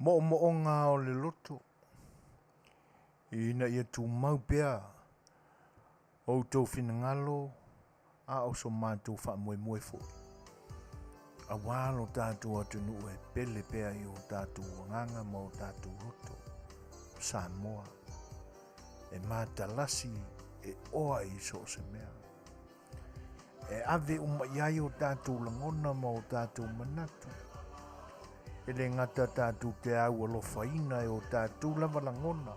Moomooga o le loto ina ia tumau pea outou finagalo a o so matou faamoemoe foi auā lo tatou atunuu e pele pea i o tatou agaga ma o tatou loto. Samoa e matalasi e oa i so o se mea. E ave uma i ai o tatou lagona ma o tatou manatu. E le gata tatou te au alofaina e o tatou lava lagona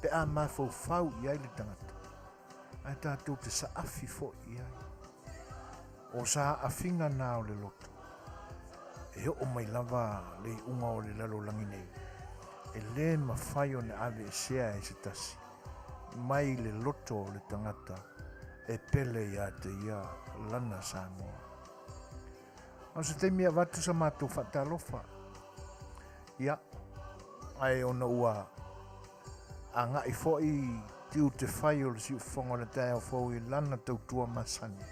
pe a mafaufau i ai le tagata, ae tatou te saafi foi i ai. O saafiga na o le loto, e oo mai lava le iuga o le lalolagi nei, e le mafai ona aveesea e se tasi mai le loto o le tagata e pele ia te ia lana Samoa. A o se taimi e avatu sa matou faatalofa, ia, ae ona ua agai foi tiute fai o le siufofoga o le taeao fou i lana tautua masani,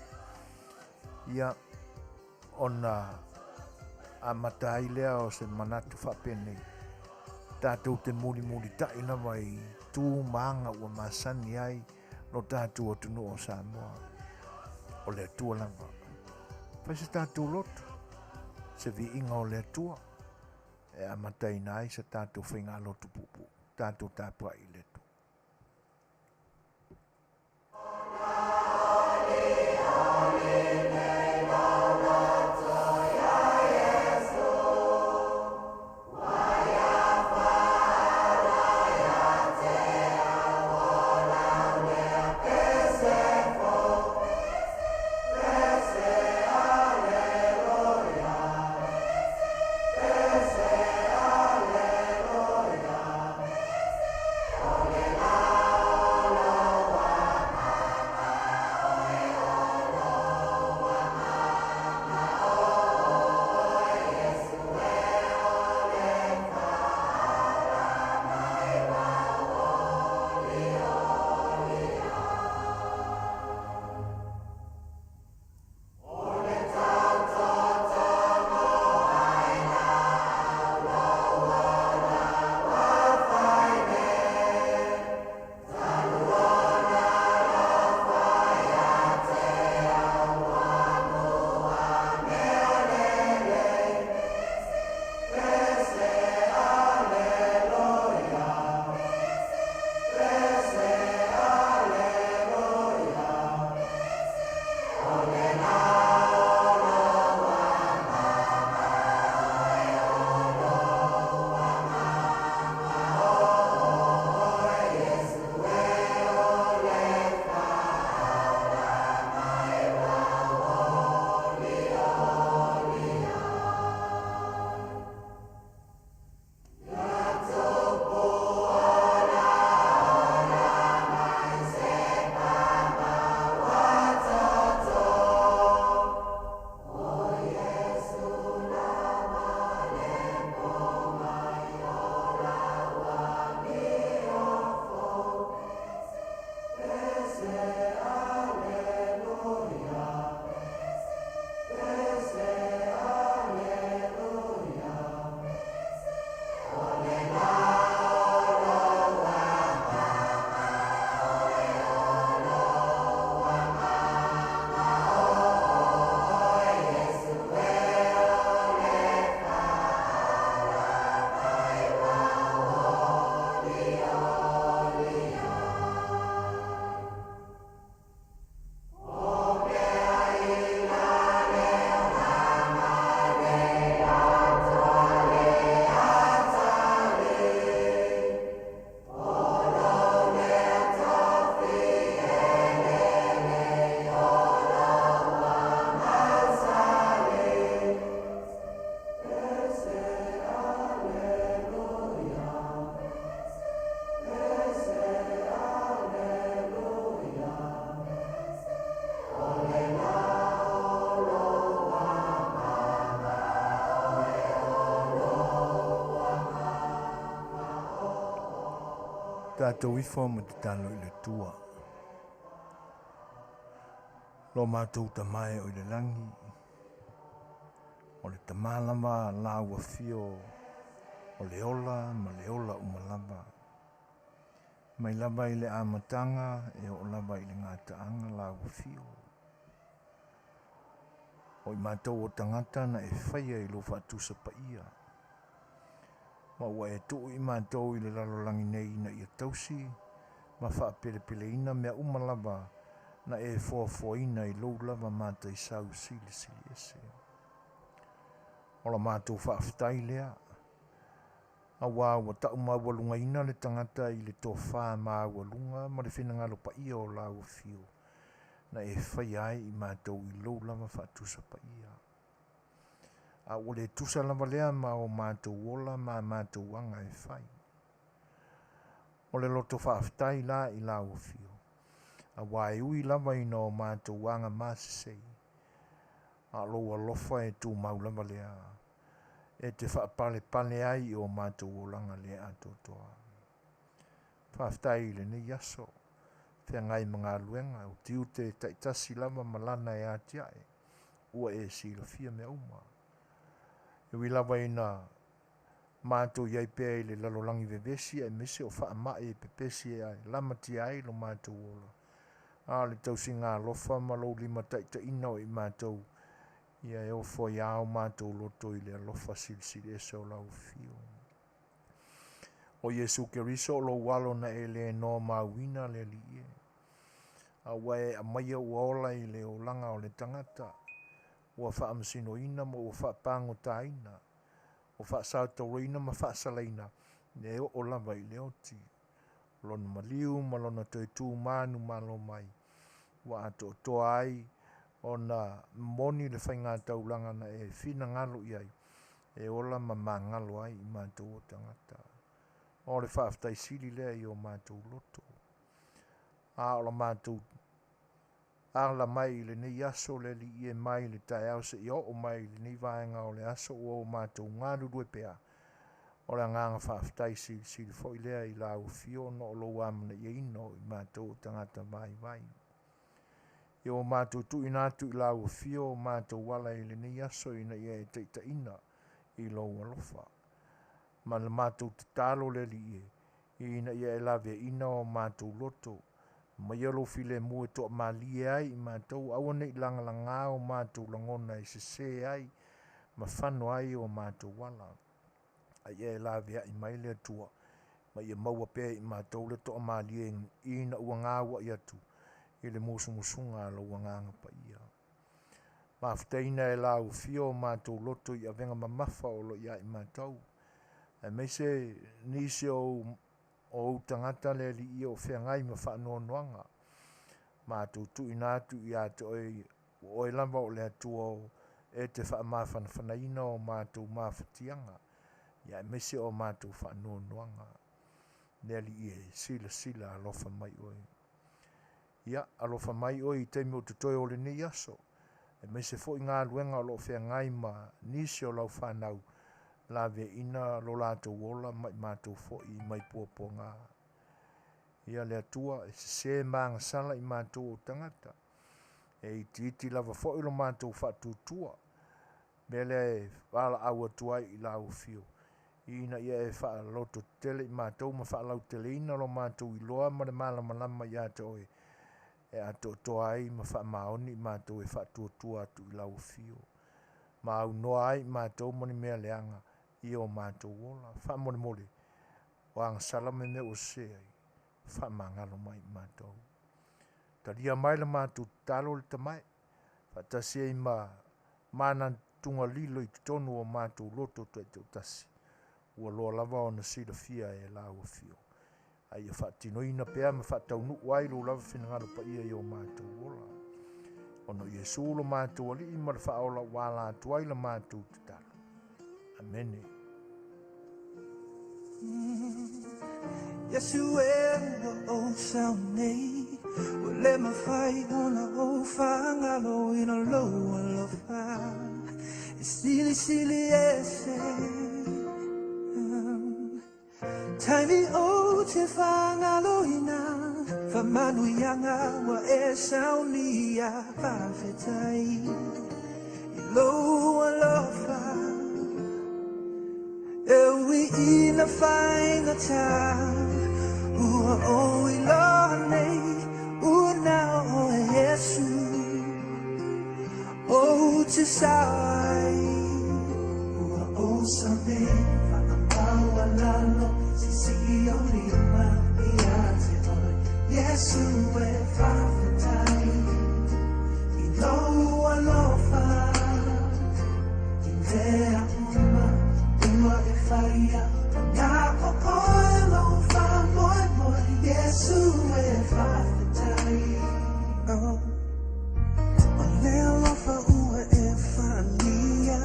ia, ona amata ai lea o se manatu faapenei, tatou te mulimulitai lava i tu ma aga ua masani ai lo tatou atunuu o Samoa. O le Atua lava. Fai se tatou loto, se viiga o le Atua, e amataina ai sa tatou faigalotu puupuu, tatou tapuai i le Atua. Tatou ifo ma tatalo i le Atua. Lo matou Tama e o i le lagi, o le Tama lava la ua fio o O le ola ma le ola uma lava. Mai lava i le amataga e oo lava i le gataaga lau afio. O i matou o tagata na e faia i lou faatusa paia. Ma ua e tuu i matou i le lalolagi nei ina ia tausi ma faapelepeleina mea uma lava na e foafoaina i lou lava mataisau silisili ese. O la matou faafetai lea, auā ua tau maualugaina le tagata i le tofa maualuga ma le finagalo paia o lau afio na e faia ai i matou i lou lava faatusa paia. A ua le tusa lava lea ma o matou ola ma a matou aga e fai. O le loto faafetai la i lau afio, auā e ui lava ina o matou aga masesei, a o lou alofa e tumau lava lea, e te faapalepale ai i o matou olaga le atoatoa. Faafetai i lenei aso, feagai ma galuega, o tiute taitasi lava ma lana e atiae, ua e silafia mea uma. E ui lava ina matou i ai pea i le lalolagi vevesi aemaise o faamai e pepesi e lamatia ai lo matou ola, a o le tausiga alofa ma lou limataitaiina o i matou, ia e ofo ai lava o matou loto i le alofa silisili ese o lau afio. O Iesu Keriso o lou alo na e le noamauina le Alii e, a ua e aumaia ua ola i le olaga o le tagata, ua faamasinoina ma ua faapagotaina, ua faasautauaina ma faasalaina, e oo lava i le oti. O lona maliu ma lona toe tu manumalo mai, ua atoatoa ai ona moni le faigataulaga na e finagalo i ai, e ola ma magalo ai i matou o tagata. O le faafetai sili lea i o matou loto. A o la matou ala mai i lenei aso le Alii e mai le taeao seia oo mai i lenei vaega o le aso ua o matou galulue pea. O le agaga faafetai silisili foi lea i lau afio ona o lou amanaiaina o i matou o tagata vaivai. Ia ua matou tuuina atu i lau afio o matou ala i lenei aso ina ia e taitaiina i lou alofa. Ma le matou tatalo le Alii e, ina ia e laveaiina o matou loto, aumaia lou filemu e toamalie ai i matou, aua ne i lagalaga o matou lagona e sese ai ma fano ai o matou ala. A ia e laveai mai le Atua, ma ia maua pea e i matou le toamalie ina ua gauai atu i le musumusuga a lou Agaga Paia. Mafutaina e lau afio o matou loto i avega mamafa o lo o ia i matou, aemaise nisi o ou tagata le Alii o feagai ma faanoanoaga, matou tuuina atu ia te oe, o oe lava o le Atua o e te faamafanafanaina o matou mafatiaga, ia aemaise o matou faanoanoaga. Le Alii e silasila alofa mai oe. Ia, alofa mai oe i taimi o totoe o lenei aso, aemaise foi galuega o lo o feagai ma nisi o lau fanau, laveaiina lo latou ola ma i matou foi mai puapuaga. Ia le Atua, e sese ma agasala i matou o tagata, e itiiti lava foi lo matou faatuatua, mea lea e valaau atu ai i lau afio, ina ia e faalototetele i matou ma faalauteleina lo matou iloa ma le malamalama ia te oe, e atoatoa ai ma faamaoni i matou e faatuatua atu i lau afio, ma aunoa ai i matou ma ni mea leaga i o matou ola. Faamolemole, o agasala me mea ua sese ai, faamagalo mai i matou. Talia mai le matou tatalo le tamae, faatasi ai ma manatuga lilo i totonu o matou loto taitoatasi, ua loa lava ona silafia e lau afio. A ia faatinoina pea ma faataunuu ai lou lava finagalo paia i o matou ola. Ona o Iesu lo matou Alii ma le Faaola ua ala atu ai la matou tatalo. Amene. Iesu e ua ou sau nei, ua le mafai ona ou faagaloina lou alofa e silisili ese. Taimi ou te faagaloina faamanuiaga ua e saunia, faafetai i lou alofa e ui uiina faigata. Ua ou iloa nei, ua na o oe Iesu ou te sao ai. Ua ou sao nei, faamaualalo, sisii ou lima ia te oe, Iesu e faafetai i lou alofa. I mea uma ua e faia, ua na o oe lou faamoemoe, Iesu e faafetai. Oh. O le alofa ua e faaalia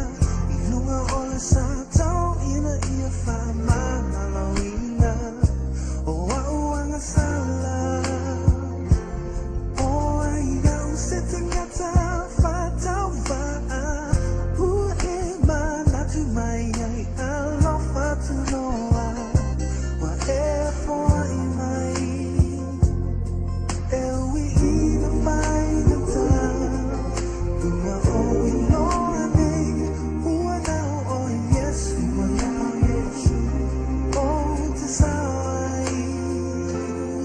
i luga o le sa tau ina ia faamagaloina o a'u agasala. O ai au se tagata faatauvaa ua e manatu mai ai, alofa tunoa ua e foai mai. E uiina faigata, ua ou iloa nei, ua na o oe Iesu ou te sao ai.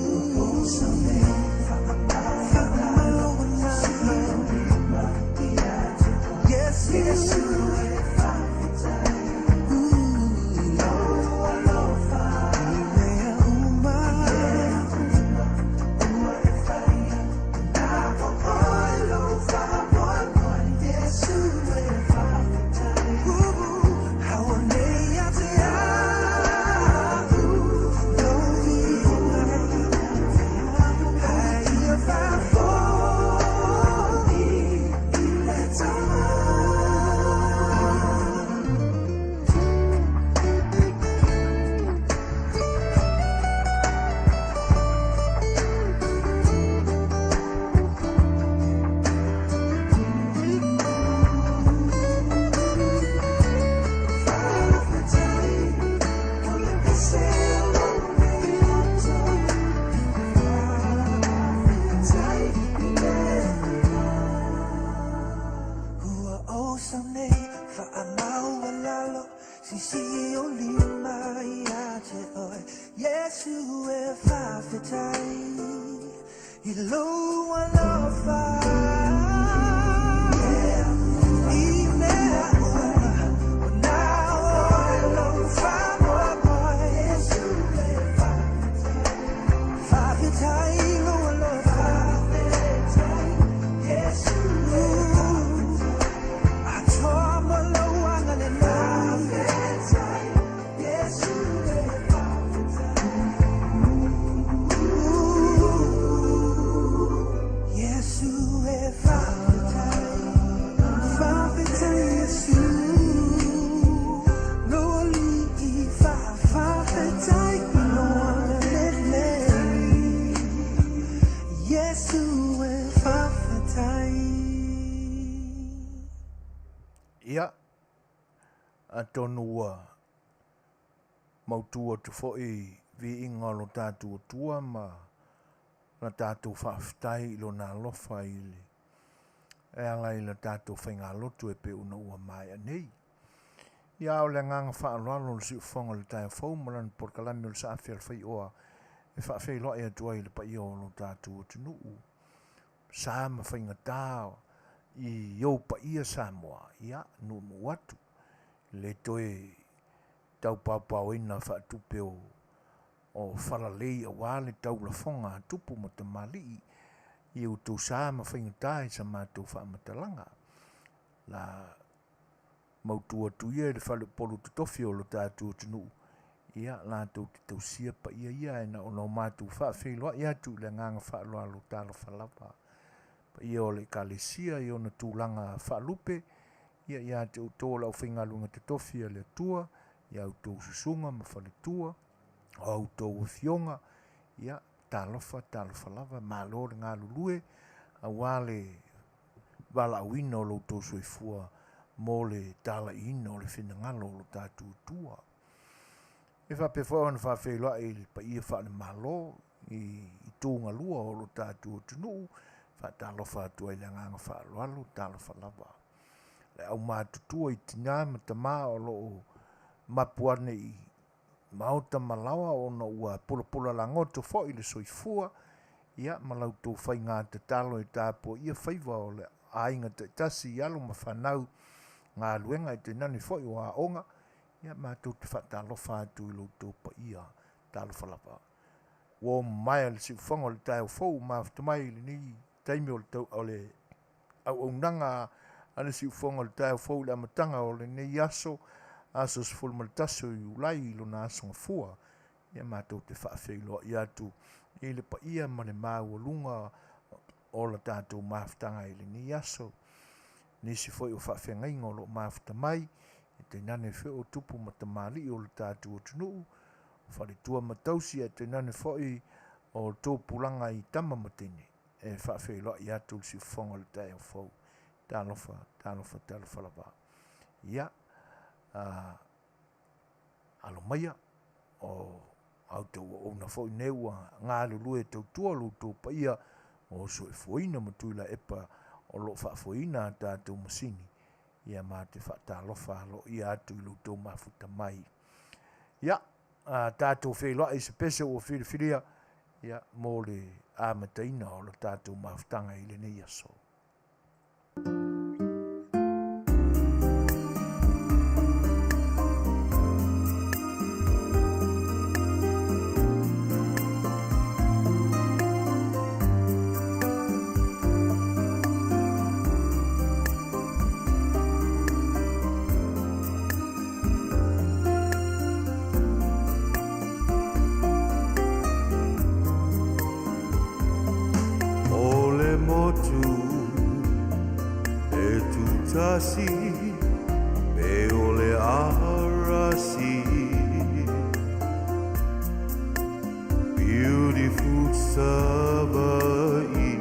Ua ou sao nei, faamaualalo, Iesu e faafetai i lou alofa. I mea uma ua e faia, na o oe lou faamoemoe, Iesu e faafetai. Hauʻoli ia te a'u lou viiga, a ia faafoi i le Tama. Faafetai o le pese o lou nei loto, faafetai i le Ua ou sao nei, faamaualalo, sisii ou lima ia te oe, Iesu e faafetai i lou alofa. I mea uma ua na o oe lou faamoemoe, Iesu e faafetai i lou alofa. Iesu e atoa ma lou agalelei. Iesu e faafetai. Iesu e faafetai, faafetai Iesu, lou alii, faafetai i lou agalelei. Iesu e faafetai. Ia, atonu ua mautu atu foi viiga o lo tatou Atua ma la tatou faafetai i lona alofa i le e ala i la tatou faigalotu e pei ona ua maea nei. Ia, o le agaga faaaloalo o le siufofoga o le taeao fou ma lana polokalame o le Saafi a le Faioa e faafeiloai atu ai i le paia o lo tatou atunuu, sa ma faigata i ou paia Samoa. Ia, nuunuu atu, le toe taupaopaoina faatupe o falalei aua le taulafoga a tupu ma tamalii i outou sa ma faigata i sa matou faamatalaga. La mautu atu ia i le faleupolu totofi o lo tatou atunuu, ia latou te tausia paia ia, ae na ona o matou faafeiloai atu i le agaga faaaloalo. Talofa lava, paia o le Ekalesia i ona tulaga faalupe, ia ia te outou o le aufaigaluega totofi a le Atua, ia outou susuga ma faletua, o a outou afioga, ia talofa, talofa lava, malo le galulue aua le valaauina o lo outou soifua mo le talaiina o le finagalo o lo tatou Atua. E faapea foi ona faafeiloai i le paia faale-Malo i itugalua o lo tatou atunuu, faatalofa atu ai le agaga faaaloalo. Talofa lava le aumatutua i tina ma tama o lo o mapu ane i maota ma laoa ona ua pulapola lagoto foi le soifua, ia, ma la outou faiga tatalo e tapuaia faiva o le aiga taitasi i alo ma fanau, galuega ae tainane foi o aoga. Ia, matou te faatalofa atu i lo outou paia. Talofa lava. Ua mamae le siufofoga o le taeao fou ua mafuta mai i lenei taimi o le tau o le auaunaga a le siufofoga o le taeao fou i le amataga o lenei aso, aso 11 o Iulai i lona aso Gafua. Ia, matou te faafeiloai atu i le paia ma le maualuga o la tatou mafutaga i lenei aso. Nisi foi o faafeagaiga o lo o mafuta mai, e tainane foi o tupu ma tamalii o le tatou atunuu, faletua ma tausi, ae tainane foi o tupulaga i tama ma teine, e faafeiloai atu le siufofoga o le taeao fou. Talofa, talofa, talofa lava. Ia, alo maia, o a outou auauna foi nei ua galulue e tautua lo outou paia o Soefuaina ma Tuilaepa o lo o faafoeina a tatou masini. Ia, ma te faatalofa aloaia atu i lo outou mafuta mai. Ia, a tatou feiloai i se pese ua filifilia, ia, mo le amataina o le tatou mafutaga i lenei aso. O le motu e tutasi pe o le arasi. Beautiful Savaii,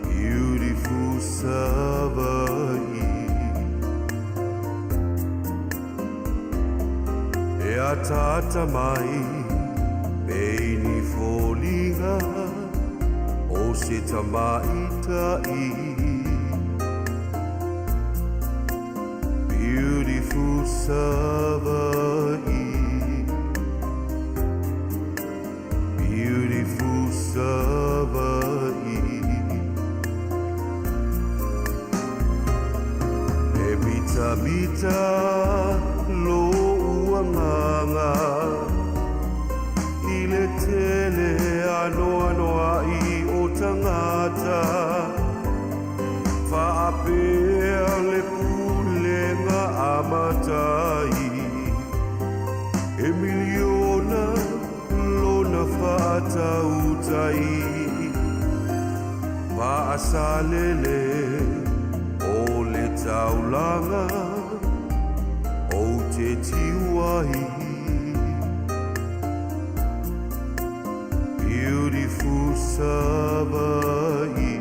beautiful Savaii. E ataata mai pe i ni foliga o se tamaitai. Beautiful Savaii, beautiful Savaii. E mitamita lou agaga i le tele anoanoai o tagata, faapea le pulega a matai e miliona lona faatautai. Faasalele o le taulaga ou te tiu ai. Beautiful Savaii,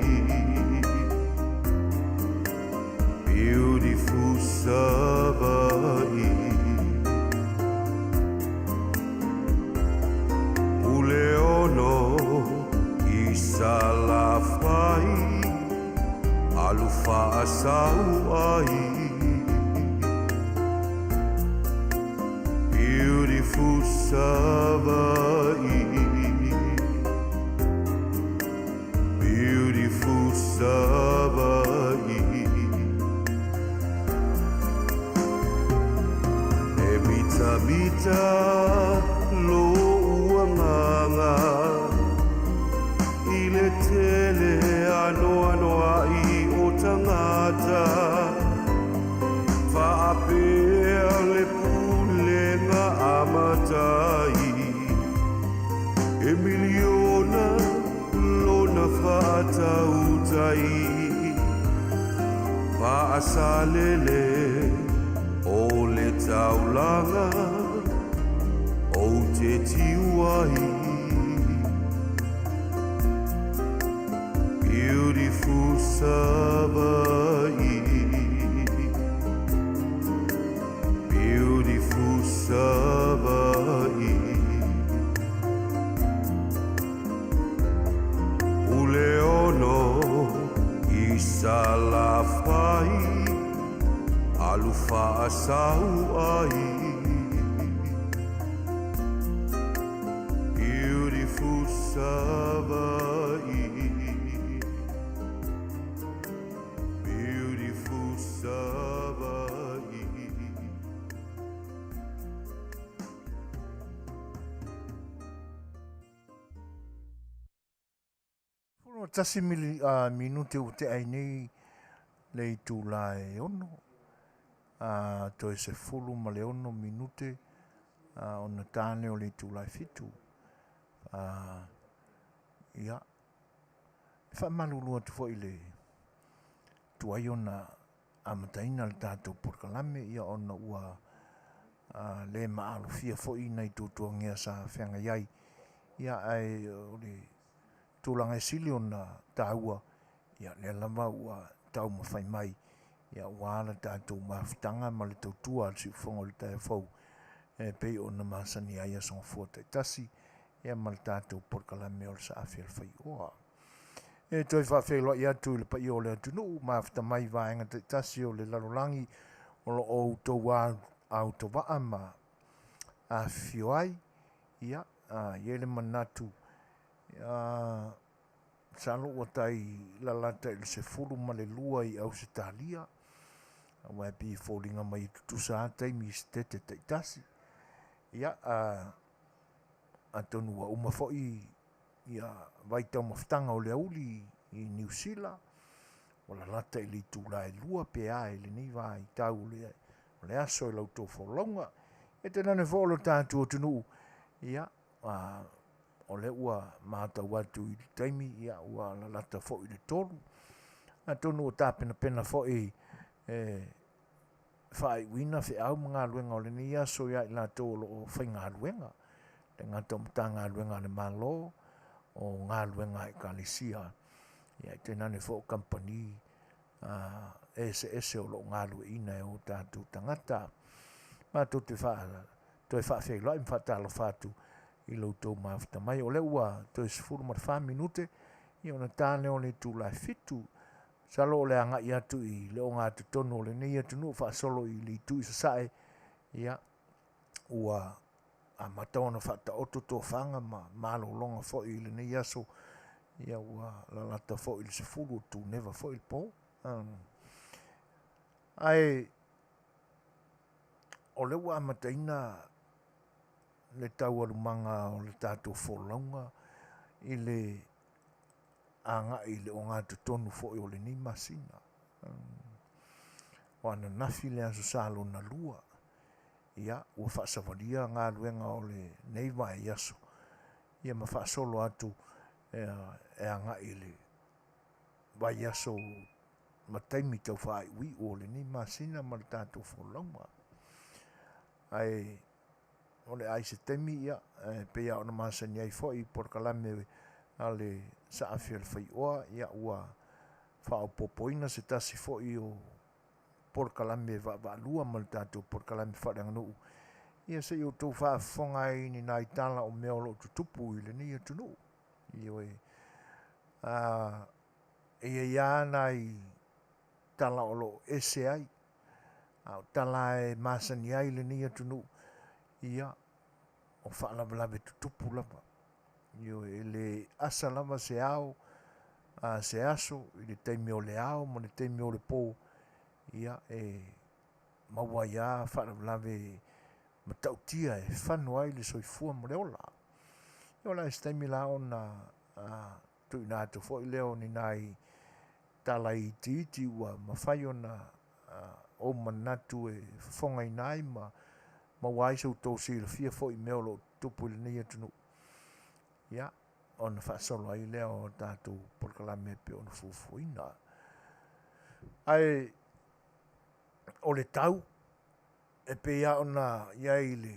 beautiful Savaii. Puleono i Salafai, alu faasau ai. Beautiful Savaii, beautiful Savaii. E mitamita lou agaga i le tele anoanoai o tagata, faapea le pulega a matai e miliona lona faatautai. Faasalele o le taulaga ou te tiu ai. Beautiful Savaii, beautiful Savaii. Puleono i Salafai, alu faasau ai. 21 mili, minute ua tea ai nei le itula e 6, toe 16 minute ona ta lea o le itula e 7. Ia, e faamalulu atu foi i le tuai ona amataina le tatou polokalame, ia ona ua le maalofia foi nai tuatuagia sa feagai ai, ia ae o le tulaga e sili ona taua, ia lea lava ua taumafai mai ia aua le tatou mafutaga ma le tautua a le siufofoga o le taeao fou e pei ona masani ai Aso Gafua taitasi ia ma le tatou polokalame o le Saafi a le Faioa. E toe faafeiloai atu i le paia o le atunuu mafuta mai vaega taitasi o le lalolagi o lo o outou autovaa ma afifio ai. Ia, i ai le manatu, masalo ua tai lalata i le 12 i Ausetalia, aua e pei e foliga mai e tutusa lava taimi i setete taitasi. Ia, atonu ua uma foi ia vaitaumafataga o le aoauli i Niu Sila, ua lalata i le itula e 2 pe a i lenei vaitau o le aso i la outou folauga. E tainane foi o lo tatou atunuu, ia, o lea ua matau atu i le taimi, ia, ua lalata foi i le 3. Atonu ua tapenapena foi e faaiuina feau ma galuega o lenei aso ia i latou o lo o faigaluega, e le gata o Matagaluega a le Malo, o galuega a Ekalesia, ia tainane foi o kamupani eseese o lo o galueaiina e o tatou tagata. Matou te toe faafeiloai ma faatalofa atu i lo outou mafuta mai. O lea ua toe 14 minute, ia ona ta lea o le itula e 7. Masalo o le agai atu i le ogatotonu o lenei atunuu faasolo i le itu i sasae, ia, ua amata ona faataoto tofaga ma malologa foi i lenei aso, ia ua lalata foi i le 10 o tuneva foi le po. Ae o lea ua amataina le taualumaga o le tatou folauga i le agai i le ogatotonu foi o lenei masina. O ananafi le Aso Sa lona lua, ia, ua faasavalia galuega o lenei vaiaso, ia ma faasolo atu e agai i le vaiaso ma taimi tau faaiuiu o lenei masina ma le tatou folauga. Ae o le a i se taimi, ia, e pei lava ona masani ai foi i polokalame a le Saafi a le Faioa, ia, ua faaopoopoina se tasi foi o polokalame vaavaalua ma le tatou polokalame faaleaganuu, ia se i outou faafofoga ai i ni nai tala o mea o lo o tutupu i lenei atunuu. Ioe. E i ai lava nai tala o lo o ese ai, a o tala e masani ai lenei atunuu, ia, o faalavelave tutupu lava. Ioe, e le asa lava se ao, a se aso i le taimi o le ao ma le taimi o le po, ia, e maua ai lava faalavelave matautia e fano ai le soifua ma le ola. Ia o le a se taimi la ona tuuina atu foi lea o ni nai tala itiiti ua mafai ona ou manatu e fofogaina ai ma maua ai so outou silafia foi i mea o lo o tutupu i lenei atunuu, ia, ona faasolo ai lea o tatou polokalame e pei ona fuafuaina. Ae o le tau e pei lava ona i ai i le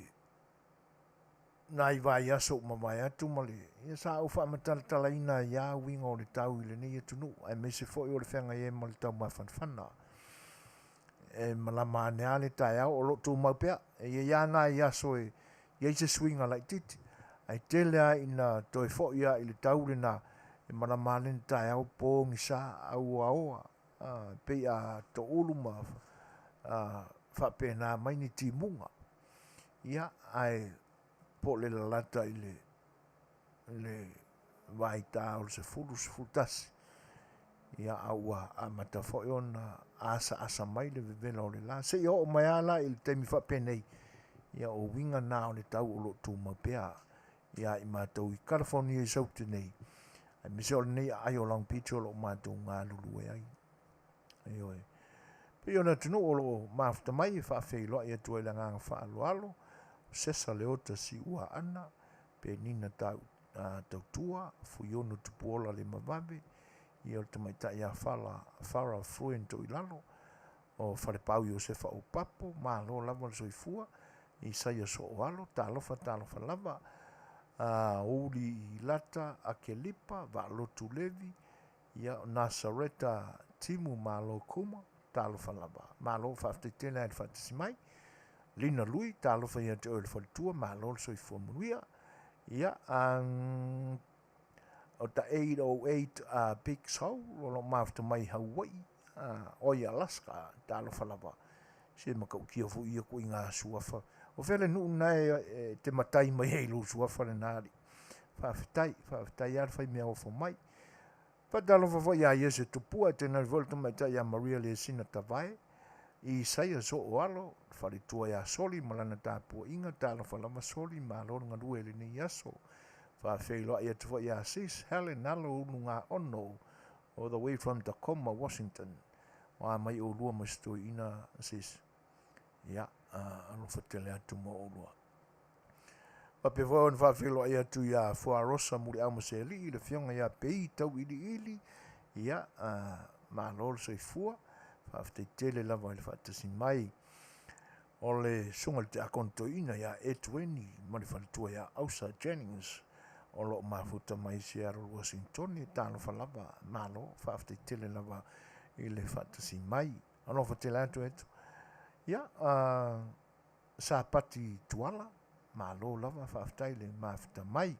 nai vaiaso ua mavae atu ma le, ia sa ou faamatalatalaina ai lava uiga o le tau i lenei atunuu, aemaise foi o le feagai ai ma le taumafanafana. E malama ane lava le taeao o lo o tumau pea. E i ai lava nai aso e i ai se suiga laitiiti, ae tele lava ina toe foi lava i le tau lena, e malama ane le taeao, pogisa, auaoa, pei a toulu ma faapena mai ni timuga. Ia, ae po o le lalata i le vaita o le 10, 11, ia, a ua amata foi ona asaasa mai le vevela o le la. Seia oo mai lava la i le taimi faapenei, ia o uiga na o le tau o lo o tumau pea ia i matou i Kalifonia i Saute nei. Aemaise o lenei aai o Long Beach o lo o matou galulue ai. Ioe. Pei o le atunuu o lo o mafuta mai e faafeiloai atu ai le agaga faaaloalo, o Sesa Leota Siuaana, Penina Tau, Tautua, Fuiono Tupuola Lemavave, ia o le tamaitai ia Fala, Farah Fruen Toilalo, o Falepau Iosefa Opapo, malo lava le soifua, Isaia Sooalo, talofa talofa lava, Uli Lata Akelipa, Vaalotu Levi, ia o Nasareta Timu Malo Kuma, talofa lava. Malo faafetai tele lava i le faatasi mai. Lina Lui, talofa ia te oe le faletua, malo le soifua manuia. Ia, o ta 808 Big Soul, o lo o mafuta mai i Hawaii, oi Alaska, talofa lava. Se matautia foi ia ituaiga suafa. O fea le nuu lena e te matai mai ai i lou suafa lena alii. Faafetai, faafetai lava le fai meaofo mai. Faatalofa foi ia Iese Tupua, e tainane foi le tamaitai ia Maria Lesina Tavae, Isaia Sooalo, le faletua ia Soli ma lana tapuaiga, talofa lava Soli, malo le galue i lenei aso. Faafeiloai atu foi ia Sis Helen Alo Ulugaono, all the way from Tacoma, Washington. O a mai oulua ma si toeaina sis. Ia, alofa tele atu mo oulua. Faapea foi ona faafeiloai atu ia Fuarosa Muliau Masealii, le afioga ia Pei Tauiliili, ia, malo le soifua, faafetai tele lava i le faatasi mai o le susuga i le Tiakono Toeaina ia Etueni ma le faletua ia Ausa Jennings, o lo o mafuta mai Seattle, Washington. Talofa lava, malo, faafetai tele lava i le faatasi mai. Alofa tele atu Etu. Ia, Sapati Tuala, malo lava, faafetai le mafuta mai.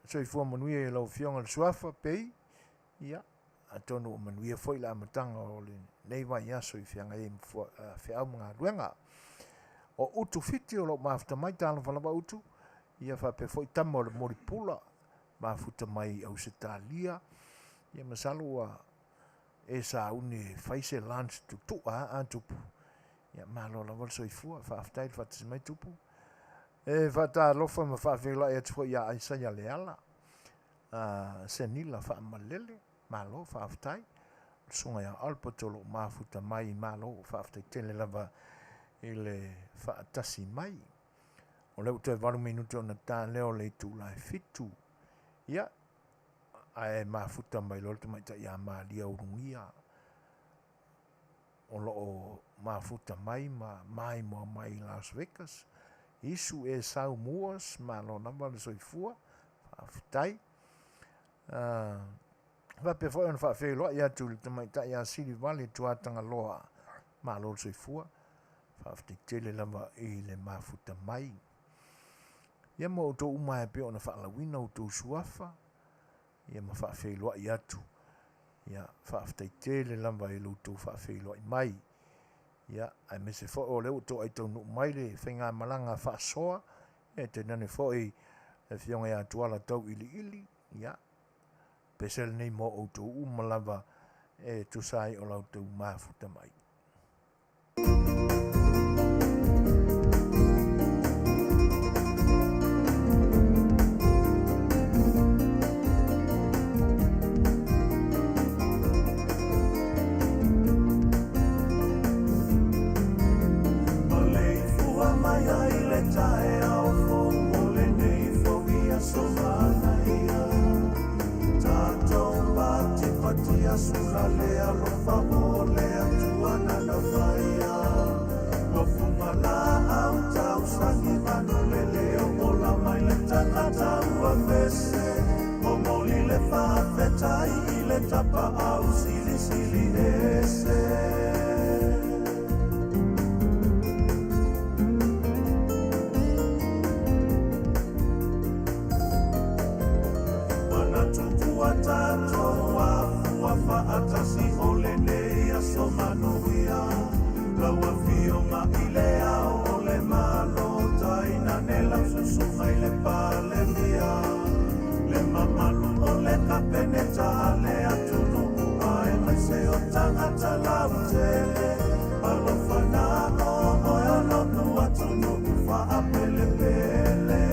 Soifua manuia i lau Afioga i le Suafa, Pei, ia, atonu ua manuia foi le amataga o lenei vaiaso i feagai ai ma feau ma galuega. O Utu Fiti o lo o mafuta mai, talofa lava Utu, ia faapea foi tama o le Molipula, mafuta mai i Ausetalia, ia masalo ua e sauni e fai se lunch tutua a Tupu. Ia malo lava le soifua, faafetai le faatasi mai Tupu. E faatalofa ma faafeiloai atu foi ia Aisaia Leala, Senila Faamalele, malo faafetai. Le susuga ia Albert o lo o mafuta mai, malo faafetai tele lava i le faatasi mai. O lea ua toe 8 minute ona ta lea o le itula e 7. Ia, ae mafuta mai loa le tamaitai ia Malia Ulugia o lo o mafuta mai ma maimoa mai i Las Vegas. Isu Esau Moores, malo lava le soifua, faafetai. Faapea foi ona faafeiloai atu i le tamaitai ia Silivale Tuatagaloa, malo le soifua, faafetai tele lava i le mafuta mai. Ia ma outou uma e pei ona faalauina outou suafa, ia ma faafeiloai atu. Ia, faafetai tele lava i lo outou faafeiloai mai. Ia, aemaise foi o lea ua toai taunuu mai le faigamalaga faasoa, ia tainane foi le afioga ia Tuala Tauiliili, ia, pese lenei mo outou uma lava e tusa ai o la outou mafuta mai. Maleifua mai ai le taeao fou o lenei foi aso manaia. Tatou patipati asula le alofa o le Atua nana faia. Ua fuga laau tausagi manulele o ola mai le tagata ua vese. Momoli le faafetai i le tapaau silisili ese. Manatu ua tatou afua faatasi o lenei aso manuia. Lau Afioga i le Ao o le Malo, tainane lau susuga i le Palemia, le mamalu o le Kapeneta a le atunuu aemaise o tagata lautele. Alofa na o oe o lou atunuu faapelepele.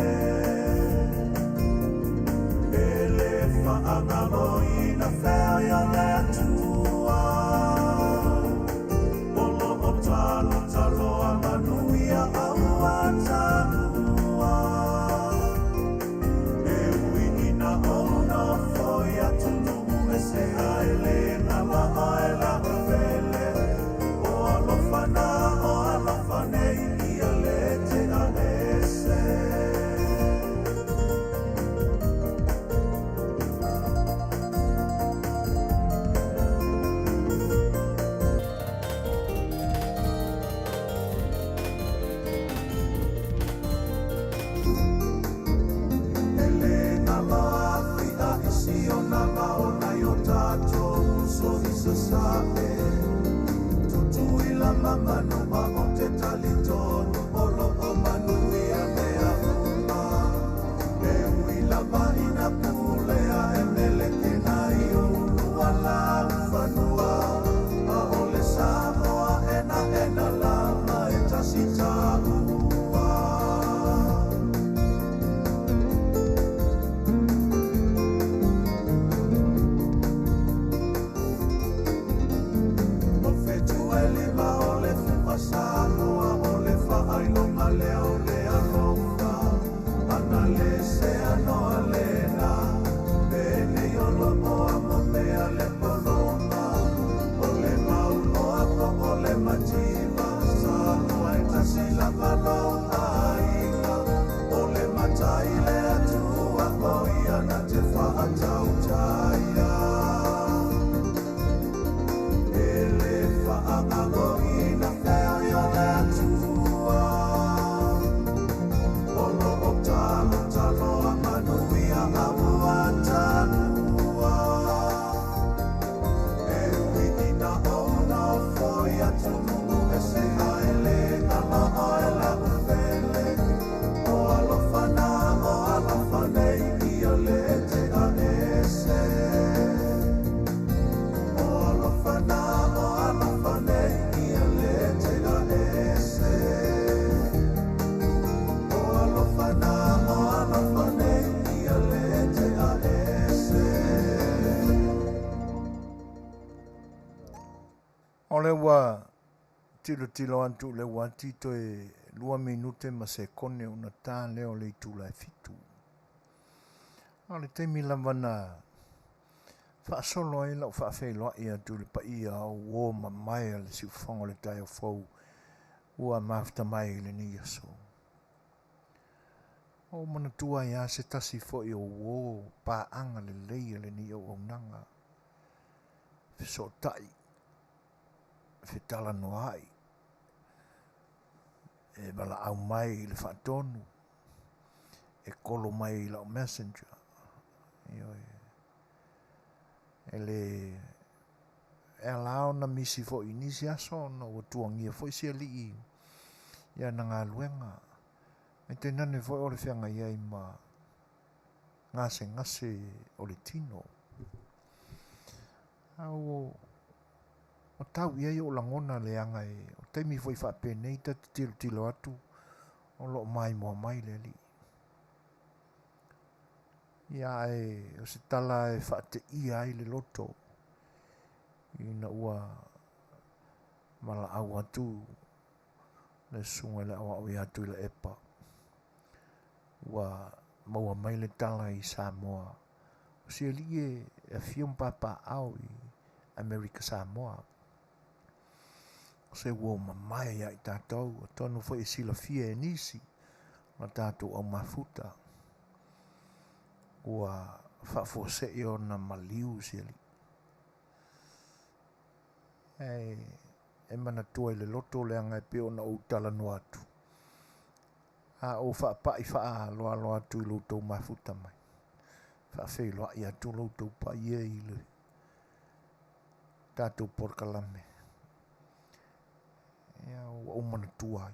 Sasae Tutuila ma Manua ou te talitonu o lo o manuia mea uma. E ui lava ina pulea e Melekena i ulu laufanua, a o le Samoa enaena lava e tasi taua. O fetu e lima o le fua Samoa o le faailoga lea o le alofa ana le seanoa lena penei o lo o amo mea le poloma o le mauloa po o le mativa Samoa e tasi lava lou aiga o le matai le Atua o ia na te faatautaia e le faaaloina feoi o le Atua o lo o talotaloa manuia aua talua e ui ina ou nofo i atunuu ese ae le ala oe lau pele o alofa na o alofa nei ia le tea ese o alofa na o alofa nei ia le tea ese o alofa na o alofa nei ia le tea ese. O lea ua tilotilo atu i le uati toe 2 minute ma sekone ona ta lea o le itula e 7. A o le taimi lava na faasolo ai lau faafeiloai atu i le paia o uo mamae a le siufofoga o le taeao fou ua mafuta mai i lenei aso. Ua ou manatua ai lava se tasi foi o uo paaga lelei a lenei auaunaga, fesootai, fetalanoai, e valaau mai i le faatonu, e kolo mai i lau messenger. Ioe. E le e ala ona misi foi i nisi aso ona ua tuagia foi si alii i ana galuega. E tainane foi o le feagai ai ma gasegase o le tino. A ua tau i ai ou lagona leaga e o taimi foi faapenei ta te tilotilo atu o lo o maimoa mai le alii. Ia ae o se tala e faateia ai le loto ina ua valaau atu le susuga i le aoao ia Tuilaepa ua maua mai le tala i Samoa o si alii e afio ma papaaao i Amerika Samoa. O se uo mamae ia i tatou, atonu foi e silafia e nisi o tatou au mafuta ua faafuasei ona maliu si alii. E manatua i le loto leaga e pei ona ou talanoa atu, a ou faapai faaaloalo atu i lo outou mafuta mai, faafeiloai atu lo outou paia i le tatou polokalame. Ia, ua ou manatua ai.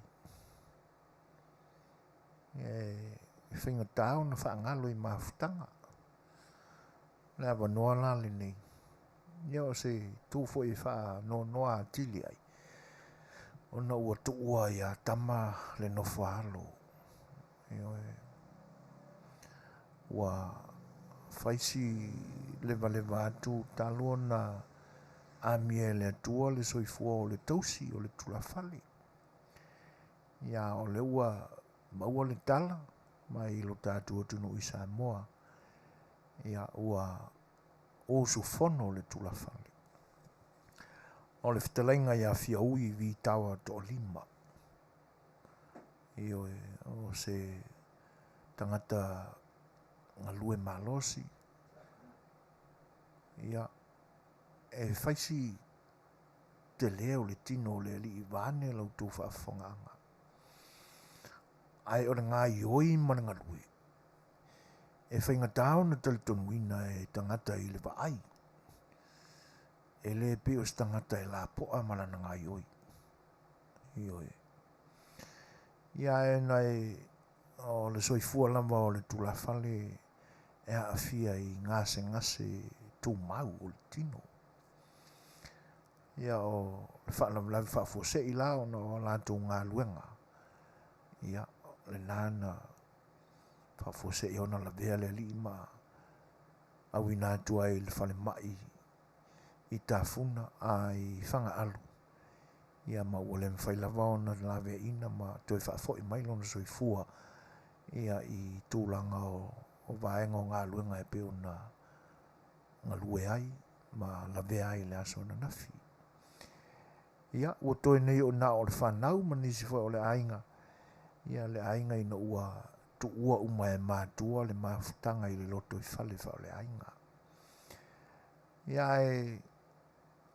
E faigata ona faagalo i mafutaga. Le avanoa la lenei, ia o se tu foi e faanoanoa atili ai, ona ua tuua ia tama le nofo a alo. Ioe. Ua fai si levaleva atu talu ona amia e le Atua le soifua o le tausi o le tulafale. Ia o lea ua maua le tala mai lo tatou atunuu i Samoa, ia ua usufono le tulafale. O le fetalaiga ia Fiaui Vitaoa Toalima. Ioe, o se tagata galue malosi. Ia, e fai si tele o le tino o le alii vaeane la outou faafofogaaga. Ae o le gaioi ma le galue, e faigata ona talitonuina e tagata i le vaai. E le pei o se tagata e lapoa ma lana gaoioi. Ioe. Ia ae ona e o le soifua lava o le tulafale e aafia i gasegase tumau o le tino. Ia o le faalavelave faafuasei la ona o a latou galuega, ia lena na faafuasei ona lavea le alii ma auina atu ai i le falemai i Tafuna a i Fagaalu, ia ma ua le mafai lava ona laveaiina ma toe faafoi mai lona soifua ia i tulaga o vaega o galuega e pei ona galue ai ma lavea ai i le aso ananafi. Ia, ua toe nei o na o le fanau ma nisi foi o le aiga, ia le aiga ina ua tuua uma e matua le mafutaga i le lotoifale faaleaiga. Ia ae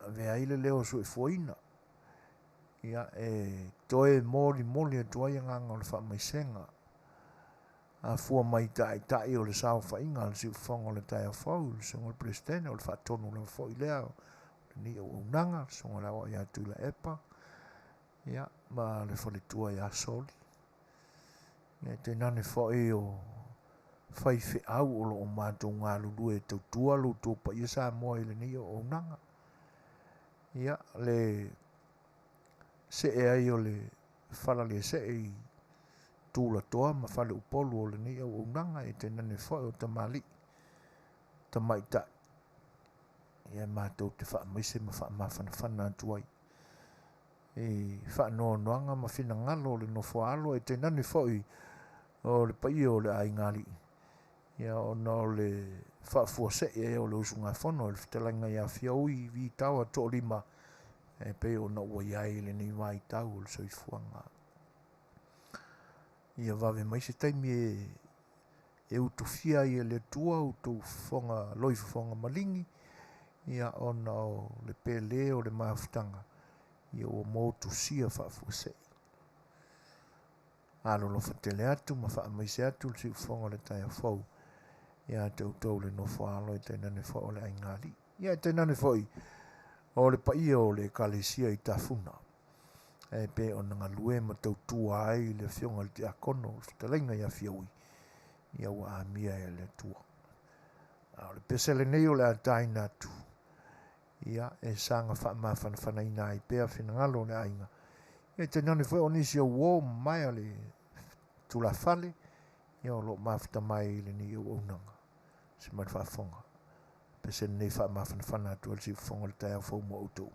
avea ai le leo o soifuaina, ia e toe molimoli atu ai agaga o le faamaisega afua mai taitai o le saofaiga a le siufofoga o le taeao fou, le susuga i le Peresetene, o le faatonu lava foi lea o lenei auaunaga, le susuga i le Aoao ia Tuilaepa, ia, ma le faletua ia Soli. Ia tainane foi o faifeau o lo o matou galulue e tautua lo outou paia Samoa i lenei auaunaga. Ia, le see ai o le falalesee i tulatoa ma faleupolu o lenei auaunaga, e tainane foi o tamalii, tamaitai, ia matou te faamaise ma faamafanafana atu ai i faanoanoaga ma finagalo o le nofoaalo, e tainane foi o le paia o le aigaalii, ia ona o le faafuasei ai o le usugafono i le fetalaiga ia Fiaui Vitaoa Toolima e pei ona ua i ai i lenei vaitau o le soifuaga. Ia vave mai se taimi e utufia ai e le Atua outou fofoga loifofoga maligi, ia ona o le pele o le mafutaga, ia ua motusia faafuasei. Alolofa tele atu ma faamaise atu le siufofoga o le taeao fou ia te outou le nofoaalo, e tainane foi o le aigaalii, ia e tainane foi o le paia o le Ekalesia i Tafuna e pei ona galue ma tautua ai le afioga i le tiakono o le fetalaiga ia Fiaui, ia ua amia e le Atua. A o le pese lenei o le a taina atu, ia e saga faamafanafanaina ai pea finagalo o le aiga, ia tainane foi o nisi o uo mamae a le tulafale, ia o lo o mafuta mai i lenei auaunaga. Se mai le faafofoga, pese lenei faamafanafana atu ai le siufofoga o le taeao fou mo outou.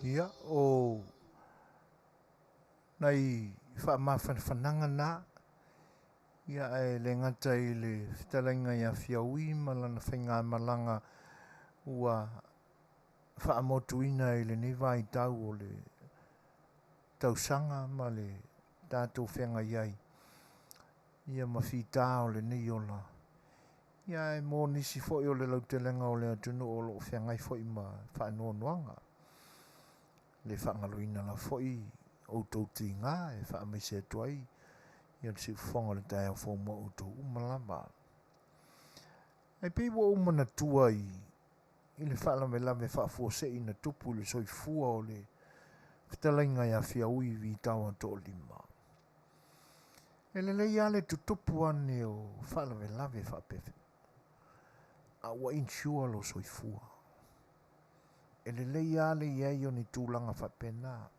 Ia, o nai faamafanafanaga na, ia ae le gata i le fetalaiga ia Fiaui ma lana faigamalaga ua faamotuina i lenei vaitau o le tausaga ma le tatou feagai ai ia ma fita o lenei ola. Ia ae mo nisi foi o le lautelega o le atunuu o lo o feagai foi ma faanoanoaga. Le faagaloina lava foi outou tiga e faamaise atu ai ia le siufofoga o le taeao fou ma outou uma lava. Ae pei ua ou manatua i i le faalavelave faafuasei na tupu i le soifua o le fetalaiga ia Fiaui Vitaoa Toalima. E lelei lava le tutupu ane o faalavelave faapea, a ua insure lou soifua. E lelei lava le i ai o ni tulaga faapena.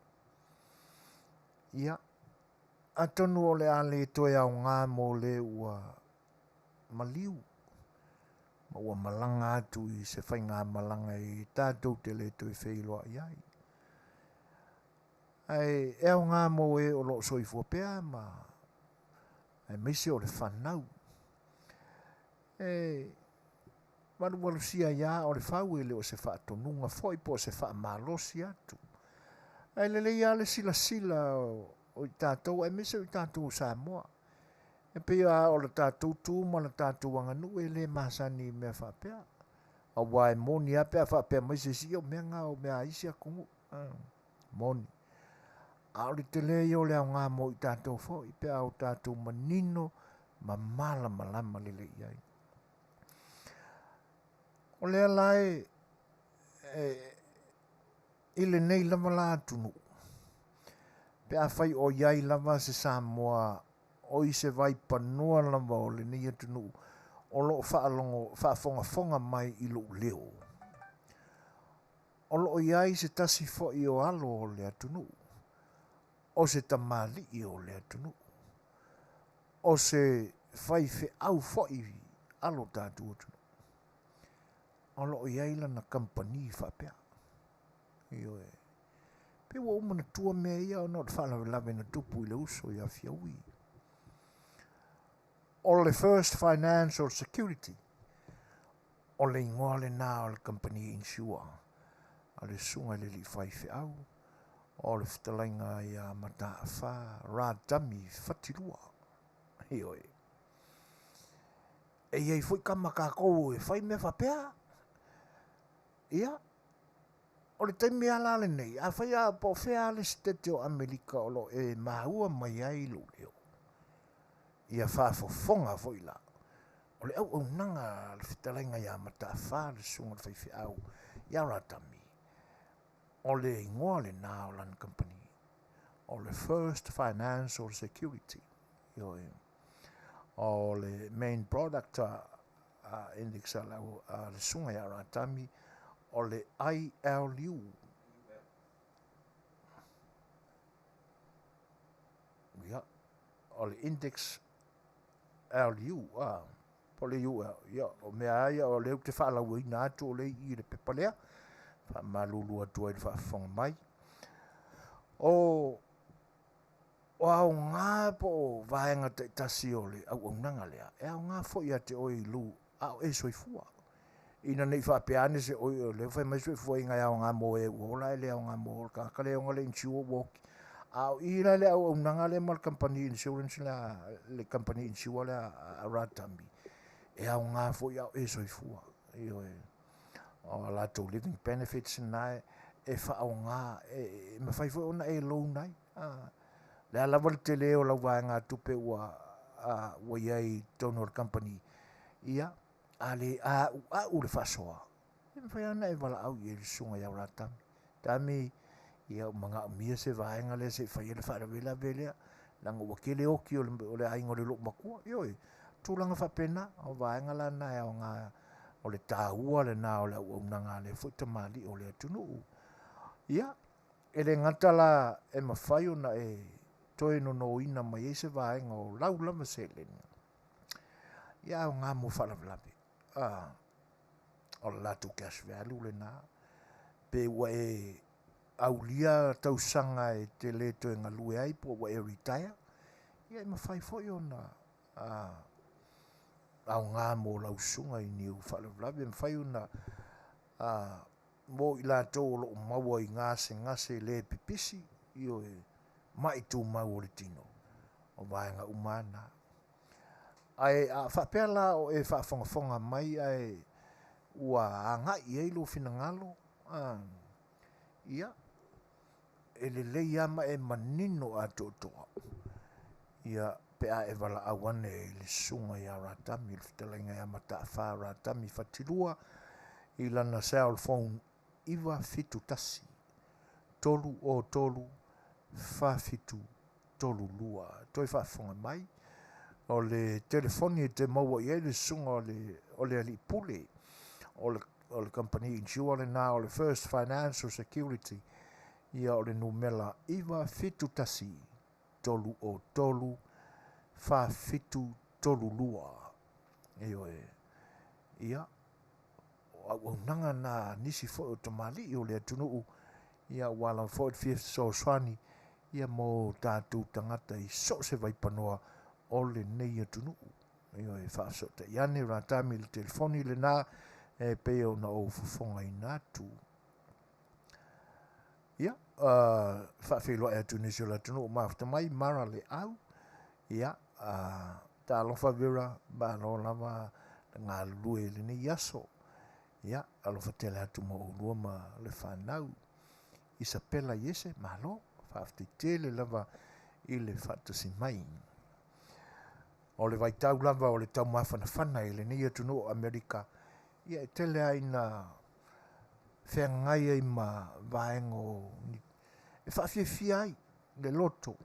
Ia, atonu o le a le toe aoga mo le ua maliu ma ua malaga atu i se faigamalaga e tatou te le toe feiloai ai. Ae e aoga mo e o lo o soifua pea ma aemaise o le fanau. E valuvalusia ai lava o le fau e le o se faatonuga foi po o se faamalosi atu. Ae lelei lava le silasila o i tatou aemaise o i tatou o Samoa. E pei lava o le tatou tu ma le tatou aganuu e le masani i mea faapea. Aua e moni lava pe a faapea mai se isi, ia o mea na o mea a isi atunuu. Moni. A o le tele ia o le aoga mo i tatou foi pe a o tatou manino ma malamalama lelei i ai. O lea la e, e i lenei lava la atunuu, pe afai o i ai lava se Samoa o i se vaipanoa lava o lenei atunuu o lo o faalogo, faafogafoga mai i lou leo, o lo o i ai se tasi foi o alo o le atunuu, o se tamalii o le atunuu, o se faifeau foi alo o tatou atunuu, o lo o i ai lana kamupani faapea. Ioe. Pei ua ou manatua mea ia ona o le faalavelave na tupu i le uso ia Fiaui. O le First Financial Security, o le igoa lena o le kamupani insure a le susuga i le alii faifeau o le fetalaiga ia Mataafa Radami Fatilua. Ioe. E i ai foi tama tatou e fai mea faapea. Ia, o le taimi lava la lenei, afai lava po o fea lava le Setete o Amerika o lo o e maua mai ai lou leo, ia faafofoga foi la, o le auaunaga a le fetalaiga ia Mataafa le susuga i le faifeau ia Radami, o le igoa lena o lana kamupani, o le First Financial Security. Ioe. O le main product index a le susuga ia Radami, o le ILU. Ia, o le index LU, a, po o le UL, ia, o mea lava ia o lea ou te faalauaina atu o lea i i le pepa lea, faamalulu atu ai i le faafofoga mai. O o aoga po o vaega taitasi o le auaunaga lea, e aoga foi ia te oe i lou a o e soifua. Ina ne i faapea ane se oi o lea ua fai mai soifuaina e aoga mo e ua ola ae le aoga mo le tagata lea e ona le insure ua oti. A o i la i le auaunaga lea ma le kamupani insurance lea, le kamupani insure lea a Radami, e aoga foi a o e soifua. Ioe. O a latou living benefits na e faaaoga, e mafai foi ona e loan ai. O le a lava le tele o lau vaegatupe ua ua i ai i totonu o le kamupani, ia, a le a'ua'u le faasoa, e mafai lava ona e valaau i ai i le susuga ia Ratami. Tami, ia ua manaomia se vaega lea se i fai ai le faalavelave lea, leaga ua tele oti o le aiga o le loomatua. Ioe, tulaga faapena, o vaega la na e aoga, o le taua lena o le auaunaga a lea foi tamalii o le atunuu. Ia, e le gata la e mafai ona e toe nonoina mai ai se vaega o lau lava seleni, ia aoga mo faalavelave. O le latou cash value lena, pe ua e aulia tausaga e te le toe galue ai po ua e retire, ia e mafai foi ona aoga mo lau susuga i ni ou faalavelave. E mafai ona mo i latou o lo o maua i gasegase le pipisi, ioe, mai tumau o le tino, o vaega uma lava na. Ae a faapea la o e faafogafoga mai ae ua agai i ai lou finagalo, ia, e lelei lava ma e manino atoatoa, ia, pe a e valaau ane i le susuga ia Ratami, le fetalaiga ia Mataafa Ratami Fatilua i lana cell phone 971 303 4732. Toe faafofoga mai, o le telefoni e te maua i ai le susuga o le alii pule o le kamupani insure lena o le First Financial Security, ia o le numera 971 303 4732. Ioe. Ia, o auaunaga na a nisi foi o tamalii o le atunuu, ia aua lava foi le fia fesoasoani ia mo tatou tagata i so o se vaipanoa o lenei atunuu. Ioe, faafesootai ane Ratami i le telefoni lena e pei ona ou fofogaina atu. Ia, faafeiloai atu i nisi o le atunuu mafuta mai, Mara Leau, ia, talofa Vera, malo lava le galulue i lenei aso. Ia, alofa tele atu mo oulua ma le fanau. Isapela Iese, malo, faafetai tele lava i le faatasi mai. O le vaitau lava o le taumafanafana i lenei atunuu o Amerika, ia e tele lava ina feagai ai ma vaega o e faafiafia ai le loto,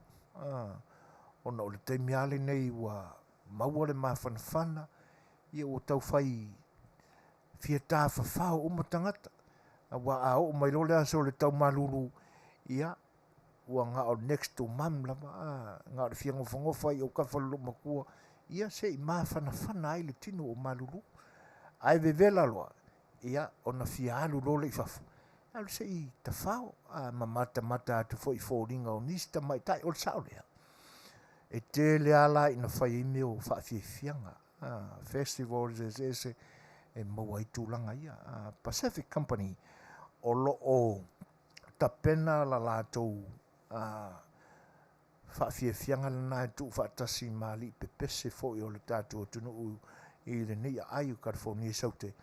ona o le taimi lava lenei ua maua le mafanafana, ia ua taufai fia tafafao uma tagata, aua a oo mai loa le aso o le taumalulu, ia ua na o next to mum lava, na o le fia nofonofo i autafa o le loomatua, ia se i mafanafana ai le tino o malulu. Ae vevela loa, ia ona fia alu loa lea i fafo, alu se i tafao, ma matamata atu foi i foliga o nisi tamaitai, o le sao lea. E tele lava la ina fai ai mea o faafiafiaga, festivals eseese e maua ai tulaga ia. Pacific Company o lo o tapena la latou faafiafiaga lena e tuufaatasi ma alii pepese foi o le tatou atunuu i lenei aai o California i Saute.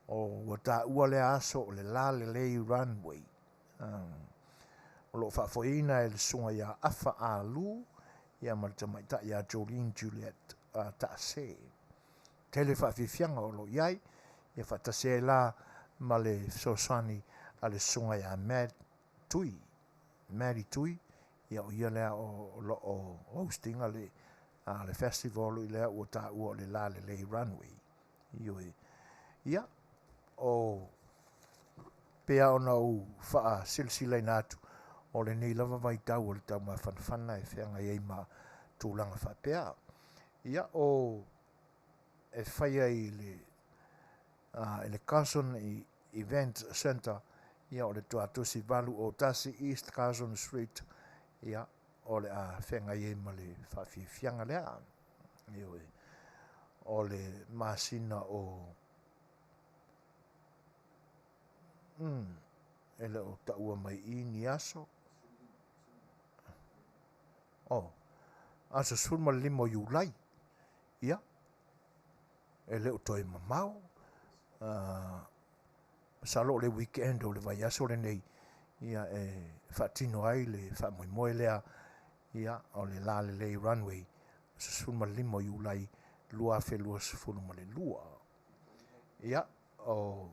O ua taua lea aso o le Lalelei Runway. O lo o faafoeina e le susuga ia Afa Alu ia ma le tamaitai ia Jolene Juliet Taase. Tele faafiafiaga o lo o i ai, ia faatasi ai la ma le fesoasoani a le susuga ia Matt Tui, Matty Tui, ia o ia lea o lo o hostinga le festival i lea ua taua o le Lalelei Runway. Ioe. Ia, o pea ona ou faasilasilaina atu, o lenei lava vaitau o le taumafanafana e feagai ai ma tulaga faapea. Ia, o e fai ai i le Carson Event Center, ia o le tuatosi 801 East Carson Street, ia o le a feagai ai ma le faafiafiaga lea. Ioe. O le masina o e le o taua mai i ni aso. O, aso 15 o Iulai. Ia, e le o toe mamao. Masalo o le weekend o le vaiaso lenei, ia e faatino ai le faamoemoe lea, ia o le Lalelei Runway, aso 15 o Iulai 2022. Ia, o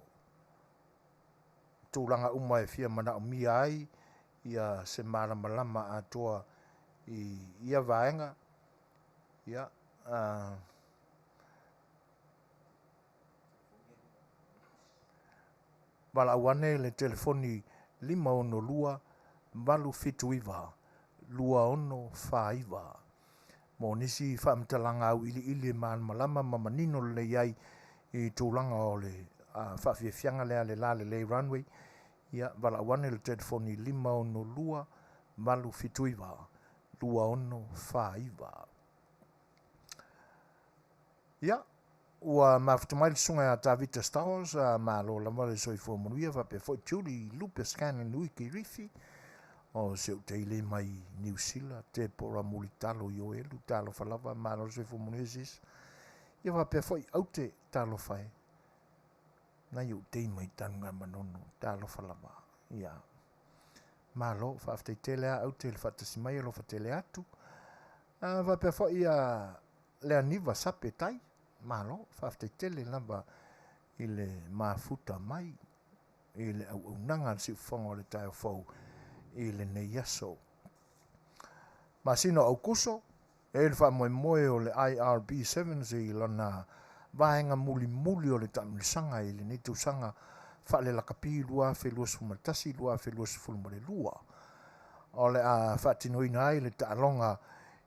tulaga uma e fia manaomia ai ia se malamalama atoa i ia vaega, ia, valaau ane le telefoni 562 879 2649 mo nisi faamatalaga auiliili e malamalama ma manino lelei ai i tulaga o le faafiafiaga lea le Lalelei Runway. Ia, valaau ane i le telefoni 562 879 2649. Ia, ua mafuta mai le susuga ia Tavita Stowers, malo lava le soifua manuia, faapea foi Julie Lupe Scanlan Uiki Rifi, o si ou teile mai Niu Sila, Deborah Mulitalo Ioelu, talofa lava, malo le soifua manuia sis. Ia faapea foi Aute, talofa e, nai ou tei mai Tanugamanono, talofa lava. Ia, malo, faafetai tele a Aute i le faatasi mai, alofa tele atu. Faapea foi ia Leaniva Sape Tai, malo, faafetai tele lava i le mafuta mai i le auaunaga a le siufofoga o le taeao fou i lenei aso. Masina o Aukuso, e le faamoemoe o le IRB Sevens i lona vaega mulimuli o le taamilosaga i lenei tausaga faalelakapi 2021-2022. O le a faatinoina ai le taaloga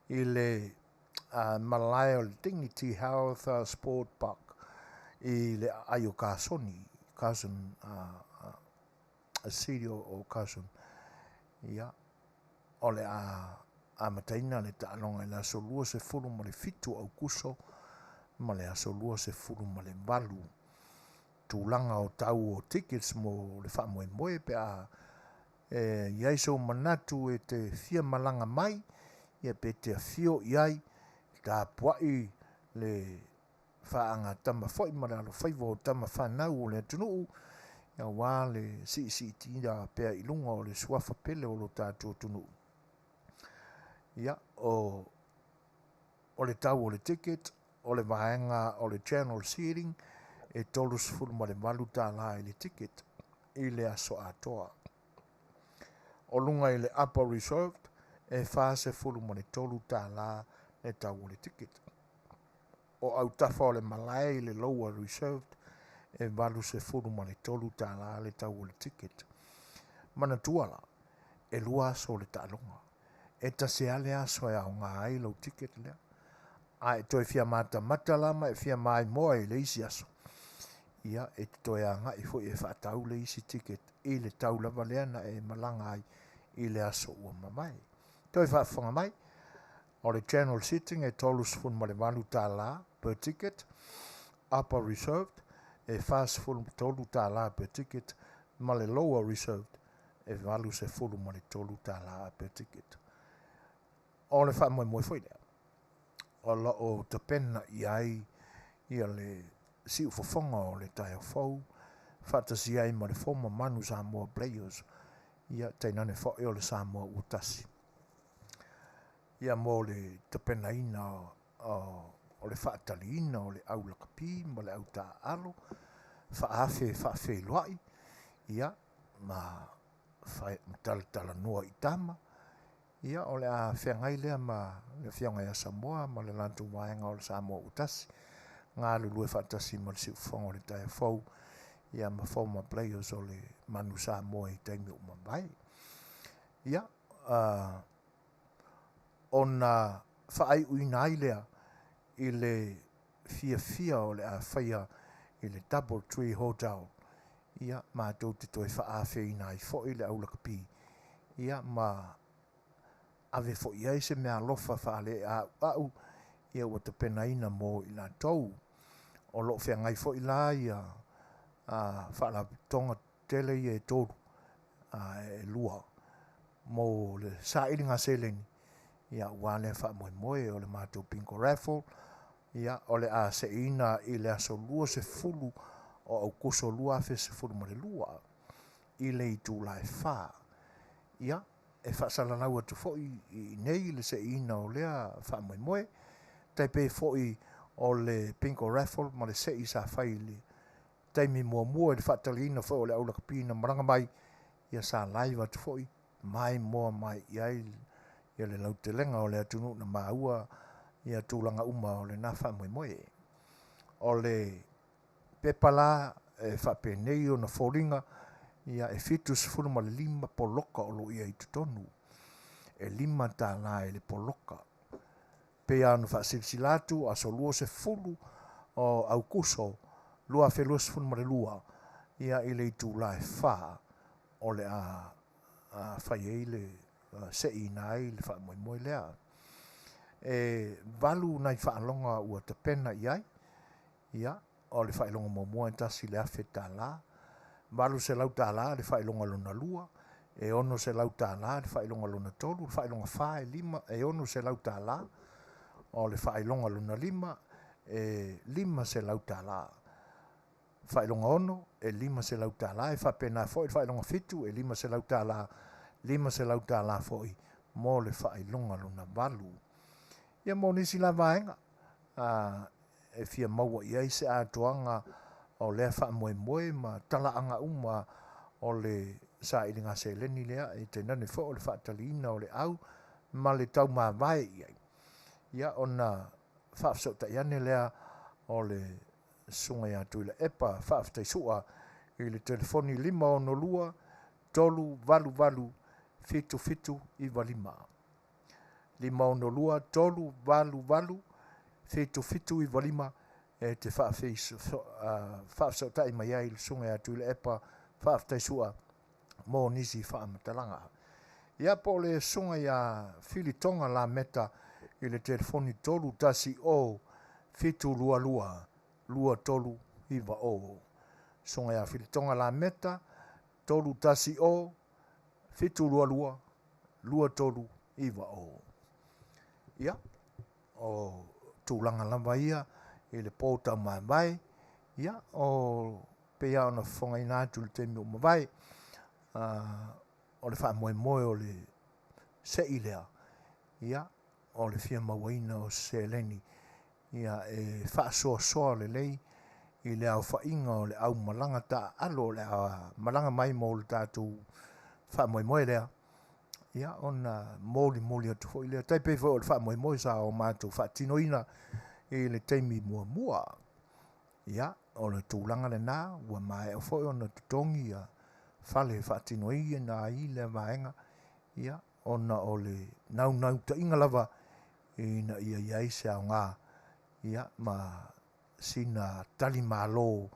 i le malae o le Dignity Health Sport Park i le aai o Kasoni, Carson, City o Carson. Ia, o le a amataina le taaloga i le aso 27 o Aukuso ma le aso 28. Tulaga o tau o tickets mo le faamoemoe pe a e i ai sou manatu e te fia malaga mai, ia pe te afio i ai, tapuai le faagatama foi ma le alofaiva o tama fanau o le atunuu, aua le siisiitia pea i luga o le suafa pele o lo tatou atunuu. Ia, o le tau o le ticket, o le vaega o le general seating, e $38 i le ticket i le aso atoa. O luga i le upper reserved, e $43 le tau o le ticket. O autafa o le malae i le lower reserved, e $83 le tau o le ticket. Manatua la, e 2 aso o le taaloga. E tasi lava le aso e aoga ai lau ticket lea. A e toe fia matamata la ma e fia maimoa i le isi aso, ia e te toe agai foi e faatau le isi ticket i le tau lava lea na e malaga ai i le aso ua mavae. Toe faafofoga mai, o le general seating e $38 per ticket, upper reserved e $43 per ticket, ma le lower reserved e $83 per ticket. O le faamoemoe foi lea, o loo tapena i ai ia le siufofoga o le taeao fou, faatasi ai ma le former Manu Samoa Players, ia tainane foi o le Samoa ua tasi. Ia mo le tapenaina o le faataliina o le au lakapi ma le au taaalo, faaafe faafeiloai, ia ma talatalanoa i tama, ia o le a feagai lea ma le afioga ia Samoa ma le latou vaega o le Samoa ua tasi, galulue faatasi ma le siufofoga o le taeao fou, ia ma former players o le Manu Samoa i taimi o mavae. Ia, ona faaiuina ai lea i le fiafia o le a faia i le Double Tree Hotel, ia matou te toe faafeina ai foi le au lakapi, ia ma ave foi ai se mea alofa faale-auau, ia ua tapenaina mo i latou. O loo feagai foi la ia faalapotopotoga tele ia e 3, e 2 mo le sailiga seleni, ia ua lea faamoemoe o le matou bingo raffle, ia o le a seina i le aso 20 o Aukuso 2012 i le itula e 4. Ia, e faasalalau atu foi i nei le seina o lea faamoemoe, tai pei foi o le bingo raffle ma le sei sa fai i le taimi muamua i le faataliina foi o le au lakapi na malaga mai, ia sa live atu foi maimoa mai i ai ia le lautelega o le atunuu na maua ia tulaga uma o lena faamoemoe. O le pepa la e faapenei ona foliga, ia e 75 poloka o lo ia i totonu, e $5 i le poloka. Pe ia ona faasilasila atu aso 20 o Aukuso 2022, ia i le itula e 4, o le a fai ai le seiina ai le faamoemoe lea. E 8 nai faaloga ua tapena i ai. Ia, o le faailoga muamua e $1,000, $800 le faailoga lona lua, e $600 le faailoga lona tolu, le faailoga fa e lima e $600, o le faailoga lona lima e $500, faailoga 6 e $500, e faapena foi le faailoga 7 e $500, $500 foi mo le faailoga lona 8. Ia mo nisi la vaega e fia maua i ai se atoaga o lea faamoemoe ma talaaga uma o le sailiga seleni lea, e tainane foi o le faataliina o le au ma le taumavae i ai. Ia ona faafesootai ane lea o le susuga ia Tuilaepa Faafetaisua i le telefoni 562 388 7795. 562 388 7795 e te faafesootai mai ai le susuga ia Tuilaepa Faafetaisua mo nisi faamatalaga. Ia po o le susuga ia Filitoga Lameta i le telefoni 310 722 2390. Susuga ia Filitoga Lameta 310 722 2390. Ia, o tulaga lava ia i le po taumavae. Ia, o pei ona fofogaina atu i le taimi ua mavae, o le faamoemoe o le sei lea, ia, o le fia mauaina o seleni, ia, e faasoasoa lelei i le aofaiga o le aumalaga taaalo o le a malaga mai mo le tatou faamoemoe lea. Ia, ona molimoli atu foi lea, tai pei foi o le faamoemoe sa o matou faatinoina i le taimi muamua. Ia, o le tulaga lena, ua maea foi ona totogi ia fale faatinoina ai lea vaega, ia, ona o le naunautaiga lava ina ia i ai se aoga, ia, ma sina talimalo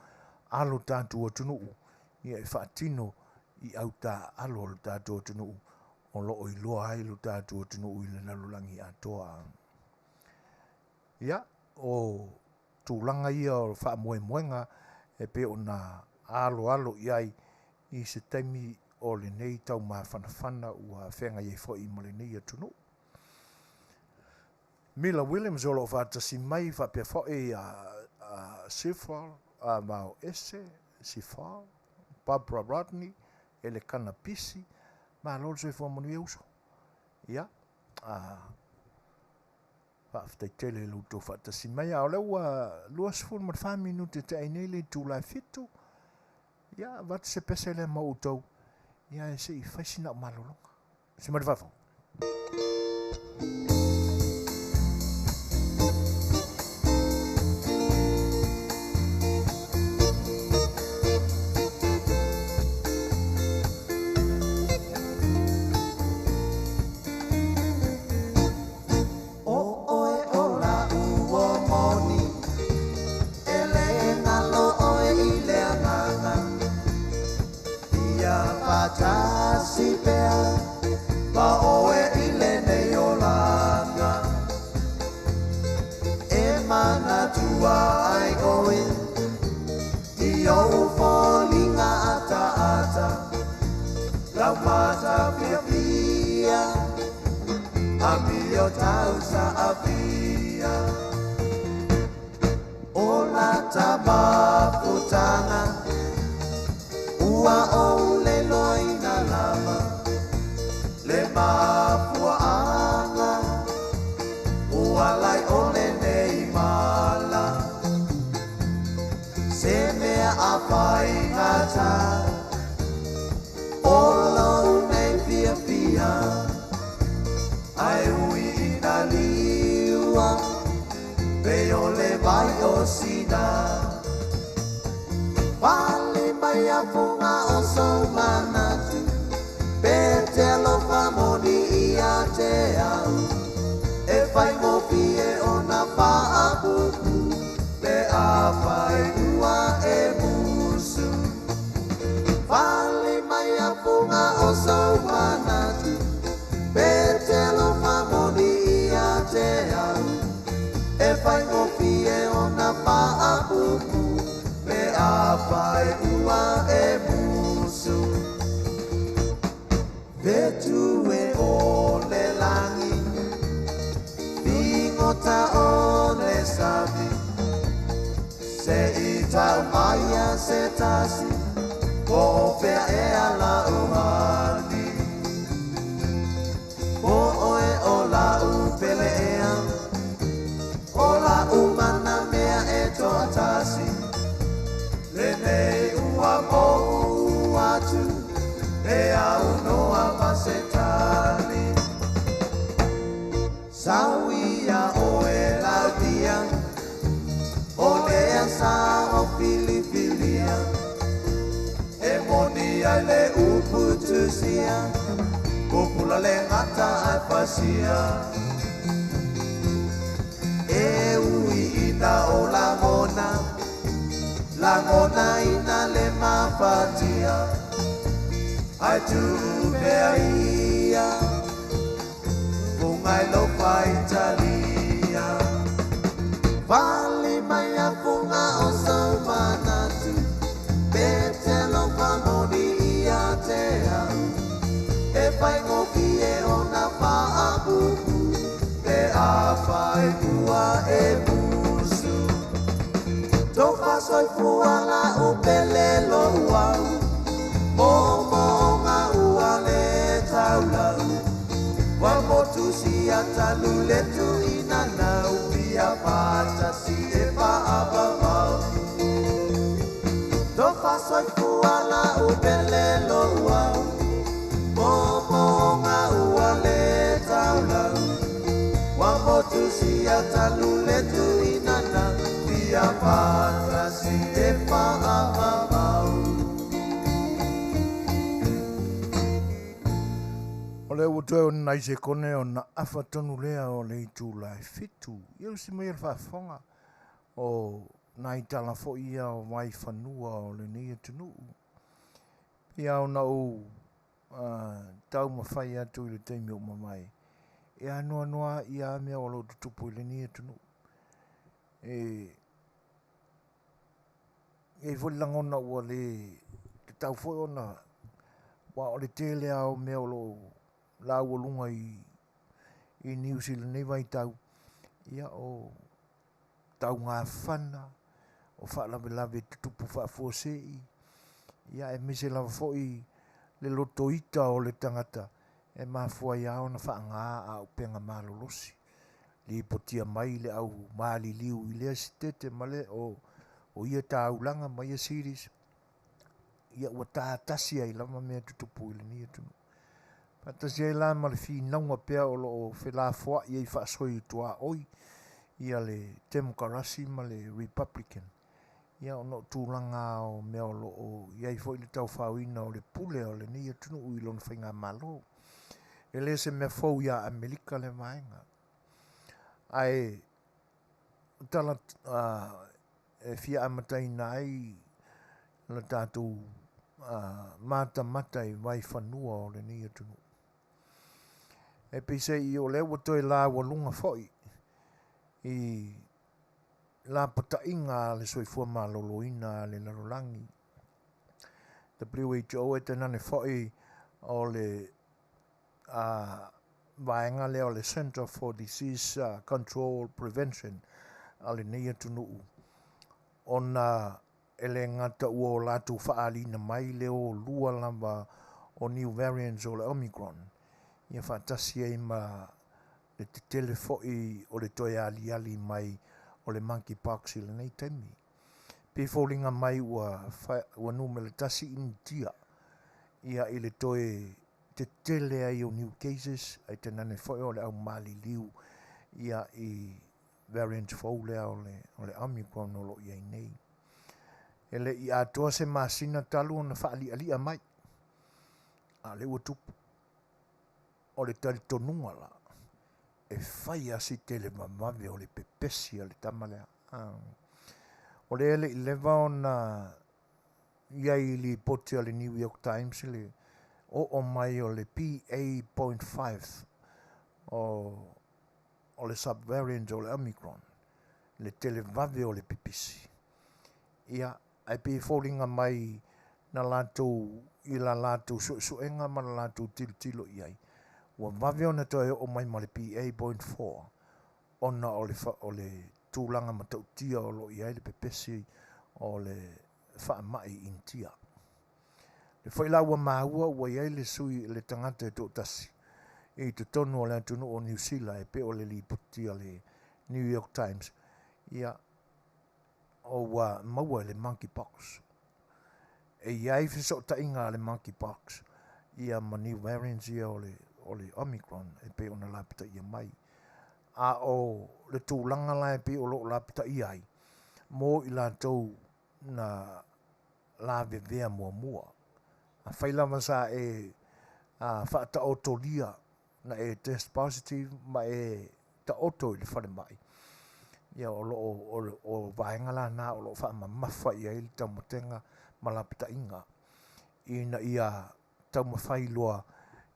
alo tatou atunuu, ia, e faatino i au taaalo o le tatou atunuu o loo iloa ai lo tatou atunuu i le lalolagi atoa. Ia, o tulaga ia o faamoemoega e pei ona aloalo i ai i se taimi o lenei taumafanafana ua feagai ai foi ma lenei atunuu. Mila Williams o loo faatasi mai, faapea foi Sifal Mao Ese, Sifal, Barbara Rodney, Elekana Pisi, malo le soifua manuia uso. Ia, faafetai tele i lo outou faatasi mai. A o lea ua 24 minute te ai nei le itula e 7. Ia, avatu se pese lea ma outou. Ia, e se i fai sina au malologa. Se mai le fafo. O oe o la ua moni, e le ngalo oe i le agaga. Ia faatasi pea ma oe i lenei olaga. E manatua ai oe i ou foliga ataata, lau mata fiafia, amio tausaafia. O lata mafutaga ua ou leloina lava, le mafuaaga ua lai o lenei mala. Se mea a faigata o lou nei fiafia, ae ui ina liua pei o le vai o sina. Pale mai a fuga o sou manatu, pe te alofa moni ia te au. E faigofie ona faapupu, pe afai ua e musu. Pale mai a fuga Aia se tasi po o fea ea la'u honey. Po ʻoe o la'u pele ea, o la'u mana mea e toatasi. Lenei ua mou atu e aunoa ma se tali. Sau ia ʻoe laudia, o lea sa o filifilia. E moni ai le upu tusia, pupula le gata ae pasia. E ui ina o lagona, lagona ina le mafatia. Ae tuu pea ia, fuga i lou faitalia. Fali mai a fuga o sou manatu, pe te alofa moni ia te au. E faigofie ona faapupu, pe afai ua e musu. Tofa soifua la'u pele lou au, moomooga ua le taulau. Ua motusia talu le tuuina nau, fia faatasi e faavavau. Tofa soifua la'u pele lou au, moomooga ua le taulau. Ua motusia talu le tuuina nau, fia faatasi e faavavau. O lea ua toe o nai sekone ona afa tonu lea o le itula e 7. Ia usi mai le faafofoga o nai tala foi ia o vaifanua o lenei atunuu. Ia ona ou taumafai atu i le taimi ua mavae e anoanoa ia mea o lo o tutupu i lenei atunuu. E i ai foi le lagona ua le tatau foi ona ua o le tele lava o mea o lo o laualuga i news i lenei vaitau, ia o taugafana, o faalavelave tutupu faafuasei, ia aemaise lava foi le lotoita o le tagata e mafua ai lava ona faaga auupega malolosi. Lipotia mai le au maliliu i lea sitete ma le o ia taulaga ma ia series, ia ua tatasi ai lava mea tutupu i lenei atunuu. Faatasi ai la ma le finauga pea o lo o felafoai ai faasoi tuaoi ia le Demokarasi ma le Republican. Ia ona o tulaga o mea o lo o i ai foi le taufaoina o le pule o lenei atunuu i lona faigamalo. E le se mea fou ia Amerika le vaega. Ae tala e fia amataina ai la tatou matamata i vaifanua o lenei atunuu. E peisei o lea ua toe laualuga foi i lapataiga a le soifua maloloina a le lalolagi. WHO e tainane foi o le vaega lea o le Center for Disease Control Prevention a lenei atunuu, ona e le gata ua o latou faalina mai le olua lava o new variants o le Omicron, ia faatasi ai ma le tetele foi o le toe aliali mai o le monkeypox i lenei taimi. Pe foliga mai ua numera 1 Initia ia i le toe tetele ai o new cases, ai tainane foi o le au maliliu ia i variant fou lea o le Omicron o lo o i ai nei. E le i atoa se masina talu ona faalialia mai, a le ua tupu. O le talitonuga la, e fai a si tele vavave o le pepesi a le tama lea. O le le i leva ona i ai i lipoti a le New York Times le oo mai o le PA.5 o le subvariant o le Omicron, le televave o le pepesi. Ia, ai pe foliga mai na latou i la latou suesuega ma la latou tilotilo i ai, ua vave ona toe oo mai ma le PA.4 ona o le tulaga matautia o lo o i ai le pepesi o le faamai i Initia. Le foi la ua maua ua i ai le sui le tagata e toatasi i totonu o le atunuu o Niu Sila e pei o le lipoti a le New York Times, ia, ua maua i le monkeypox. E i ai fesootaiga a le monkeypox ia ma new variants ia o le, o le Omicron e pei ona lapataia mai. A o le tulaga la e pei o lo o lapataia ai, mo i latou na lavevea muamua. Afai lava sa e faataotolia na e test positive ma e taoto i le falemai, ia o lo o, o vaega la na o lo o faamamafa i ai le taumatega ma lapataiga ina ia taumafai loa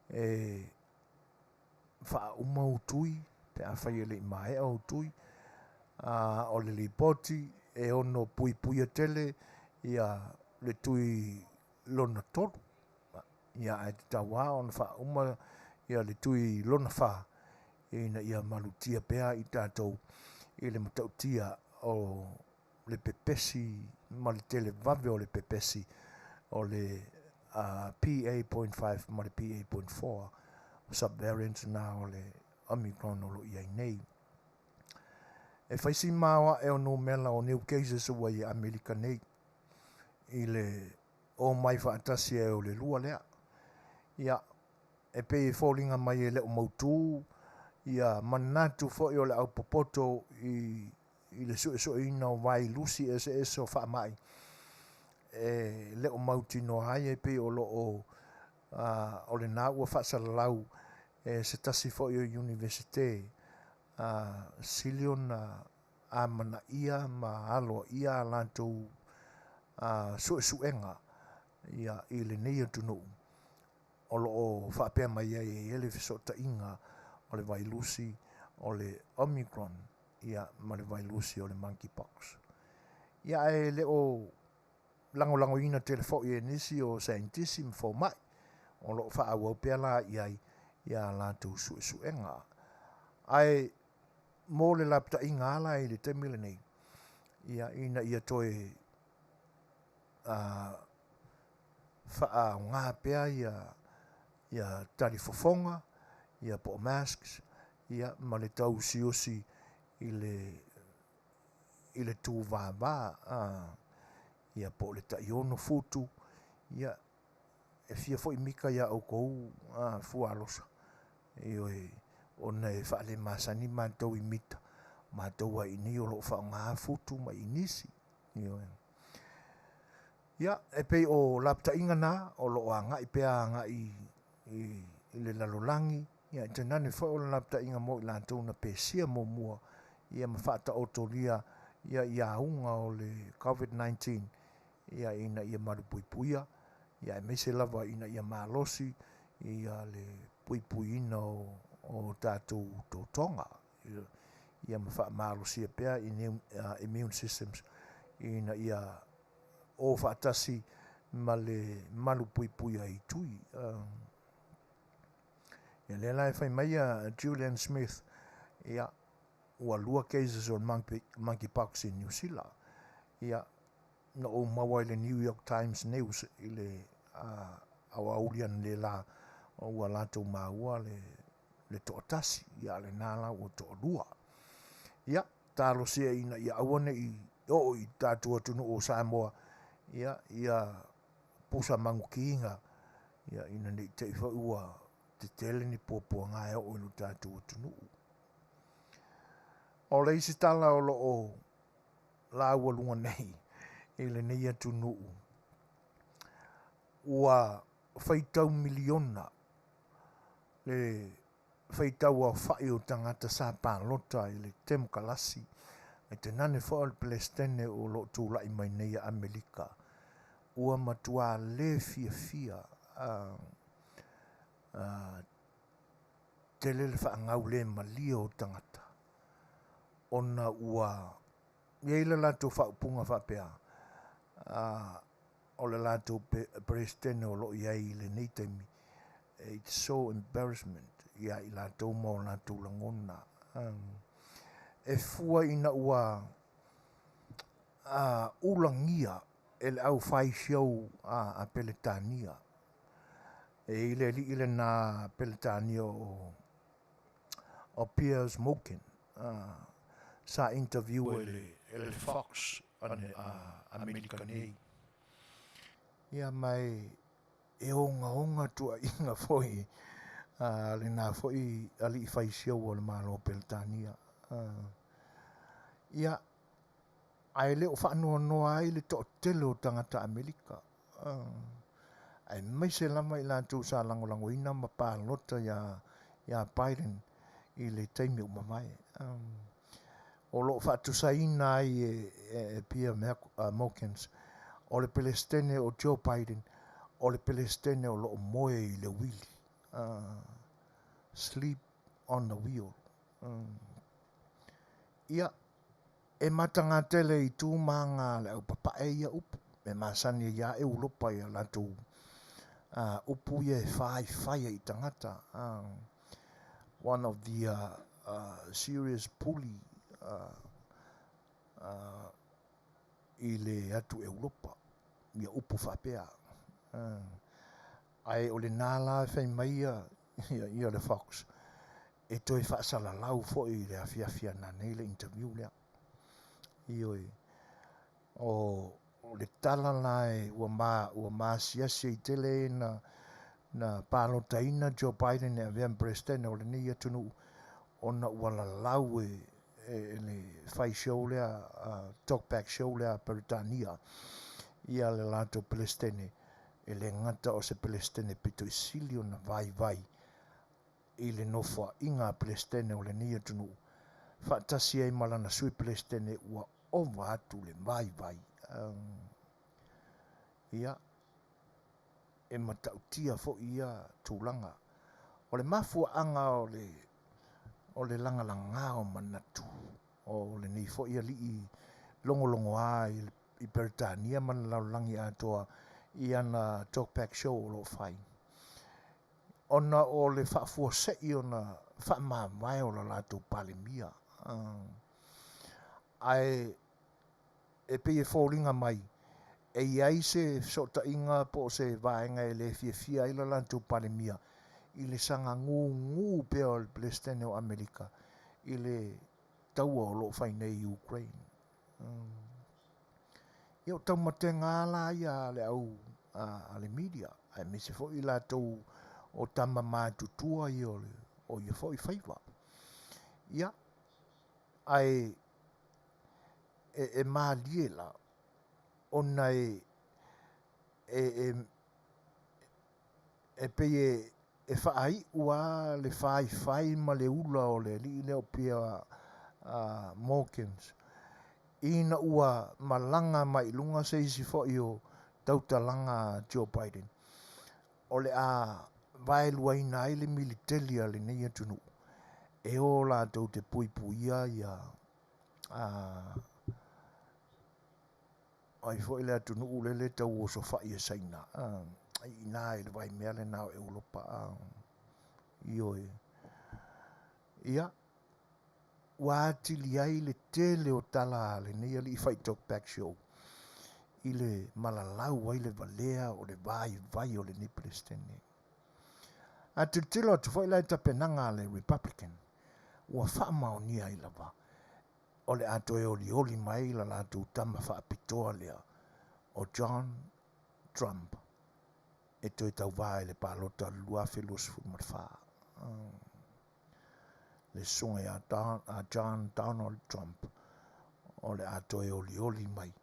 e faauma ou tui pe afai e le i maea ou tui. A o le lipoti e ono puipuia tele ia le tui lona tolu, ia ae tatau lava ona faauma ia le tui lona fa ina ia malutia pea i tatou i le matautia o le pepesi ma le televave o le pepesi o le PA.5 ma le PA.4, subvariants na o le Omicron o lo o i ai nei. E fai si maoae o numera o new cases ua i Amerika nei i le omai faatasi ai o le lua lea. Ia, e pei e foliga mai e le o mautu ia manatu foi o le aupopoto i i le suesueina o vailusi eseese o faamai e le o mautinoa ai e pei o lo o o lena ua faasalalau e se tasi foi o Iunivesite sili ona amanaia ma aloaia a latou suesuega ia i lenei atunuu o lo o faapea mai ai e i ai le fesootaiga o le vailusi o le Omicron ia ma le vailusi o le monkeypox. Ia ae le o lagolagoina tele foi e nisi o saienitisi ma fomai o lo o faaauau pea la i ai ia latou suesuega. Ae mo le lapataiga lava la i le taimi lenei, ia ina ia toe faaaoga pea ia ia talifofoga ia po o masks ia ma le tauusiusi i le i le tuvava ia po o le taiono futu ia e fia foi mika iā oukou fuaalosa ioe ona e faalemasani matou i mita matou lava i inei o lo o faaaoga futu ma inisi ioe. Ia e pei o lapataiga na o lo o agai pea agai i le lalolagi ia tainane foi o le lapataiga mo i latou na pesia muamua ia ma faataotolia ia i auga o le COVID-19 ia ina ia malupuipuia ia aemaise lava ina ia malosi ia le puipuiina o tatou totoga ia ma faamalosia pea immune systems ina ia o faatasi ma le malupuipuia i tui. Ia lea la e fai mai a Julian Smith, ia ua lua cases o le monkeypox i Niu Sila. Ia na ou maua i le New York Times News i le aoauli analeila ua latou maua le le toatasi, ia a o lena la ua toalua. Ia, talosia ina ia aua ne i oo i tatou atunuu o Samoa, ia, ia pusa magukiga, ia ina ne i te i foi ua tetele ni puapuaga e oo i lo tatou atunuu. O le isi tala o lo o laualuga nei i lenei atunuu, ua faitau miliona le faitau aofai o tagata sa palota i le Temokalasi ae tainane foi o le Peresetene o lo o tulai mai nei a Amerika ua matuā le fiafia tele le faagaulemalie o tagata ona ua i ai le latou faaupuga faapea, o le latou Peresetene o lo o i ai i lenei taimi, it's so embarrassment ia i latou ma o latou lagona. E fua ina ua ulagia. e le au fai show a Peretania. E i le alii lena Peretania o Piers Morgan, sa interview e le Fox Amerika nei. Ia mai e ogaoga tuuaiga foi lena foi alii fai show o le Malo o Peretania. Ia, ae le o faanoanoa ai le toatele o tagata Amerika, aemaise lava i latou sa lagolagoina ma palota ia Biden i le taimi ua mavae. O lo o faatusaina ai e Piers Morgans, o le Pelestene o Joe Biden, o le Pelestene o lo o moe i le uili, sleep on the wheel. Ia, e mataga tele i tu ma aga a le aupapae ia upu, e masani ai lava Europa i a latou upu ia e faifai ai i tagata. One of the serious bully i le atu Europa, ia upu faapea. Ae o lena la e fai mai ia le Fox, e toe faasalalau foi i le afiafi ananei le interview lea. Ioe, o le tala la e ua masiasi ai tele na palotaina Joe Biden e avea ma Peresetene o lenei atunuu, ona ua lalau e le fai show lea, talkback show lea a Peretania, ia le latou Peresetene, e le gata o se Peresetene pito i sili ona vaivai i le nofoaiga a Peresetene o lenei atunuu, faatasi ai ma lana Sui Peresetene ua ova atu le vaivai. Ia, e matautia foi ia tulaga. O le mafuaaga o le lagalaga o manatu o lenei foi alii logologoa i Peretania ma le lalolagi atoa i ana talkback show o lo o fai, ona o le faafuasei ona faamavae o le latou Palemia. Ae e pei e foliga mai e i ai se fesootaiga po o se vaega e le fiafia ai le latou Palemia i le sagagugu pea o le Peresetene o Amerika i le taua o lo o fai nei i Ukraine. Ia o taumatega la ia a le au a le media, aemaise foi latou o tama matutua ia o ia foi faiva. Ia, ae e malie la, ona e pei e faaiu lava le faifai ma le ula o le alii lea o Piers Morgans, ina ua malaga mai i luga se isi foi o tautalaga a Joe Biden, o le a vaeluaina ai le militeli a lenei atunuu, e o latou te puipuia ia ai foi le atunuu lele tau osofai e Saina, i ina i le vaimea lena o Europa. Ioe. Ia, ua atili ai le tele o tala a lenei alii fai talkback show i le malalau ai le valea o le vaivai o lenei Peresetene. A tilotilo atu foi la i tapenaga a le Republican, ua faamaonia ai lava o le a toe olioli mai la latou tama faapitoa lea o John Trump e toe tauvā i le palota o le 2024. Le susuga ia John Donald Trump o le a toe olioli mai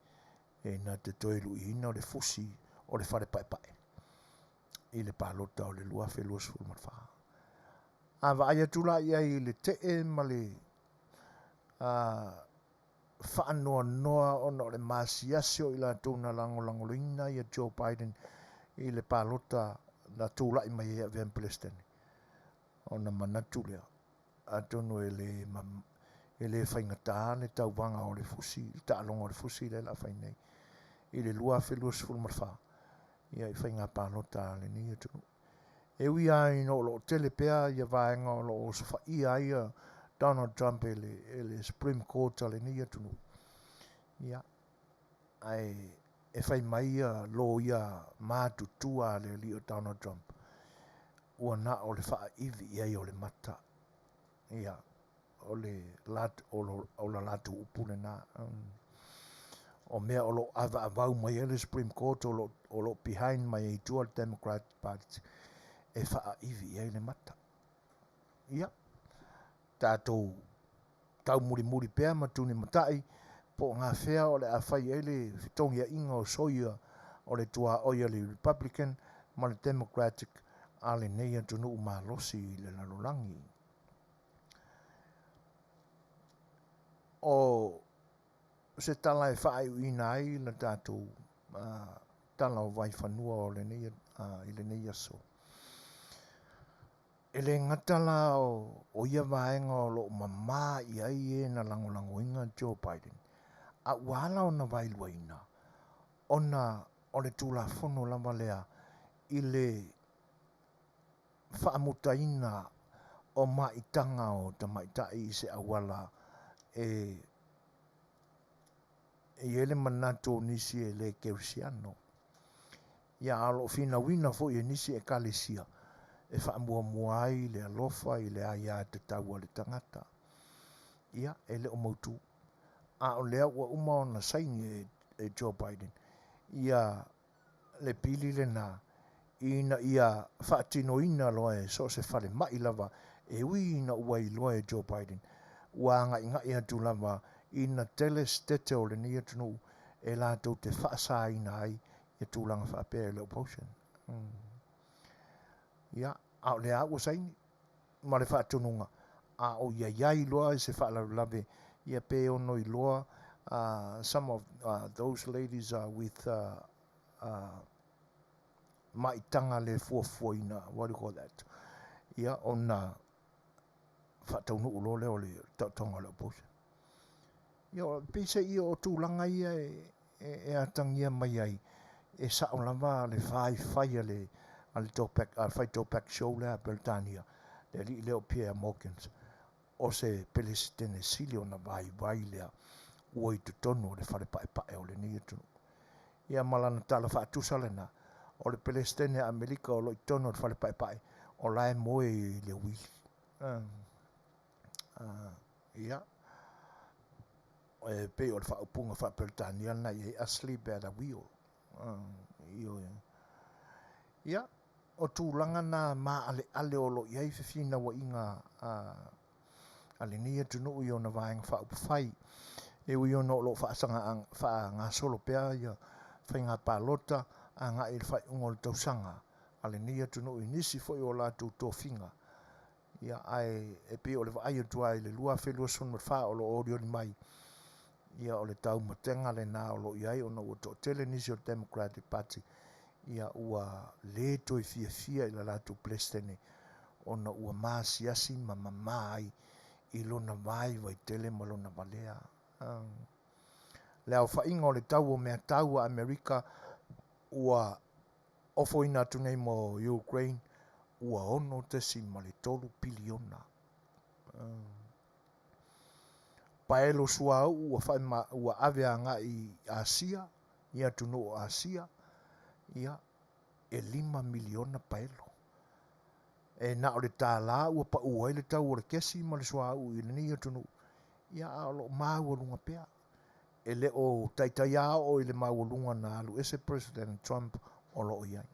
e na te toe luiina o le fusi o le fale paepae i le palota o le 2024. A vaai atu la i ai i le tee ma le faanoanoa ona o le masiasi o i latou na lagolagoloina ia Joe Biden i le palota na tulai mai ai e avea ma Peresetene, ona manatu lea, atonu e le faigata le tauvaga o le fusi, le taaloga o le fusi lea o le a fai nei i le 2024, ia i faiga palota a lenei atunuu. E ui lava ina o lo o tele pea ia vaega o lo o osofaia ai ia Donald Trump e le Supreme Court a lenei atunuu, ia, ae e fai mai ia loia matutua a le alii o Donald Trump, ua na o le faaivi i ai o le mata. Ia, o le o la latou upu lena. O mea o lo o avaavau mai ai le Supreme Court, o lo o behind mai ai i tua le Democrat Party, e faaivi i ai le mata. Ia, tatou taumulimuli pea ma tunimatai po o gafea o le a fai ai le fetogiaiga o soia o le tuaoi a le Republican ma le Democratic a lenei atunuu malosi i le lalolagi. O se tala e faaiuina ai le tatou tala o vaifanua o lenei, i lenei aso. E le gata la o ia vaega o lo o mamā i ai e na lagolagoina Joe Biden, a ua ala ona vaeluaina ona o le Tulafono lava lea i le faamutaina o maitaga o tamaitai i se auala e i ai le manatu o nisi e le kerisiano. Ia, a o lo o finauina foi e nisi ekalesia e faamuamua ai le alofa i le aiatatau a le tagata. Ia, e le o mautu. A o lea ua uma ona saini e Joe Biden ia le pili lena ina ia faatinoina loa e so o se falemai lava, e ui ina ua iloa e Joe Biden ua agaigai atu lava ina tele setete o lenei atunuu e latou te faasaina ai ia tulaga faapea i le abortion. Ia, a o lea ua saini ma le faatonuga, a o ia iai loa se faalavelave, ia pe ono iloa some of those ladies are with maitaga le fuafuaina, what do you call that? Ia, ona faataunuu loa lea o le taotoga o le abortion. Ia, peiseai o tulaga ia e atagia mai ai, e sao lava le faifai a le fai Talkback Show lea a Peretania, le alii lea o Pierre Morgans, o se pelesitene sili ona vaivai lea ua i totonu o le fale paepae o lenei atunuu. Ia ma lana tala faatusa lena, o le pelesitene a Amerika o lo o i totonu o le fale paepae, o la e moe i le uili. Ia, e pei o le faaupuga faa-Peretania lena i ai, asleep at a wheel. Ia, o tulaga na maaleale o lo o i ai fefinauaiga a lenei atunuu i ona vaega faaupufai, e ui ona o lo o faagasolo pea ia faiga palota agai i le faaiuga o le tausaga a lenei atunuu i nisi foi o latou tofiga. Ia, ae e pei o le vaai atu ai i le 2024 o lo o olioli mai, ia o le taumatega lena o lo o i ai ona ua toatele nisi o le Democratic Party, ia ua le toe fiafia i le latou pelesitene ona ua masiasi ma mamā ai i lona vaivai tele ma lona valea. Le aofaiga o le tau o meatau a Amerika ua ofoina atu nei mo Ukraine ua 6.3 piliona. Paelo suauu ua ave agai i Asia, i atunuu o Asia, ia e 5 miliona paelo. E na o le tālā ua pau ai le tau o le kesi ma le suauu i lenei atunuu, ia a o lo o maualuga pea. E le o taitai a oo i le maualuga na alu ese President Trump o lo o i ai.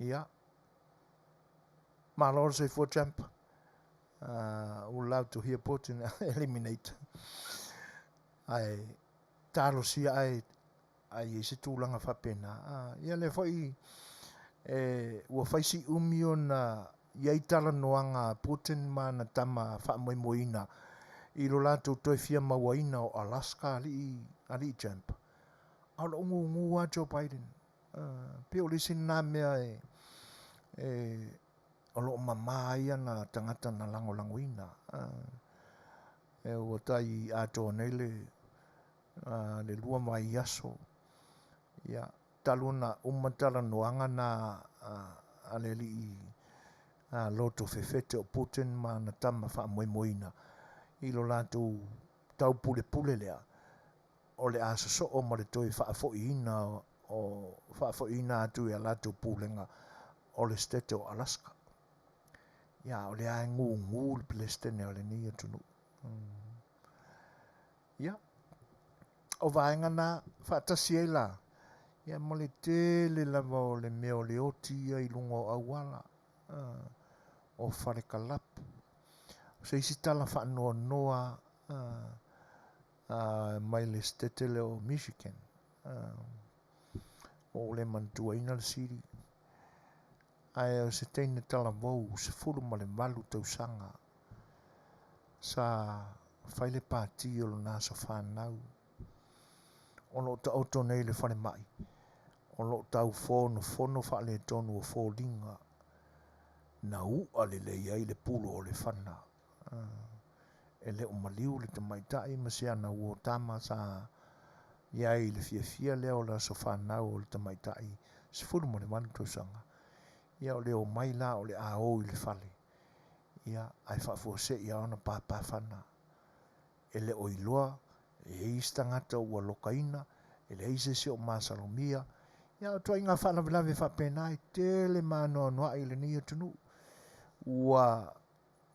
Ia, malo le soifua Trump. Would love to hear Putin eliminate. Ae talosia ae ai i se tulaga faapena. Ia lea foi ua fai si umi ona i ai talanoaga a Putin ma ana tama faamoemoeina i lo latou toe fia mauaina o Alaska, alii Trump. A o lo o gugu lava Joe Biden. Pei o le isi lena mea e o lo o mamā ai ana tagata na lagolagoina. E ua tai atoa nei le 2 vaiaso. Ia, talu ona uma talanoaga na a le alii loto fefete o Putin ma ana tama faamoemoeina i lo latou taupulepule lea. o le a sosoo ma le toe faafoiina o faafoiina atu i a latou pulega o le Setete o Alaska. Ia, o lea e gugu le Peresetene o lenei atunuu. Ia, o vaega na faatasi ai la, ia ma le tele lava o le mea o le oti ia i luga o auala, o fale kalapu. O se isi tala faanoanoa mai le Setete lea o Michigan. Ua ou le manatuaina le sili. Ae o se teine talavou 18 tausaga sa fai le pati o lona aso fanau. O lo o taoto nei i le falemai, o lo o tau fonofono faaletonu o foliga na u'a lelei ai le pulu o le fana. E le o maliu le tamaitai ma si ana uo tama sa i ai i le fiafia lea o le aso fanau o le tamaitai 18 tausaga. Ia o le omai la o le a o i le fale, ia ae faafuasei lava ona papa fana. E le o iloa e i ai se tagata ua lokaina, e leai se isi o masalomia. Ia o ituaiga faalavelave faapena e tele ma anoanoai i lenei atunuu. Ua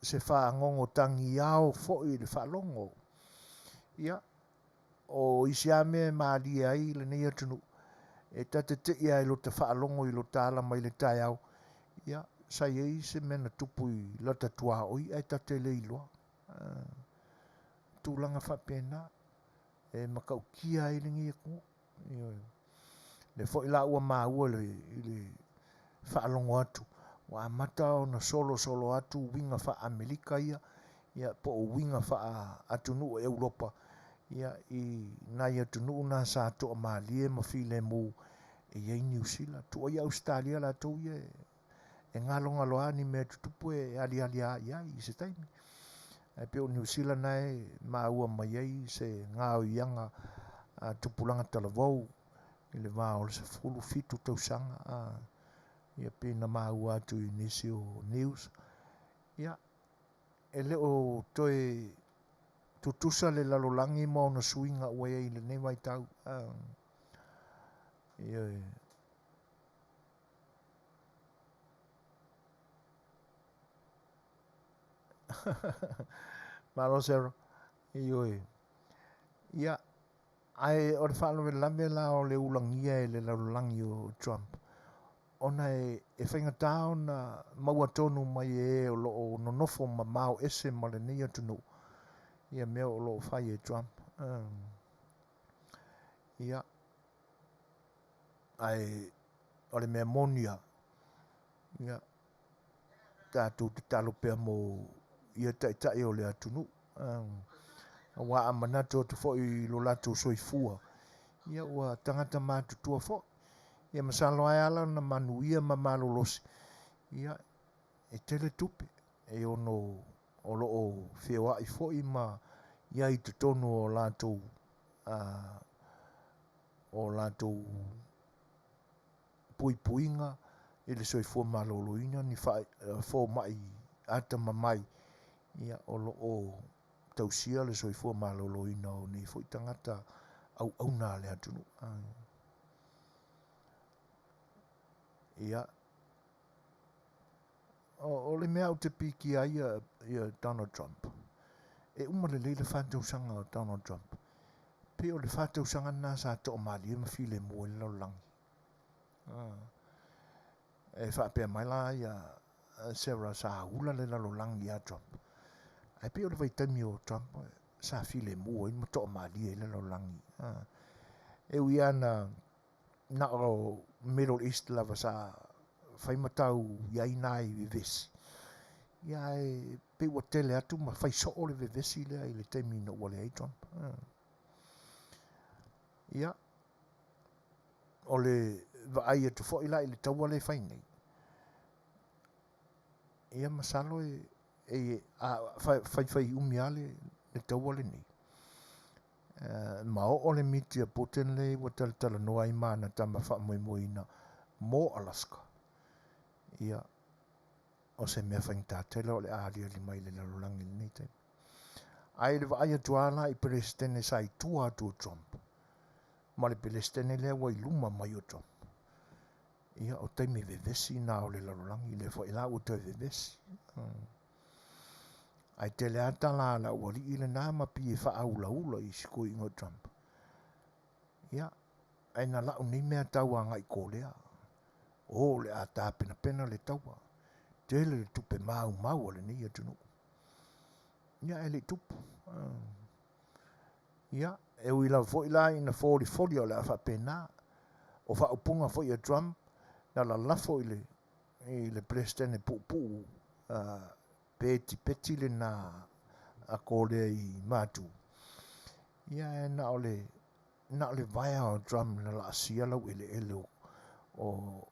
se fagogo tagiao foi i le faalogo. Ia, o isi lava mea e malie ai lenei atunuu, e ta te te i lava i lota faalogo i lota ala mai le taeao, ia, sa i ai se mea na tupu i lota tuaoi ae ta te le iloa. Tulaga faapena e matautia ai lenei atunuu. Ioe. Lea foi la ua maua i le faalogo atu, ua amata ona solosolo atu uiga faa-Amerika ia, ia po o uiga faa-atunuu o Europa, ia i nai atunuu na sa toamalie ma filemu e i ai Niu Sila. Tuua ia Ausetalia latou ia e galogalo lava ni mea tutupu e aliali lava i ai i se taimi. Ae pei o Niu Sila na e maua mai ai se gaoioiga a tupulaga talavou i le va o le 17 tausaga. Ia pei na maua atu i nisi o news. Ia, e le o toe tutusa le lalolagi ma ona suiga ua i ai i lenei vaitau. Ioe. Malo Sarah. Ioe. Ia, ae o le faalavelave la o le ulagia e le lalolagi o Trump, ona e faigata ona maua tonu mai e e o lo o nonofo mamao ese ma lenei atunuu ia mea o lo o fai e Trump. Ia, ae o le mea moni lava, ia, tatou tatalo pea mo ia taitai o le atunuu. Aua a manatu atu foi i lo latou soifua, ia ua tagata matutua foi. Ia masalo lava e ala ona manuia ma malolosi, ia e tele tupe e ono o lo o feoai foi ma i ai i totonu o latou o latou puipuiga i le soifua maloloina, ni fomai atamamai, ia o lo o tausia le soifua maloloina o nei foi tagata auauna a le atunuu. Ia, o le mea ou te pikia ai ia Donald Trump, e uma lelei le 4 tausaga o Donald Trump, pei o le 4 tausaga lena sa toamalie ma filemu ai le lalolagi. E faapea mai la ia Sarah sa ula le lalolagi ia Trump. Ae pei o le vaitaimi o Trump sa filemu ai ma toamalie ai le lalolagi. E ui lava na na o Middle East lava sa fai ma tau i ai nai vevesi, ia ae pei ua tele atu ma fai soo le vevesi lea i le taimi ina ua leai Trump. Ia, o le vaai atu foi la i le taua lea e fai nei, ia masalo e faifai umi lava le taua lenei. Ma oo le miti a Putin le ua talatalanoa ai ma ana tama faamoemoeina mo Alaska. Ia, o se mea faigata tele o le a aliali mai le lalolagi i lenei taimi. Ae i le vaai atu lava la i Peresetene sa i tua atu o Trump, ma le Peresetene lea ua i luma mai o Trump. Ia, o taimi vevesi na o le lalolagi, lea foi la ua toe vevesi. Ae tele lava tala a le aualii lena ma pei e faaulaula i si toeaina o Trump. Ia, ae na lau nei mea tau agai i Korea. O, o le a tapenapena le taua. Tele le tupe maumau a lenei atunuu. Ia, e le i tupu. Ia, e ui lava foi la ina folifoli o le a faapena. O faaupuga foi a Trump, na lalafo i le, i le Peresetene puupuu uh, petipeti lena a Korea i Matu. Ia, e na o le, na o le vaea o Trump na laasia laueleele o, o,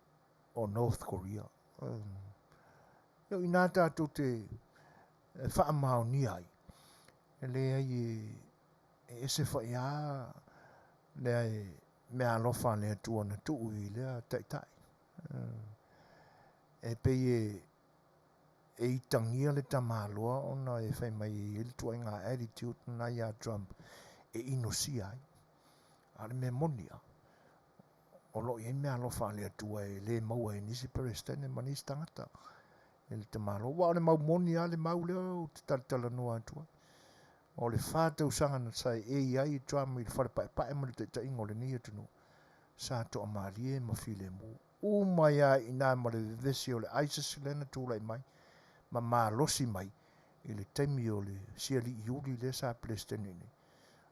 o North Korea. Um, ia, o i inā tatou te faamaonia ai, e leai e, e ese foi lava lea e meaalofa a le Atua na tuu i lea taitai. E pei e, e itagia le tamaloa ona e fai mai e i ai le tuaiga attitude na ia Trump e inosia ai. A o le mea moni lava, o lo o i ai meaalofa a le Atua e le maua e nisi Peresetene ma nisi tagata i le tamaloa. Aua o le mau moni lava le mau lea ou te talatalanoa atu ai. O le fa tausaga na saeei ai Trump i le fale paepae ma le taitaiga o lenei atunuu, sa toamalie ma filemu. Uma ai lava i ina ma le vevesi o le ISIS lea na tulai mai ma malosi mai i le taimi o le sialii Iuli lea sa Peresetene nei.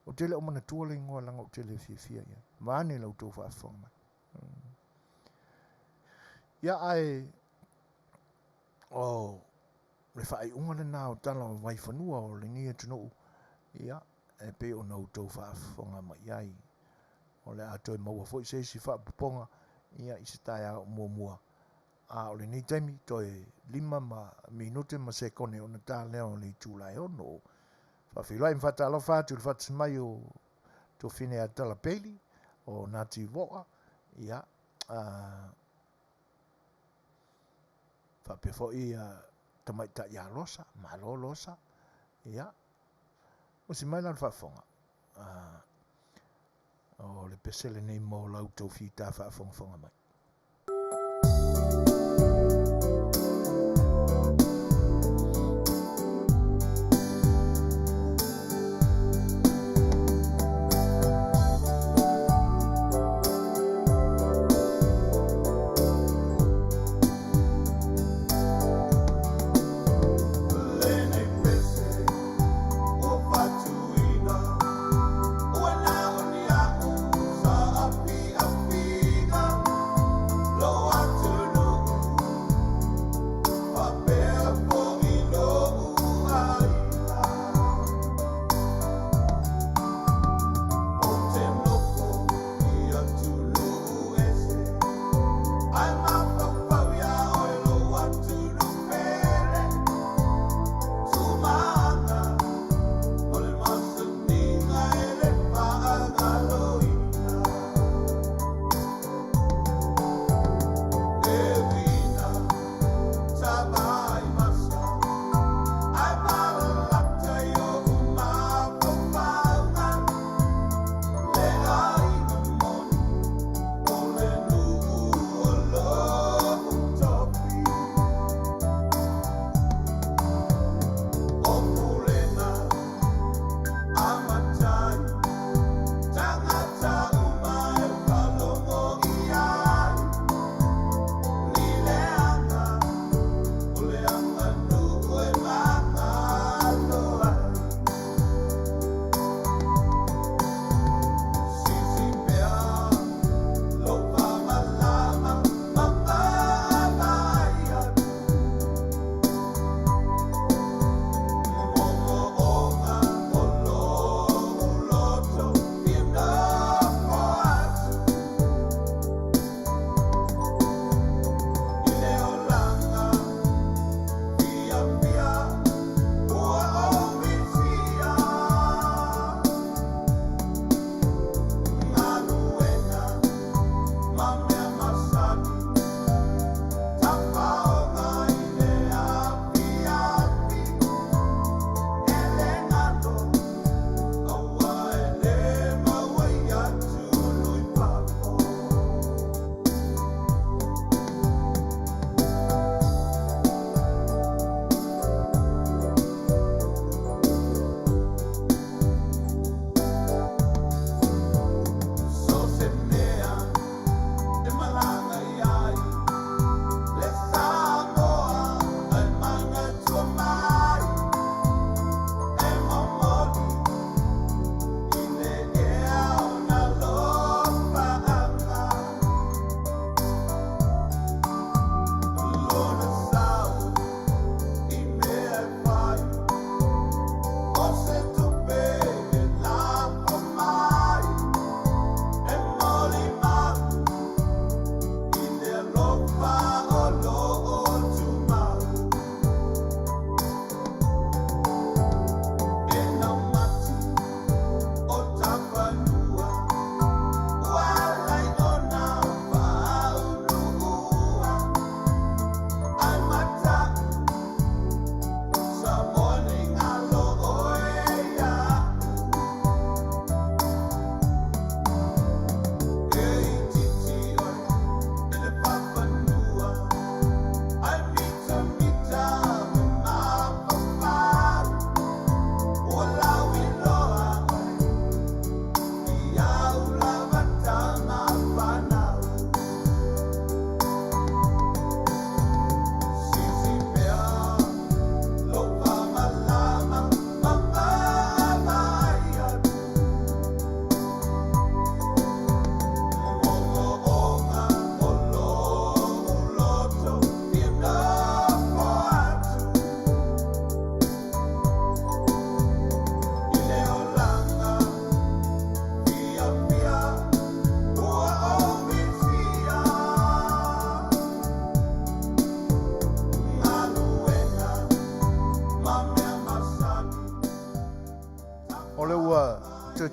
Ou te le o manatua le igoa leaga ou te le fiafia i ai. Vaeane la outou faafofoga mai. Ia ae o le faaiuga lena o tala o vaifanua o lenei atunuu, ia e pei ona outou faafofoga mai ai. O le a toe maua foi se isi faaopoopoga ia i se taeao muamua. A o lenei taimi, toe lima ma minute ma sekone ona ta lea o le itula e ono. Faafeiloai ma faatalofa atu i le faatasi mai o Tofine Atala Bailey, o Nati Voa, ia, a, faapea foi a, tamaitai ia Losa, malo Losa, ia, usi mai la le faafofoga, a, o le pese lenei mo la outou fita faafogafoga mai.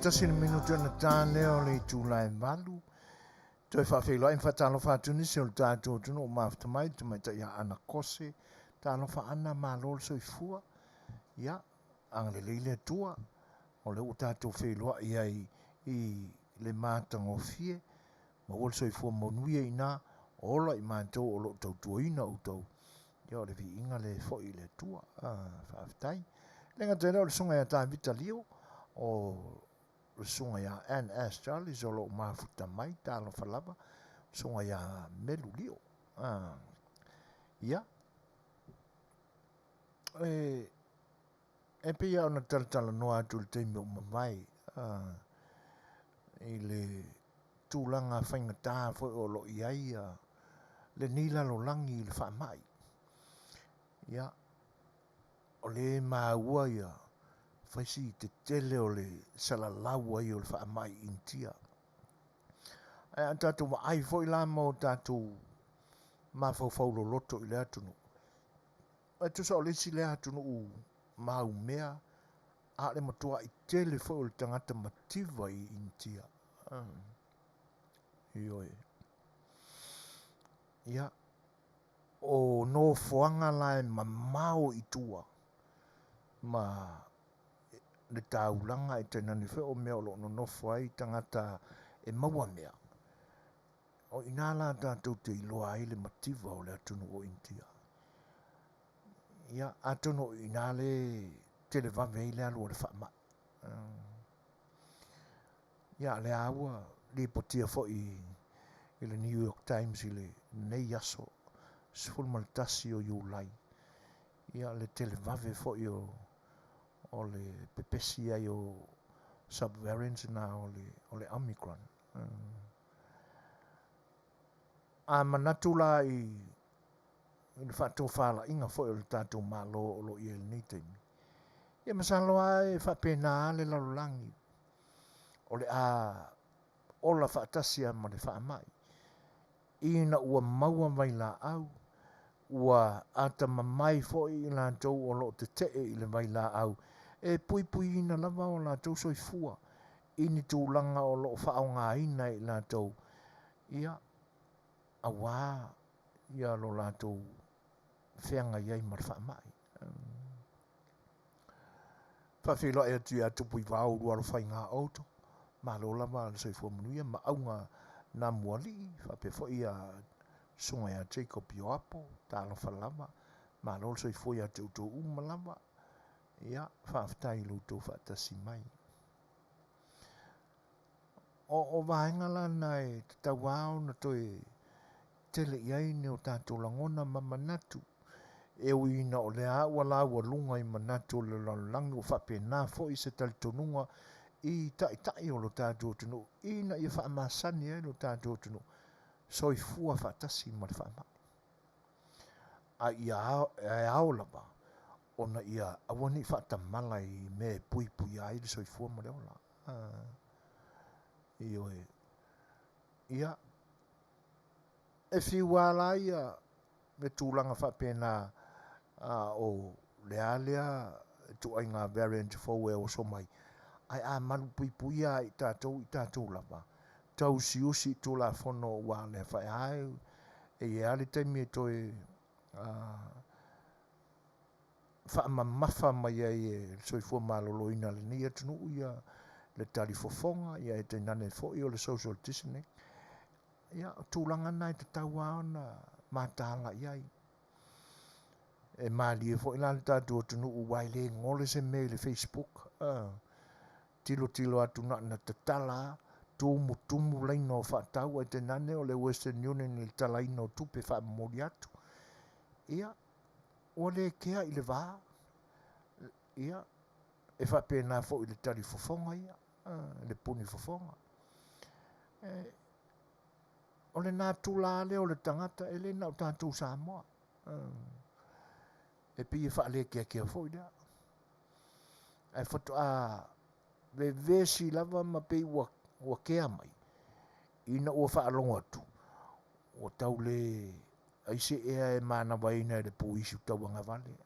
11 le minute ona ta lea o le itula e 8. Toe faafeiloai ma faatalofa atu nisi o le tatou atunuu mafuta mai, le tamaitai ia Ana Kose. Talofa Ana, malo le soifua. Ia, agalelei le Atua, o lea ua tatou feiloai ai i le matagofie. Maua le soifua manuia i ina, ola i matou o lo o tautuaina outou. Ia, o le viiga lea e foi i le Atua. Faafetai. E le gata i lea o le susuga ia Tavita Lio, o le susuga ia Ann S. Charles o lo o mafuta mai, talofa lava, susuga ia Melu Lio. Ia, e pei lava ona talatalanoa atu i le taimi ua mavae, i le tulaga faigata foi o lo o i ai lenei lalolagi i le faamai. Ia, o lea e maua ia faisi tetele o le salalau ai o le faamai i Initia. Ae a tatou vaai foi la ma o tatou mafaufau loloto i le atunuu, e tusa o le isi lea atunuu maumea, a o le matuai tele foi o le tagata mativa i Initia. Ioe. Ia, o nofoaga la e mamao i tua ma le taulaga e tainane foi o mea o lo o nonofo ai tagata e maua mea. O i ina la tatou te iloa ai le mativa o le atunuu o Initia. Ia, atonu o i ina le televave ai le alu o le faamai. Ia, lea ua lipotia foi i le New York Times i lenei aso 11 o Iulai. Ia, le televave foi o le pepesi ai o subvariants na o le Omicron. A manatu la i le faatofalaiga foi o le tatou Malo o lo o i ai i lenei taimi, ia masalo lava e faapena le lalolagi, o le a ola faatasi lava ma le faamai, ina ua maua vailaau, ua atamamai foi i latou o lo o tetee i le vailaau, e puipuiina lava o latou soifua i ni tulaga o lo o faaaogaina e i latou, ia, aua ia lo latou feagai ai ma le faamai. Faafeiloai atu ia Tupu i Vao ulu alofa i gā outou. Malo lava le soifua manuia ma auga nā mualii, faapea foi ia susuga ia Jacob Ioapo, talofa lava, malo le soifua ia te outou uma lava. Ia, faafetai i lo outou faatasi mai. O vaega la na e tatau lava ona toe tele i ai ni o tatou lagona ma manatu, e ui ina o lea ua laualuga i manatu o le lalolagi, ua faapena foi se talitonuga i taitai o lo tatou atunuu, ina ia faamasani ai lo tatou atunuu, soifua faatasi ma le faamai. A ia e ao lava ona ia aua ne i faatamala i mea e puipuia ai le soifua ma le ola. Ioe. Ia, e fiu lava la ia le tulaga faapena, o le a lea ituaiga variant fou e oso mai, ae a malupuipuia ai tatou i tatou lava, tausiusi i Tulafono ua lea fae e i ai le taimi e toe faamamafa mai ai e le soifua maloloina o lenei atunuu ia le talifofoga, ia e tainane foi o le social distancing. Ia, o tulaga na e tatau lava ona mataala i ai. E malie foi la le tatou atunuu aua e le gole se mea i le Facebook. Tilotilo atu na ona tatala, tumutumu laina o faatau, ae tainane o le Western Union i le talaina o tupe faamomoli atu. Ia, ua le kea i le va. Ia, e faapena foi i le talifofoga ia, le puni fofoga. O le natura lea o le tagata e le na o tatou Samoa. E pei e faalekeakea foi lea. Ae faatoa vevesi lava ma pei ua kea mai, ina ua faalogo atu, ua tau le ai se ea e manavaina e le puisi tauagavale.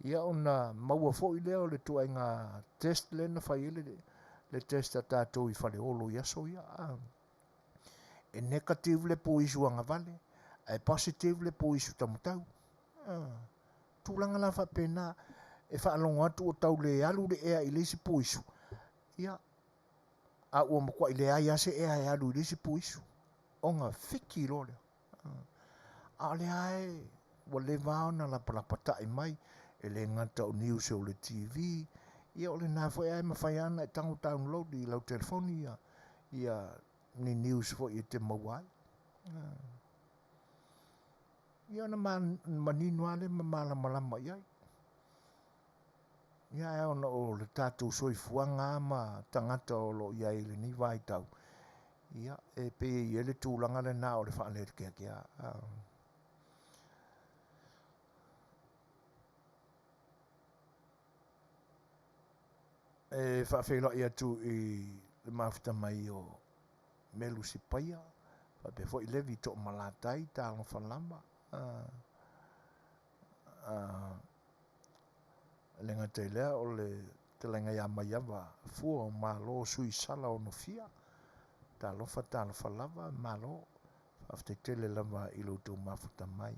Ia ona maua foi lea o le ituaiga test lea na fai ai le le test a tatou i Faleolo i aso ia. E negative le puisu agavale, ae positive le puisu taumatau. Tulaga la faapena, e faalogo atu ua tau le alu le ea i le isi puisu, ia, a ua matuai leai lava se ea e alu i le isi puisu, ona fiki loa lea. A o lea lava e, ua leva lava ona lapalapatai mai, e le gata o news o le TV, ia o lena foi lava e mafai lava ona e tago download i lau telefoni ia, ia ni news foi e te maua ai. Ia ona manino lava lea ma malamalama i ai. Ia ae ona o le tatou soifuaga lava ma tagata o lo o i ai i lenei vaitau, ia e pei e i ai le tulaga lena o le faalelekeakea. E faafeiloai atu i le mafuta mai o Melu Sipaia, faapea foi Levi Toomalatai, talofa lava. E le gata i lea o le fetalaiga ia Maiava Fua o Malo Suisala Onofia, talofa talofa lava, malo, faafetai tele lava i lo outou mafuta mai.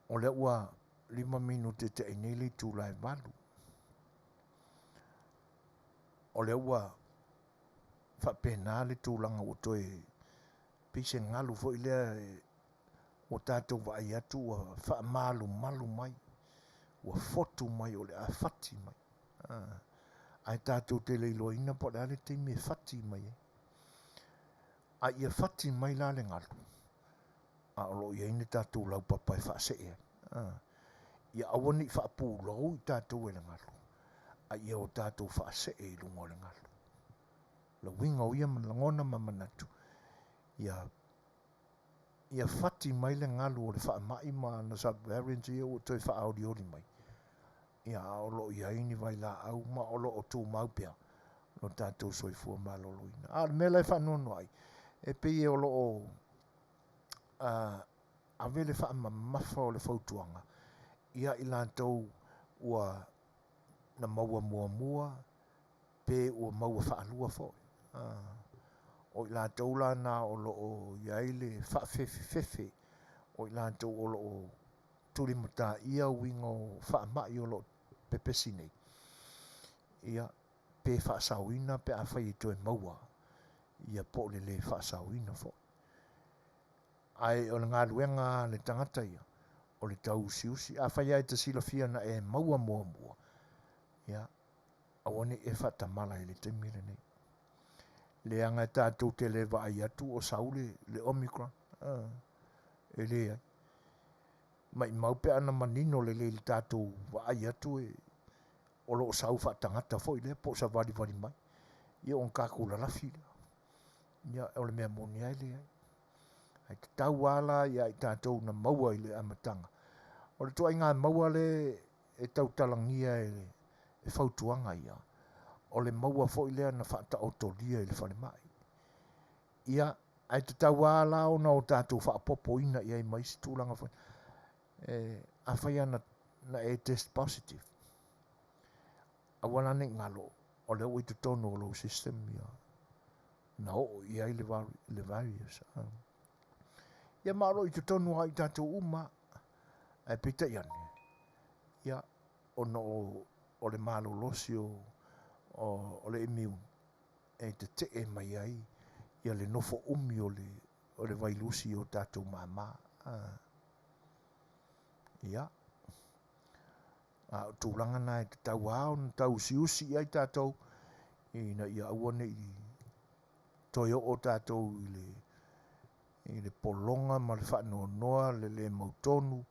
O lea ua 5 minute tea i nei le itula e 8. O lea ua faapena le tulaga ua toe pei se galu foi lea ua tatou vaai atu ua faamalumalu mai, ua fotu mai o le a fati mai. Ae tatou te le iloaina po o le a le taimi e fati mai ai. A ia fati mai la le galu, a o lo o i ai ni tatou laupapa e faasee ai. Ia aua ne i faapulou i tatou e le galu, a ia o tatou faasee i luga o le galu. Le uiga o ia lagona ma manatu, ia ia fati mai le galu o le faamai ma ana sub-variants ia ua toe faaolioli mai, ia a o lo o i ai ni vailaau ma o lo o tumau pea lo tatou soifua maloloina. A o le mea la e faanoanoa ai, e pei o lo o ave le faamamafa o le fautuaga ia i latou ua na maua muamua pe ua maua faalua foi. O i latou la na o lo o i ai le faafefefefe, o i latou o lo o tulimataia uiga o faamai o lo o pepesi nei, ia, pe faasaoina pe afai e toe maua, ia po o le le faasaoina foi. Ae o le galuega a le tagata ia, o le tauusiusi. Afai lava e te silafia na e maua muamua, ia, aua ne i e faatamala i le taimi lenei. Leaga e tatou te le vaai atu o sau le, le Omicron. E leai. Maimau pe ana manino lelei i le tatou vaai atu e o lo o sau faatagata foi lea po o savalivali mai, ia ona tatou lalafi lea. Ia, o le mea moni lava e leai. Ae tatau lava la ia i tatou na maua i le amataga. O le ituaiga maua lea e tautalagia e fautuaga ia, o le maua foi lea na faataotolia i le falemai. Ia, ae tatau lava la ona o tatou faaopoopoina i ai ma isi tulaga foi. E, afai lava na, na e test positive, aua la ne i galo, o lea ua i totonu o lou system ia, na oo i ai le, le virus. Ia ma o lo o i totonu lava o i tatou uma, ae peitai ane, ia, ona o, o le malolosi o, o, o le immune, e tetee mai ai ia le nofo umi o le, o le vailusi i o tatou mama. Ia, a o tulaga na e tatau lava ona tauusiusi i ai tatou ina ia aua ne i toe oo tatou i le, i le pologa ma le faanoanoa, le le mautonu,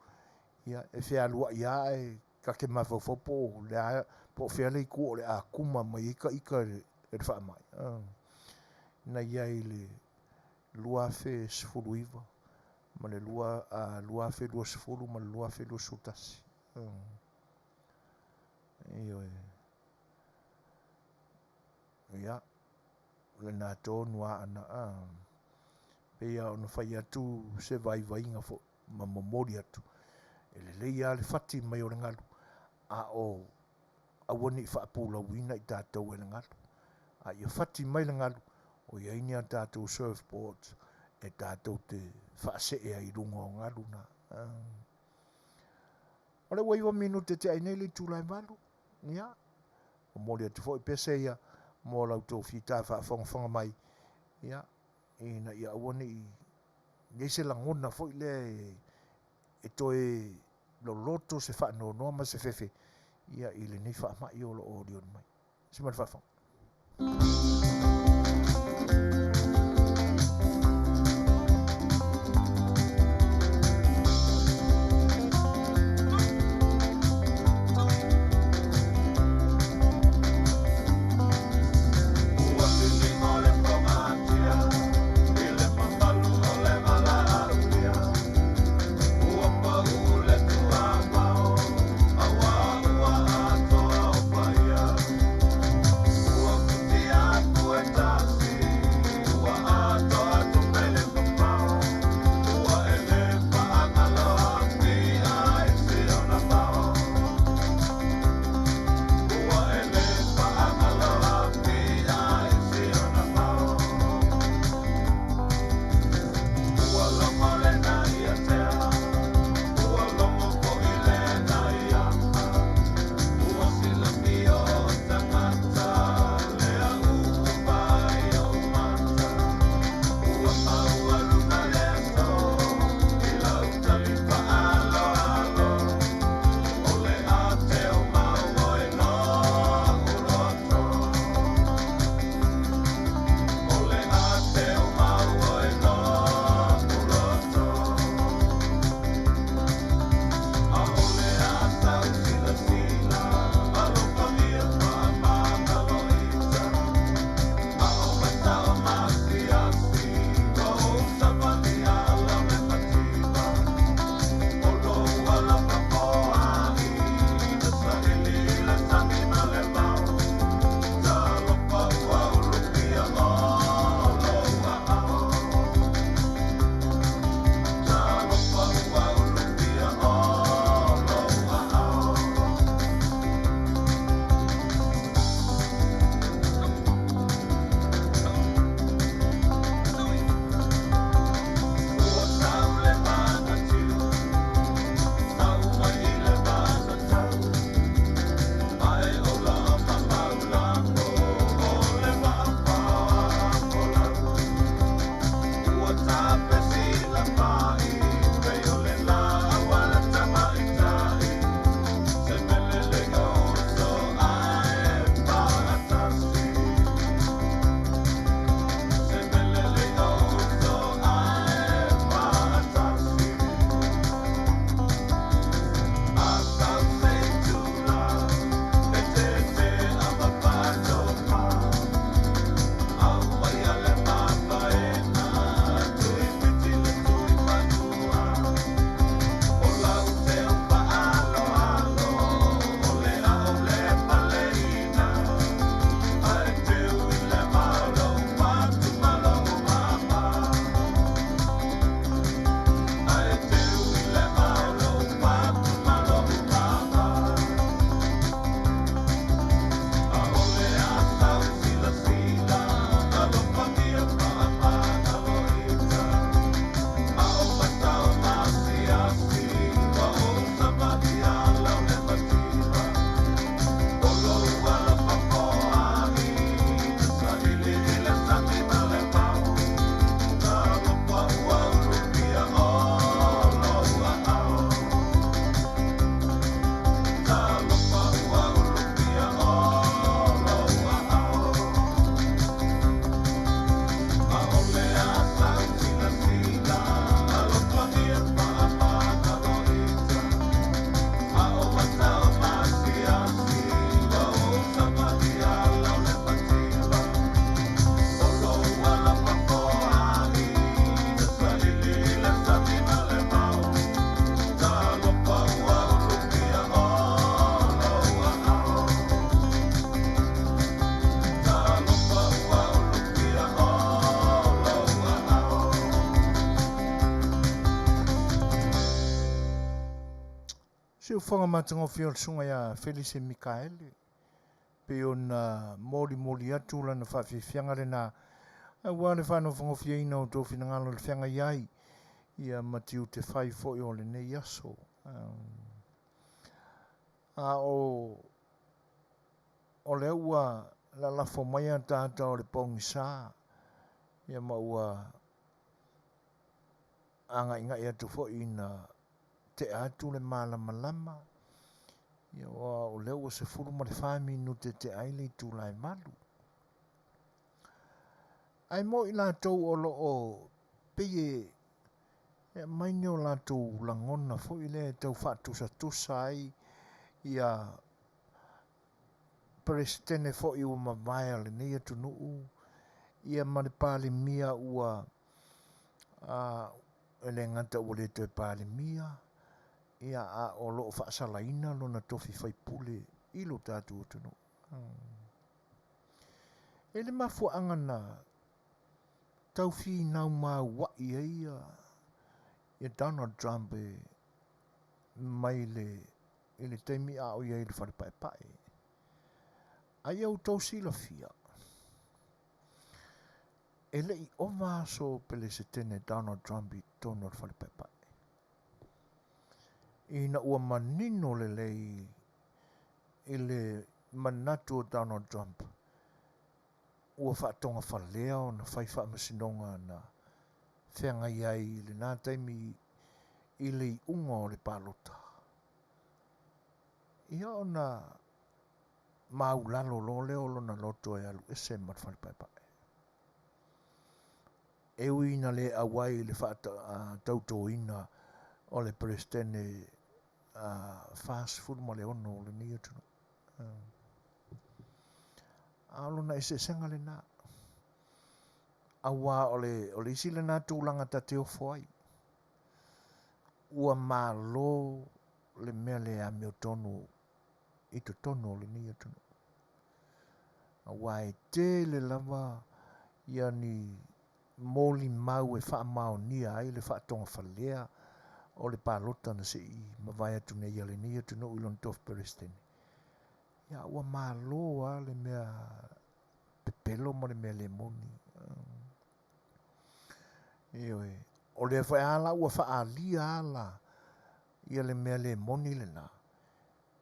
ia, e fealuai lava ae ta te mafaufau po o le a, po o fea le itu o le a kuma mai ai ta ita e le faamai. Na i ai i le 2019 ma le 2020 ma le 2021. Ioe. Ia, lena tonu lava ana, a. Pei lava ona fai atu se vaivaiga foi ma momoli atu, e lelei lava le fati mai o le galu, a o aua ne i faapulauina i tatou e le galu. A ia fati mai le galu, o i ai ni a tatou surfboards e tatou te faasee ai i luga o galu na. O lea ua 9 minute tea ai nei le itula e 8, ia, momoli atu foi pese ia mo la outou fita faafogafoga mai, ia, ina ia aua ne i i ai se lagona foi lea e toe loloto se faanoanoa ma se fefe ia i lenei faamai o lo o olioli mai. Si ma le faafofoga. Ua sisigo le fogatia i le mamalu o le valaaulia. Ua pau le tuamao aua ua atoa o paia. Ua futia atu e tasi. Siufofoga matagofie o le Susuga ia Felise Mikaele, pei ona molimoli atu lana faafiafiaga lena aua le faanofogofieina o outou finagalo i le feagai ai ia ma tiute fai foi o lenei aso. A o o lea ua lalafo mai ataata o le pogisa ia ma ua agaigai atu foi ina tea atu le malamalama, ia aua o lea ua 14 minute tea ai le itula e 8. Ae mo i latou o lo o pei e aumai ni o latou lagona foi lea e tau faatusatusa ai ia Peresetene foi ua mavae a lenei atunuu ia ma le Palemia ua e le gata ua le toe Palemia, ia a o lo o faasalaina lona tofi faipule i lo tatou atunuu. E le mafuaaga na tau finau mauai ai ia, ia Donald Trump e mai le i le taimi a o i ai i le fale paepae. A ia outou silafia, e le i ova aso o Pelesetene Donald Trump i totonu o le fale paepae. Ina ua manino lelei i le manatu o Donald Trump, ua faatogafalea ona fai faamasinoga na feagai ai i lena taimi i le iuga o le palota. Ia ona maulalo loa lea o lona loto e alu ese ma le fale paepae. E ui ina le auai i le faatautoina o le Peresetene 46 o lenei atunuu. A o lona eseesega lena. Aua o le, o le isi lena tulaga ta te ofo ai. Ua malo le mea le amiotonu i totonu o lenei atunuu. Aua e tele lava ia ni molimau e faamaonia ai le faatogafalea o le palota na se i mavae atu nei a lenei atunuu i lona tofi Peresetene. Ia ua malo lava le mea pepelo ma le mea le moni. Ioe, o lea foi lava la ua faaalia lava la ia le mea le moni lena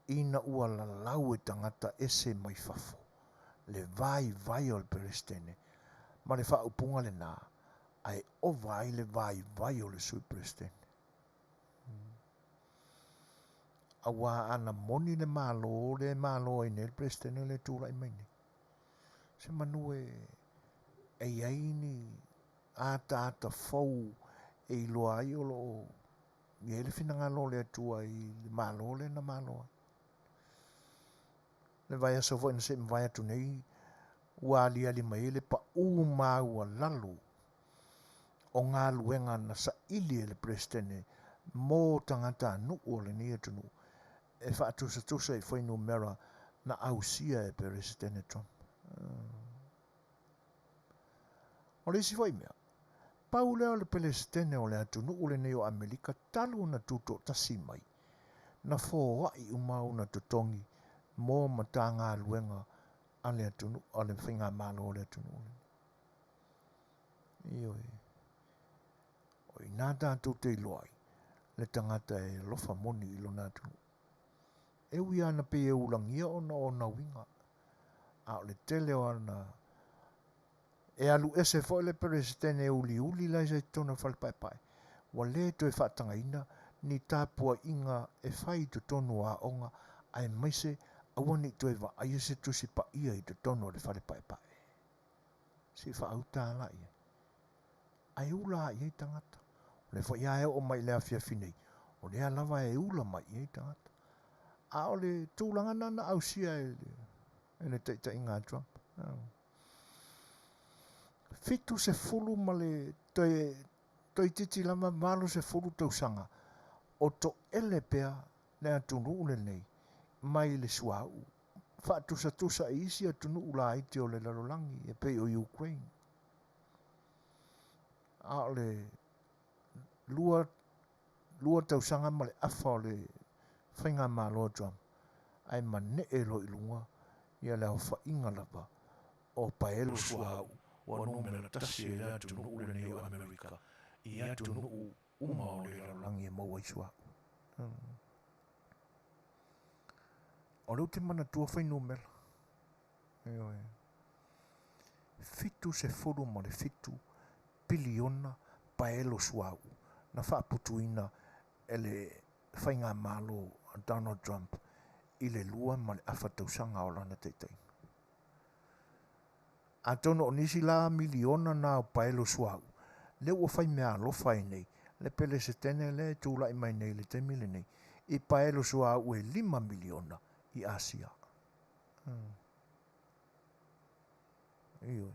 ina ua lalau e tagata ese mai fafo le vaivai o le Peresetene ma le faaupuga lena, ae ova ai le vaivai o le Sui Peresetene. Aua ana moni le Malo lea e malo ai nei le Peresetene lea e tulai mai nei, se manu e e i ai ni ataata fou e iloa ai o lo o i ai le finagalo o le Atua i le Malo lea na malo ai. Le vaiaso foi na se i mavae atu nei, ua aliali mai ai le paū maualalo o galuega na saili e le Peresetene mo tagatanuu o lenei atunuu e faatusatusa i fuainumera na ausia e Peresetene Trump. O le isi foi mea, pau lea o le Peresetene o le atunuu lenei o Amerika talu ona tutoatasi mai, na foai uma ona totogi mo Matagaluega a le atunuu, a le faigamalo o le atunuu lenei. Ioe. O i ina tatou te iloa ai le tagata e alofa moni i lona atunuu. E ui lava na pei e ulagia ona o ona uiga, a o le tele o ana E alu ese foi le Peresetene uliuli la e sa i totonu o le fale paepae, ua le toe faatagaina ni tapuaiga e fai i totonu o aoga aemaise aua ne i toe vaaia se Tusi Paia i totonu o le fale paepae. Se i faauta la i ai. Ae ula lava i ai tagata. O lea foi lava e oo mai i le afiafi nei, o lea lava e ula mai i ai tagata. A o le tulaga lena na ausia e le taitaiga a Trump. 70 ma le toe toeitiiti lava 80 tausaga o toele pea le atunuu lenei mai le suauu faatusatusa i isi atunuu laiti o le lalolagi e pei o Ukraine. A o le lua, lua tausaga ma le afa o le Faigamalo a Trump ae manee loa i luga ia le aofaiga lava o paelo suauu ua numera tasi ai le atunuu lenei o Amerika i atunuu uma o le lalolagi e maua ai suauu. O lea ou te manatua fuainumera, ioe, 77 piliona paelo suauu na faaputuina e le Faigamalo a Donald Trump i le 2.5 tausaga o lana taitaiga. Atonu o nisi la miliona na o paelo suauu, lea ua fai meaalofa ai nei le Pelesetene lea e tulai mai nei i le taimi lenei i paelo suauu e 5 miliona i Asia. Ioe.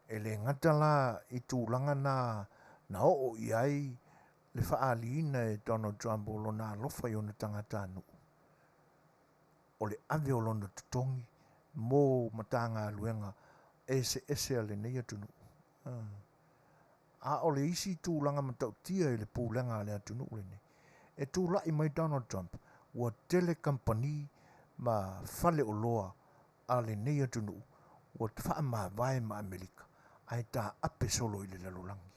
E le gata la i tulaga na na oo i ai le faaaliina e Donald Trump o lona alofa i ona tagatanuu, o le ave o lona totogi mo Matagaluega eseese a lenei atunuu. A o le isi tulaga matautia i le pulega a le atunuu lenei, e tulai mai Donald Trump ua tele kamupani ma faleoloa a lenei atunuu ua faamavae ma Amerika ae taape solo i le lalolagi.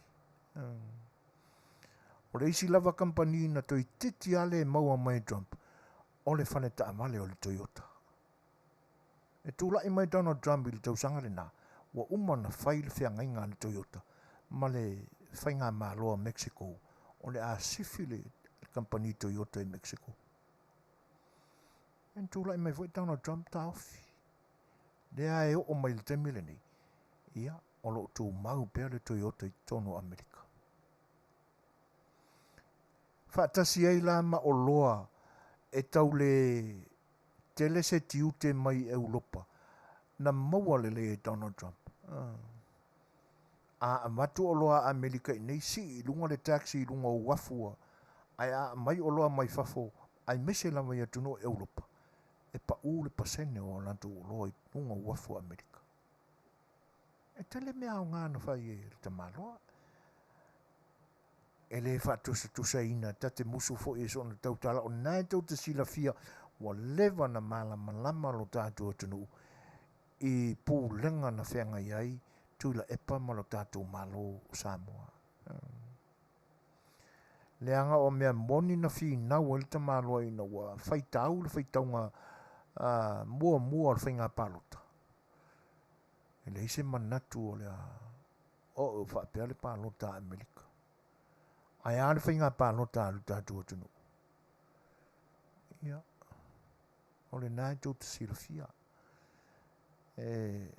O le isi lava kamupani na toeitiiti lava le maua mai e Trump, o le fale taavale o le Toyota. E tulai mai Donald Trump i le tausaga lena, ua uma ona fai le feagaiga a le Toyota ma le Faigamalo a Mexico o le a sifi le kamupani Toyota i Mexico. Na tulai mai foi Donald Trump taofi. Lea e oo mai i le taimi lenei, ia, o lo o tumau pea le Toyota i totonu o Amerika. Faatasi ai la ma oloa e tau le tele se tiute mai Europa na maua lelei e Donald Trump. A avatu oloa a Amerika i inei, sii i luga le tax i luga o uafu, ae a aumai oloa mai fafo aemaise lava i atunuu o Europa, e pau le pasene o latou oloa i luga o uafu a Amerika. E tele mea aoga na fai e le tamaloa. E le faatusatusaina, ta te musu foi e soona tautala, o lena e tou te silafia ua leva na malamalama lo tatou atunuu i pulega na feagai ai Tuilaepa ma lo tatou Malo o Samoa. Leaga o mea moni na finau ai le tamaloa ina ua faitau le faitauga muamua o le faiga palota. E leai se manatu o le a oo faapea le palota a Amerika. Ae a le faiga palota a lo tatou atunuu? Ia, o lena e tou te silafia. E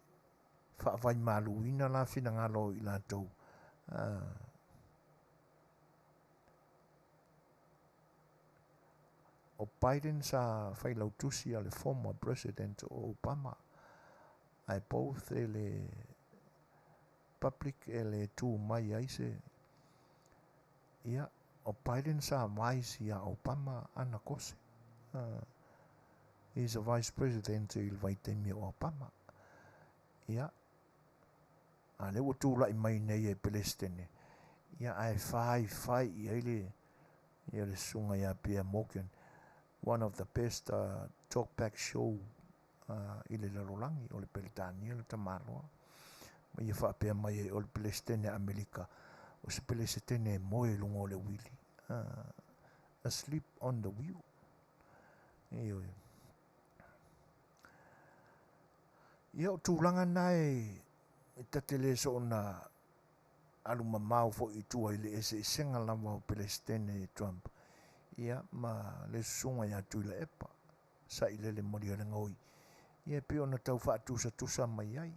faavaimaluina la finagalo o i latou. O Biden sa failautusi a le former President o Obama, ae both e le public e le tu mai ai se. Ia, o Biden sa vice ia Obama ana kose. He's a vice president i le vaitaimi o Obama. Ia, a lea ua tulai mai nei e Pelestene, ia ae faifai i ai le ia le susuga ia Pierre Morgan, one of the best talkback show i le lalolagi, o le Peretania le tamaloa. Ma ia faapea mai ai o le Pelestene a Amerika, o se Pelestene e moe i luga o le uili. Asleep on the wheel. Ioe. Ia o tulaga na e ta te le soona alu mamao foi i tua i le eseesega lava o Pelestene Trump ia ma le susuga ia Tuilaepa sailele malielegaoi ia e pei ona tau faatusatusa mai ai.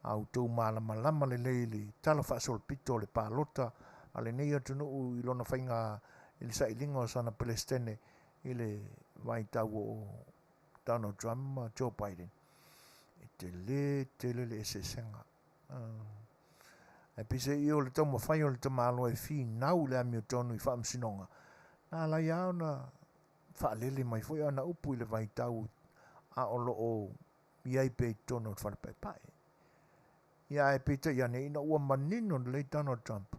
A outou malamalama lelei i le tala faasolopito o le palota a lenei atunuu i lona faiga i le sailiga o sana Pelestene i le vaitau o Donald Trump ma Joe Biden, e tele tele le eseesega. Ae peiseai o le taumafai o le tamaloa e finau i le amiotonu i faamasinoga, na ala ai lava ona faalele mai foi ana upu i le vaitau a o lo o i ai pea i totonu o le fale paepae. Ia ae peitai ane ina ua manino lelei Donald Trump,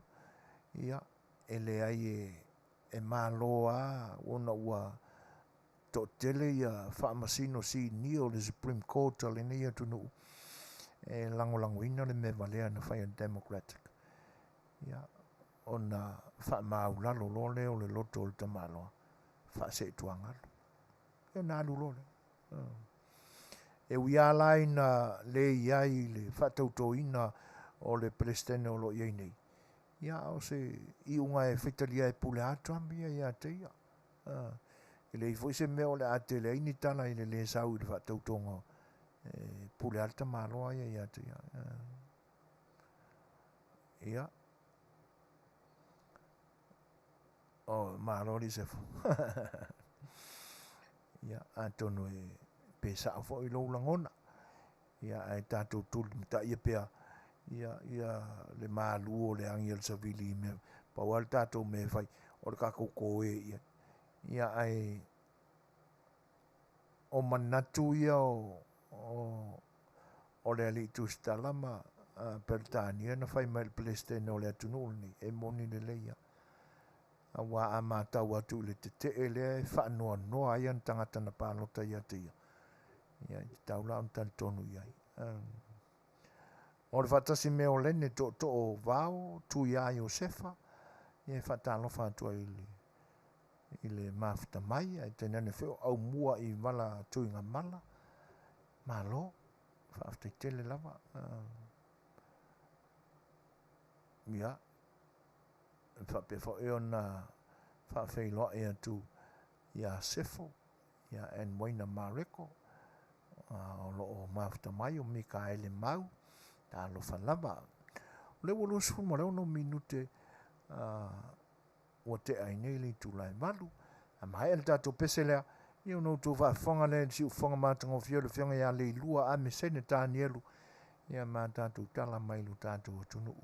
ia e leai e e malo lava ona ua toatele ia faamasino sinia o le Supreme Court a lenei atunuu e lagolagoina le mea valea na fai e le Democratic, ia, ona faamaulalo loa lea o le loto o le tamaloa faaseetuagalu. Ia ona alu loa lea. E ui lava la ina le i ai i le faatautoina o le Peresetene o lo o i ai nei, ia a o se iuga e faitalia e pule lava Trump ia ia te ia. E leai foi se mea o le a tele ai ni tala i le lē sau i le faatautoga e pule lava le tamaloa ia ia te ia. Ia, oh, malo alii Sefo. Ia, atonu e pe sao foi lou lagona. Ia, ae tatou tulimataia pea ia, ia le malu o le agi a le savili i mea. Pau lava le tatou mea e fai, o le tatou toē i ai. Ia, ae o manatu ia o, o, o le alii Tusitala ma Peretania na fai mai i le Peresetene o le atunuu lenei, e moni lelei lava. Aua a matau atu i le tetee lea e faanoanoa ai ana tagata na palota ia te ia, ia e tatau la ona talitonu i ai. O le faatasi mea o Lene Tootoo o Vao, Tuia Iosefa, ia e faatalofa atu ai i le, i le mafuta mai, ae tainane foi o Aumua i Vala Tuigamala. Malo, faafetai tele lava. Ia, e faapea foi ona faafeiloai atu ia Sefo, ia Edwina Mareko, o lo o mafuta mai o Mikaele Mau, talofa lava. O lea ua 26 minute ua tea ai nei le itula e 8, a maea le tatou pese lea, ia ona outou faafofoga lea i le siufofoga matagofie o le Afioga ia Leilua Amesene Tanielu, ia ma tatou tala mai lo tatou atunuu.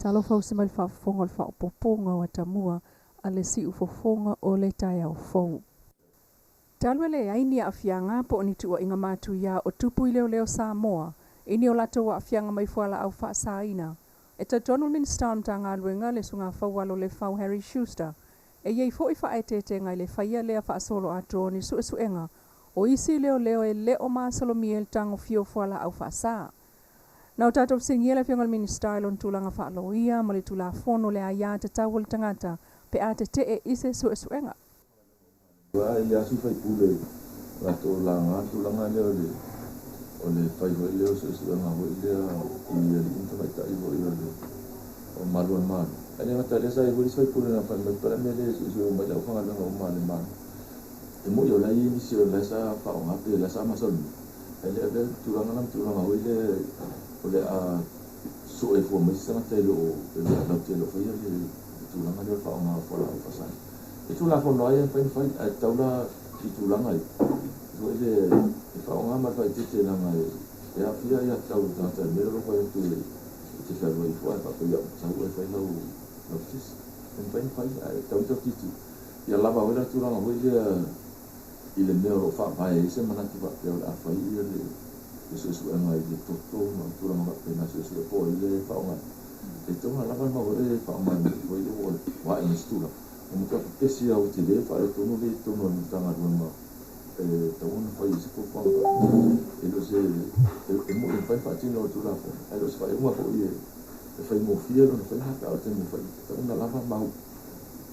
Talofa usi mai le faafofoga o le faaopoopoga o atamua a le siufofoga o le taeao fou. Talu e leai ni aafiaga po o ni tuuaiga matuia o tupu i leoleo Samoa i ni o latou aafiaga mai fualaau faasaina, e talitonu le Minisita o le Matagaluega le Susuga Faualo Lefau Harry Schuster, e i ai foi faaeteetega i le faia lea faasoloatoa o ni suesuega o isi leoleo e le o masalomia i le tagofia o fualaau faasa. Na o tatou fesiligia le Afioga i le Minisita i lona tulaga faaloia ma le Tulafono le aia tatau a le tagata pe a tetee i se suesuega. Ua i aso faipule latou laga le tulaga lea o le o le fai foi lea o suesuega foi lea i alii ma tamaitai foi o le o malu o le Malo. Ae le gata i lea sa i ai foi isi faipule na fai mai pe o le a le mea e le suesue uma ai le aufaigaluega uma a le Malo. E moni o la e i ai nisi o la e sa faaaoga pe o la e sa masalomia, ae le avea le tulaga la ma tulaga foi lea o le a sue fua mai se tagata e le o latou te le o faia le tulaga lea o le faaaoga o fualaau faasaina. E Tulafono lava ia e mafai ona fai, ae tatau la i tulaga ia foi lea e faaaoga ma le faaeteete leaga e aafia aiatatau a le tagata i le mea lea o lo o fai atu e te fealuai ifo ae faapea ia sau oe e fai lau test. E mafai ona fai ae tatau ona tautiti ia lava foi la le tulaga foi lea i le mea o lo o faavae ai se manatu faapea o le a fai ia le suesuega i le toto ma tulaga faapena suesue po o ai le faaaogaina. E tatau ona lava le mau foi lea e faaaoga foi lea ua ae mai se tulaga. Ua matua pepesi lava ua tele faaletonu lea i totonu o le Matagaluega e tatau ona fai ai se fuafuaga faapea. E le o se, e moni e mafai ona faatino e le Tulafono, ae le o se faaiuga foi e faigofie lona faiga pe a o le taimi e fai ai. E tatau ona lava mau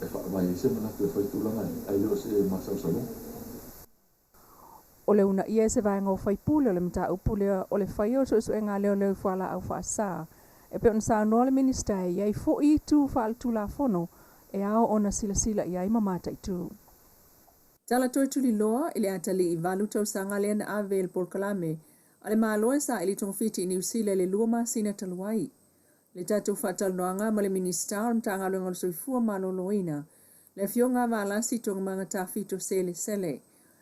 e faavae ai se manatu e fai tulaga ia, ae le o se masalosaloga. O le uunaia e se vaega o faipule o le mataupu lea o le faia o suesuega a leoleo i fualaau faasa e pei ona saunoa le Minisita e i ai foi itu faaletulafono e ao ona silasila i ai ma mataitu. Tala toe tuliloa i le atalii 8 tausaga lea na ave i le polokalame a le Malo e saili togafiti i Niu Sila i le 2 masina talu ai. Le tatou faatalanoaga ma le Minisita o le Matagaluega o le Soifua Maloloina, le Afioga Valasi Toogamaga Tafito Selesele,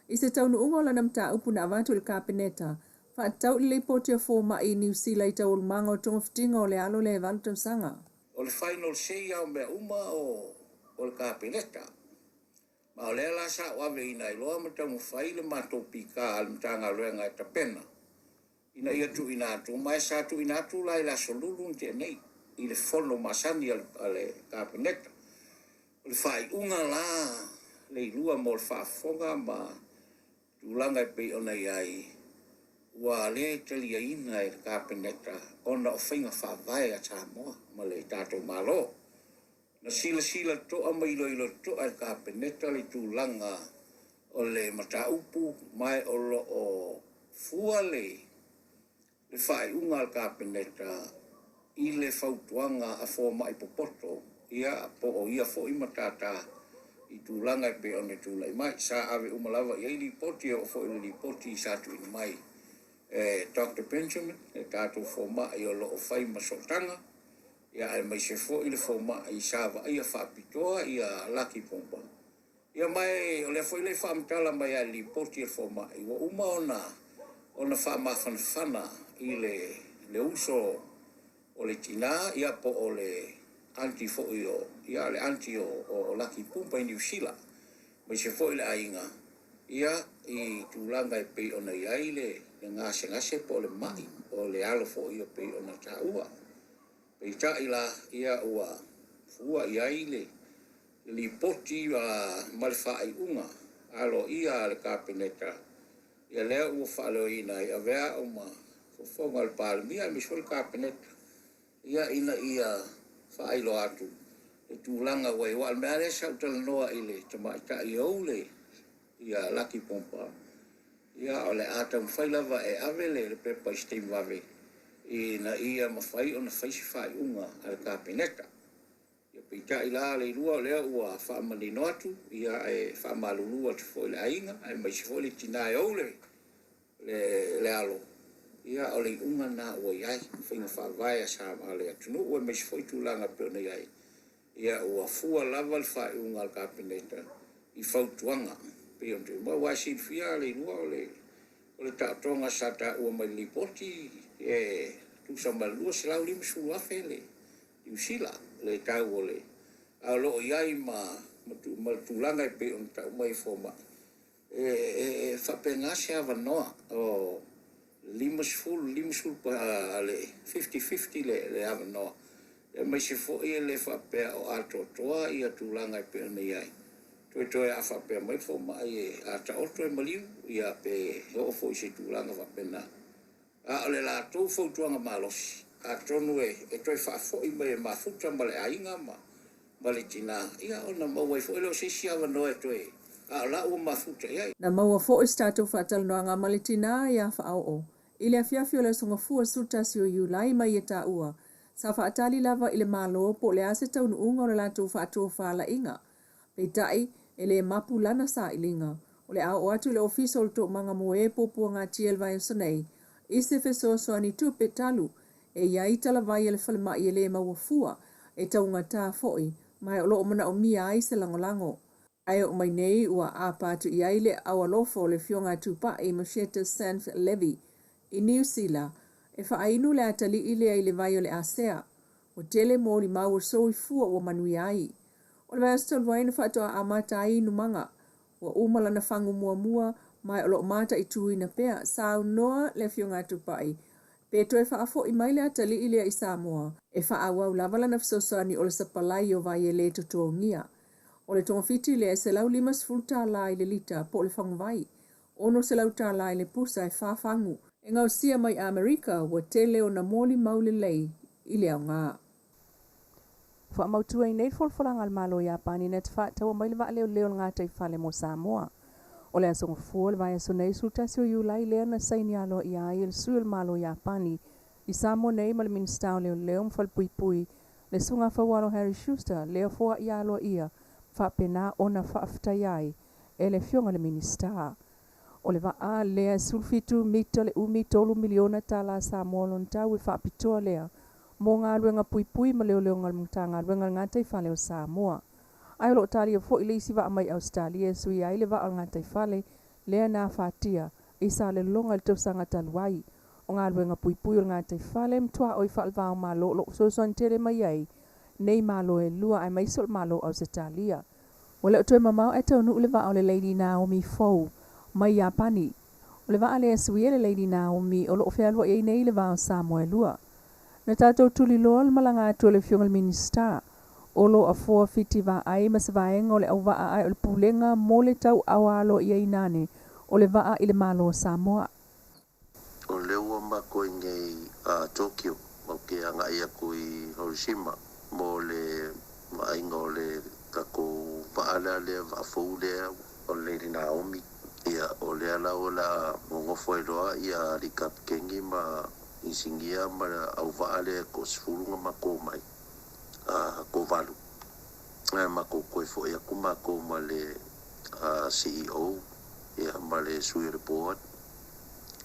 i se taunuuga o lana mataupu na avatu i le Kapeneta faatatau i le lipoti a fomai i Niu Sila i taualumaga o togafitiga o le alo lea e 8 tausaga. O le final say lava o mea uma o le Kapeneta. Ma o lea la sa ou aveina ai loa ma taumafai le matou pika a le Matagaluega e tapena ina ia tuuina atu, ma e sa tuuina atu la i le aso Lulu na tea nei i le fono masani a le Kapeneta. O le faaiuga la le ilua mo le faafofoga ma tulaga e pei ona i ai, ua le taliaina e le Kapeneta ona o faiga faavae a Samoa ma le tatou Malo. Na silasila totoa ma iloilo totoa e le Kapeneta le tulaga o le mataupu, ma o lo o fua le faaiuga a le Kapeneta i le fautuaga a fomai popoto ia po o ia foi matata i tulaga e pei ona tulai mai. Sa ave uma lava i ai lipoti e oo foi i le lipoti sa tuuina mai e Dr. Benjamin, le tatou fomai o lo o fai ma sootaga, ia aemaise foi le fomai sa vaaia faapitoa ia Laki Pumpa. Ia ma o lea foi le faamatala mai a le lipoti a le fomai ua uma ona faamafanafana i le uso o le tina ia po o le aunty foi o ia le aunty o Laki Pumpa i Niu Sila, aemaise foi le aiga ia i tulaga e pei ona i ai le gasegase po o le mai o le alo foi e pei ona taua. Peitai la ia ua fua i ai le lipoti ma le faaiuga aloaia a le Kapeneta ia lea ua faaleoina ai avea au ma fofoga o le Palemia aemaise foi le Kapeneta ia ina ia faailoa atu le tulaga ua i ai. Aua o le mea lava lea sa ou talanoa i le tamaitai e ou le ia Laki Pumpa, ia o le a taumafai lava e ave le pepa i se taimi vave ina ia mafai ona fai se faaiuga a le Kapeneta. Ia peitai la le ilua o lea ua faamanino atu ia e faamalulu atu foi i le aiga aemaise foi le tina e ou le alo ia o le iuga lena ua i ai faiga faavae a sa a le atunuu aemaise foi tulaga e pei ona i ai. Ia ua fua lava le faaiuga a le Kapeneta i fautuaga pei ona tuuina mai. Aua e silafia le ilua o le taotoga sa taua mai i le lipoti e tusa ma le 250,000 le Niu Sila le tau o le a o lo o i ai ma ma le tulaga e pei ona tau mai e fomai e e e faapena se avanoa o 50 50 a le 50 50 le le avanoa aemaise foi e le faapea o atoatoa ia tulaga e pei ona i ai. Toetoe a faapea mai le fomai e a taoto e maliu ia pe oo foi i se tulaga faapena. A o le latou fautuaga malosi, atonu e toe faafoi mai e mafuta ma le aiga ma ma le tinā, ia ona maua ai foi lea o se isi avanoa e toe, a o la ua mafuta i ai. Na maua foi se tatou faatalanoaga ma le tinā ia Faaoo i le afiafi o le Aso Gafua 11 o Iulai ma ia taua, sa faatali lava i le Malo po o le a se taunuuga o le latou faatofalaiga. Peitai, e le mapu lana sailiga. O le a oo atu i le Ofisa o le Toomaga mo e Puapuagatia i le vaiaso nei i se fesoasoani tupe talu e i ai talavai a le falemai e le maua fua, e taugata foi, ma o lo o manaomia ai se lagolago. Ae oo mai nei ua apa atu i ai le aao alofa o le Afioga a Tupai Macheta Sanf Levy i Niu Sila e faainu le atalii lea i le vai o le Asea. Ua tele molimau o le soifua ua manuia ai. O le vaiaso talu ai na faatoa amata ai inumaga. Ua uma lana fagu muamua ma o lo o mataituina pea, saunoa le Afioga a Tupai, pe toe faafoi mai le atalii lea i Samoa, e faaauau lava lana fesoasoani o le sapalai o vai e le totogia. O le togafiti lea e $150 i le lita po o le faguvai, $600 i le pusa e fa fagu. E gaosia mai Amerika, ua tele ona molimau lelei i le aoga. Faamautu ai nei le folafolaga a le Malo o Iapani na te faataua mai le vaa leoleo o le gataifale mo Samoa. O le aso Gafua o le vaiaso nei 11 o Iulai lea na saini aloaia ai e le sui o le Malo o Iapani i Samoa nei ma le Minisita o Leoleo ma Falepuipui le Susuga Faualo Harry Schuster lea foai aloaia ma faapena ona faafetaia ai e le Afioga i le Minisita. O le vaa lea e 17 mita le umi, $3 miliona Samoa lona tau e faapitoa lea mo galuega puipui ma leoleoga a le Matagaluega o le Gataifale o Samoa. Ae o lo o talia foi le isi vaa mai Ausetalia e suia ai le vaa o le gataifale lea na afatia i Salelologa i le tausaga talu ai. O galuega puipui o le gataifale ma tuaoi faale-va-o-Malo o lo o fesoasoani tele mai ai nei Malo e lua aemaise o le Malo o Ausetalia. Ua le o toe mamao ae taunuu le vaa o le Lady Naomi fou mai Iapani. O le vaa lea e suia le Lady Naomi o lo o fealuai ai nei le va o Samoa e lua. Na tatou tuliloa le malaga atu a le Afioga i le Minisita o lo o afoa Fiti Vaai ma se vaega o le auvaa ae o le pulega mo le tauaoa aloaiaina ane o le vaa i le Malo o Samoa. O lea ua matou i nei a Tokyo, ou te agai atu i Hiroshima mo le vaaiga o le tatou vaa lea lea vaa fou lea o le Lady Naomi. Ia, o lea la o le a nonofo ai loa ia alii kapikeni ma inisinia ma le auvaa lea e toasefulu na matou omai, a toavalu. Ae matou toe foi atu matou ma le CEO ia ma le sui o le board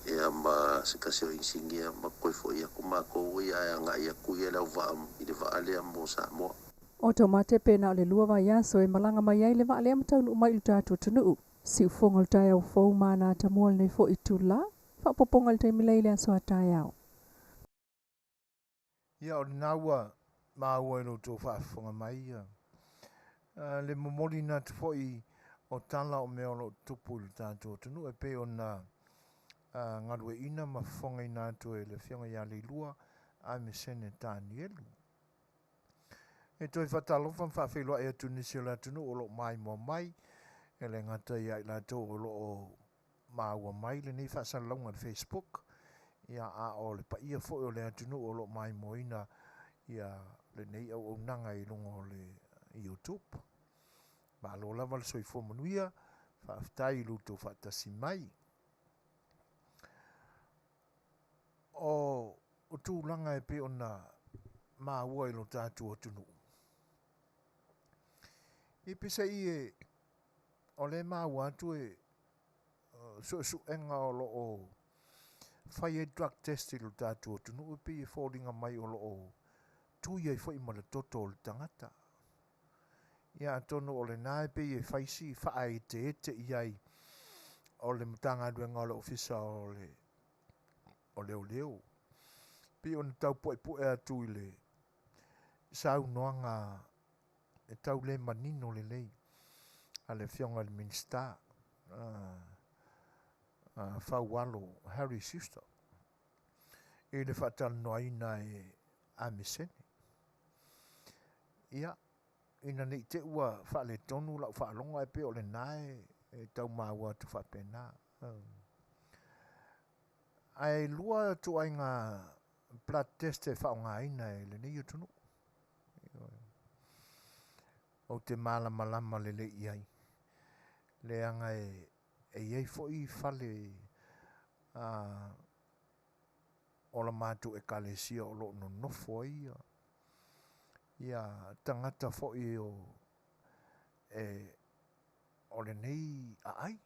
ia ma se tasi o inisinia ma toe foi atu matou ia ae agai atu ia le auvaa i le vaa lea mo Samoa. O taumate pe na o le lua vaiaso e malaga mai ai le vaa lea ma taunuu mai i lo tatou atunuu. Siufofoga o le taeao fou ma ana atamua lenei foi itula, faaopoopoga i le taimi lei i le aso a taeao. Ia, o lena ua maua i lo outou faafofoga mai ia le momoliina atu foi o tala o mea o lo o tutupu i lo tatou atunuu e pei ona galueaiina ma fofogaina atu e le Afioga ia Leilua Aemesene Tanielu. E toe faatalofa ma faafeiloai atu i nisi o le atunuu o lo o maimoa mai, e le gata ia i latou o lo o maua mai lenei faasalalauga i le Facebook, ia a o le paia foi o le atunuu o lo o maimoaina ia lenei auaunaga i luga o le YouTube. Malo lava le soifua manuia, faafetai i lo outou faatasi mai. O tulaga e pei ona maua i lo tatou atunuu, e peiseai e o lea e maua atu e suesuega o lo o fai ai drug test i lo tatou atunuu e pei e foliga mai o lo o tui ai foi ma le toto o le tagata. Ia atonu o lena e pei e fai si faaeteete i ai o le Matagaluega o le Ofisa o le o Leoleo. Pei ona tau puepue atu i le saunoaga e tau le manino lelei a le Afioga i le Minisita Faualo Harry Schuster i le faatalanoaina e Amesene. Ia, ina ne i te i ua faaletonu lau faalogo ae pei o lena e tau maua atu faapena. Ae lua ituaiga blood test e faaaogaina e lenei atunuu. Ou te malamalama lelei i ai, leaga e i ai foi fale o la matou ekalesia o lo o nonofo ai ia tagata foi o e o lenei aai.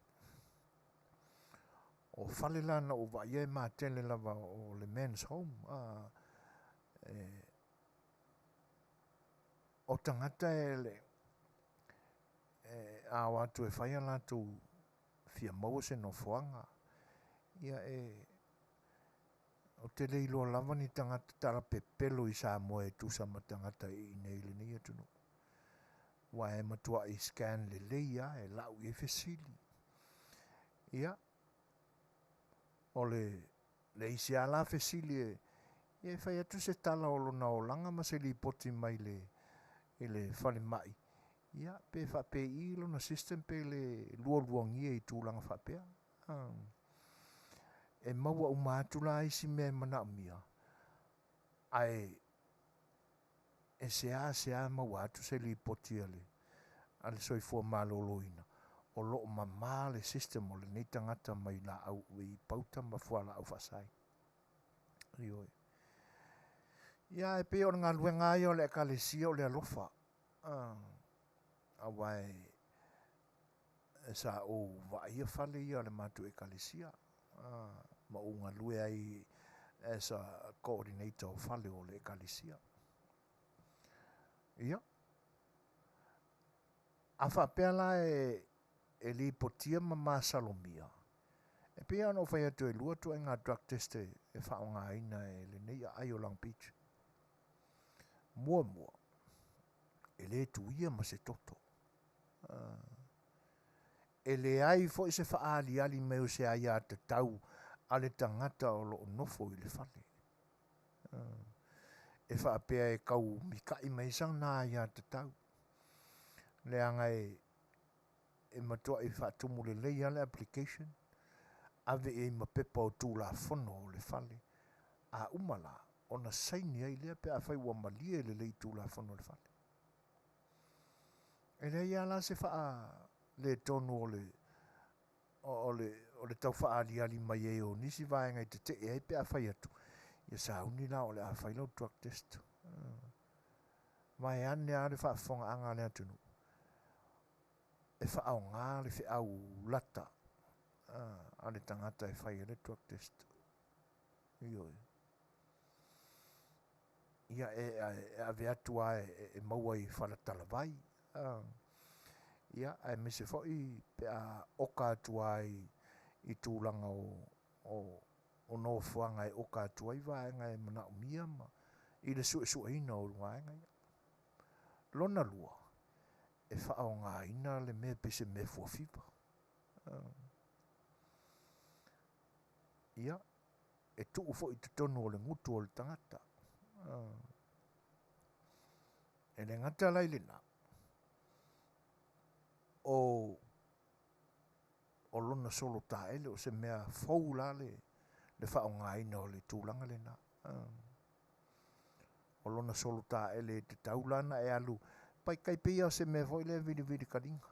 O fale la na ou vaaia e matele lava o le men's home, a e o tagata e le e a o atu e fai a latou fia maua se nofoaga, ia e ou te le iloa lava ni tagata talapepelo i Samoa e tusa ma tagata i inei i lenei atunuu. Aua e matuai scan lelei lava, e lau i ai fesili. Ia, o le le isi lava la fesili e, ia e fai atu se tala o lona olaga ma se lipoti mai le i le falemai, ia pe faapei lona system pe le lualuagia i tulaga faapea. E maua uma atu la isi mea e manaomia, ae e seasea maua atu se lipoti a le a le soifua maloloina o lo o mama le system o lenei tagata mai laau i pauta ma fualaau faasaina. Ioe. Ia e pei o le galuega lava ia o le ekalesia o le alofa. Aua e sa ou vaaia fale ia o le matou ekalesia ma ou galue ai as a coordinator o fale o le ekalesia. Ia, a faapea la e lipotia ma masalomia, e pei lava ona ou fai atu e lua ituaiga drug test e faaaogaina e lenei aai o Long Beach. Muamua, e le tuia ma se toto. E leai foi se faaaliali mai o se aiatatau a le tagata o lo o nofo i le fale. E faapea e tau mika'i mai ai sana aiatatau, leaga e e matuai faatumu lelei lava le application, ave i ai ma pepa o Tulafono o le fale, a uma la, ona saini ai lea pe afai ua malie lelei i Tulafono o le fale. E leai lava la se faaletonu o le o le o le tau faaaliali mai ai o nisi vaega e tetee ai pe a fai atu, ia sauni la o le a fai lau drug test. Vaeane lava le faafofogaaga a le atunuu, e faaaoga le feau lata a le tagata e fai ai le drug test. Ioe. Ia e ave atu lava e maua i faletalavai, ia aemaise foi pe a oka atu lava i tulaga o nofoaga e oka atu ai vaega e manaomia ma i le suesueina o vaega ia. Lona lua, e faaaogaina le mea pei se mea fuafiva. Ia, e tuu foi i totonu o le gutu o le tagata. E le gata la i lena, o o lona solo taele, o se mea fou la le le faaaogaina o le tulaga lena. O lona solo taele e tatau la ona e alu tai pei lava o se mea foi lea e vilivili kaliga.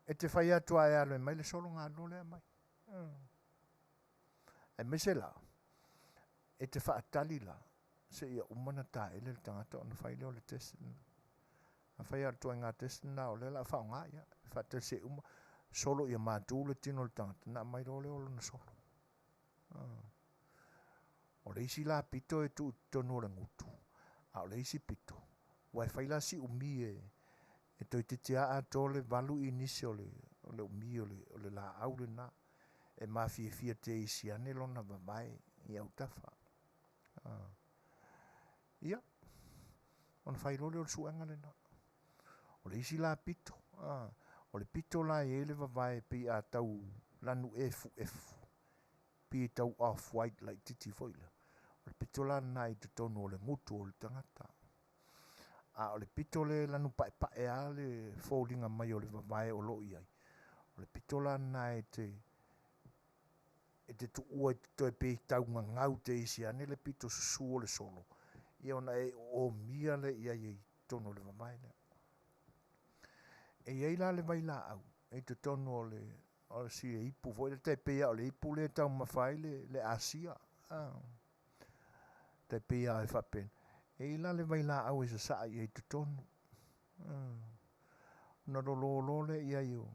E te fai atu lava e alu e aumai le solo ona alu loa lea aumai. Aemaise la, e te faatali la seia uma ona taele le tagata ona fai lea o le test lena. Afai lava o le ituaiga test lena o lea o le a faaaoga, ia, e faatali seia uma solo ia matu le tino o le tagata ona aumai loa lea o lona solo. O le isi la pito e tuu i totonu o le gutu, a o le isi pito, aua e fai la si umi e toeitiiti lava atoa le 8 inisi o le o le umi o le o le laau lena e mafiafia teisi ane lona vavae i autafa. Ia, ona fai loa lea o le suega lena. O le isi la pito, o le pito la e i ai le vavae pei a tau lanu efuefu, pei e tau off white laitiiti foi lea, o le pito la lena i totonu o le gutu o le tagata. A o le pito lea e lanu paepae lava le foliga mai o le vavae o lo o i ai, o le pito la lena e te e te tuua i toe pei tau gagau te isi ane le pito susu o le solo, ia ona e omia lea i ai i totonu o le vavae lea. E i ai la le vailaau i totonu o le o si ipu foi lea tai pei lava o le ipu lea e taumafa ai le asia. Tai pei lava e faapena. E i ai la le vailaau e sasaa i ai i totonu. Ona lolo loa lea i ai o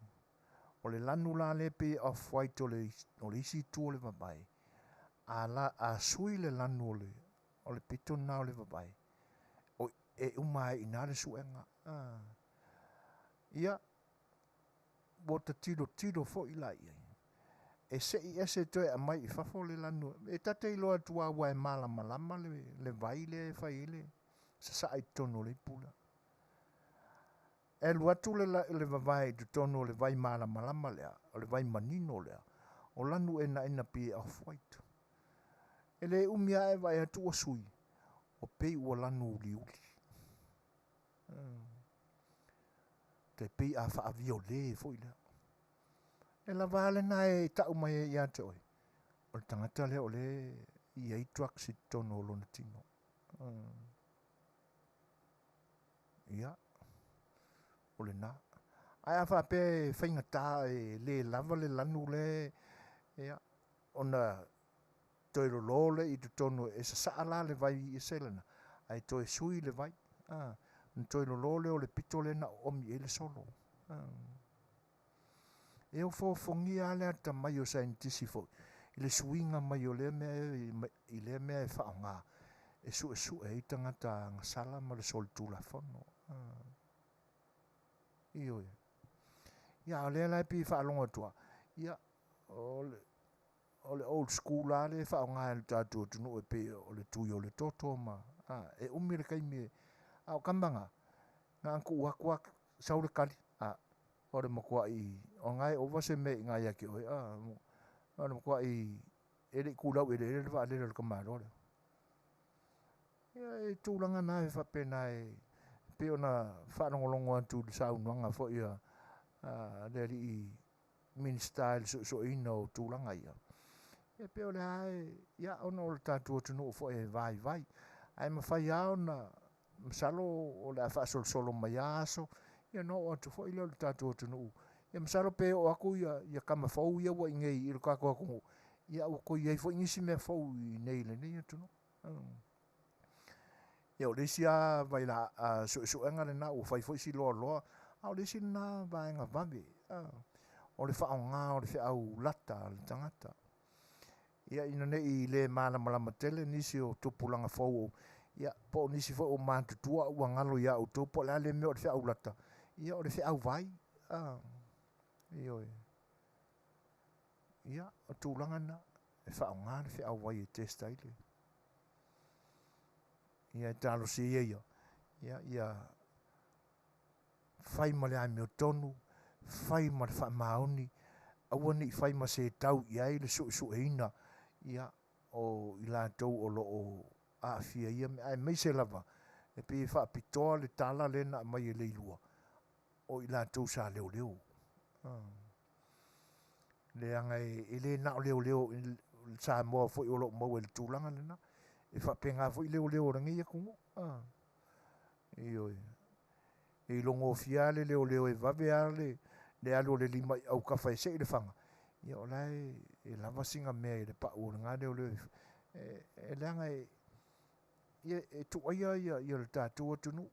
o le lanu la lea e pei e off white o le o le isi itu o le vavae, a la a sui le lanu o le o le pito lena o le vavae, o e uma ai i ina le suega. Ia, ua ta tilotilo foi la i ai, e se'i ese toe aumai i fafo le lanu, e ta te iloa atu lava aua e malamalama le vai lea e fai ai le sasaa i totonu o le ipu lea. E alu atu le, le vavae i totonu o le vai malamalama lea, o le vai manino lea, o lanu enaena pei e off white. E le umi lava ae vaai atu ua sui, ua pei ua lanu uliuli. Tai pei a faaviole foi lea. E lava a lena e tau mai ai ia te oe, o le tagata lea o lea e i ai drugs i totonu o lona tino. Ia, o lena. Ae a faapea e faigata e le lava le lanu lea, ia, ona toe lolo lea i totonu e sasaa la le vai ese lena, ae toe sui le vai. Ona toe lolo lea o le pito lea na oomi i ai le solo. E ofoofogia lava le atamai o saienitisi foi i le suiga mai o lea mea i lea mea e faaaoga e suesue ai tagata agasala ma le solitulafono. Ioe. Ia, a o lea la e pei e faalogo atu lava, ia, o le o le old school lava lea e faaaoga e le tatou atunuu e pei o le tui o le toto ma, a, e umi le taimi e, a o tama na, na ona tuu atu lava sau le tali, a, o le matuai, o lena e ova se mea i ina ia te oe, a, o le matuai e le i tu laueleele le vaalele a le tamaloa lea. Ia, e tulaga na e faapena e pei ona faalogologo atu i le saunoaga foi a le alii Minisita i le suesueina o tulaga ia, ia pei o le a e, ia ona o le tatou atunuu foi e vaivai, ae mafai lava ona, masalo o le a faasolosolo mai lava aso, ia ona oo atu foi lea o le tatou atunuu. Ia masalo pe oo atu ia, ia tama fou ia ua i inei i le tatou atunuu, ia ua toe i ai foi nisi mea fou i inei i lenei atunuu. Ia o le isi lava vaila suesuega lena ua fai foi si loaloa, a o le isi lena vaega vave, o le faaaoga o le feau lata a le tagata. Ia ina ne i le malamalama tele nisi o tupulaga fou, ia po o nisi foi o matutua ua galo ia outou po o le a le mea o le feau lata, ia o le feau vai. Ioe. Ia, o tulaga na, e faaaoga le feau vai e test ai le ia e talosia ia ia ia fai ma le amiotonu, fai ma le faamaoni, aua ne i fai ma se tau i ai le suesueina ia o i latou o lo o aafia i ia mea, aemaise lava e pei e faapitoa le tala lea na aumai e Leilua, o i latou sa leoleo. Leaga e le na o leoleo Samoa foi o lo o maua i le tulaga lena, e faapena foi leoleo o lenei atunuu. Ioe. E ilogofie lava le leoleo e vave lava le, le alu o le lima i autafa e sei le faga, ia o la e, e lava sina mea i le pau o lena leoleo e, e leaga e, ia, e tuaia ia, ia le tatou atunuu,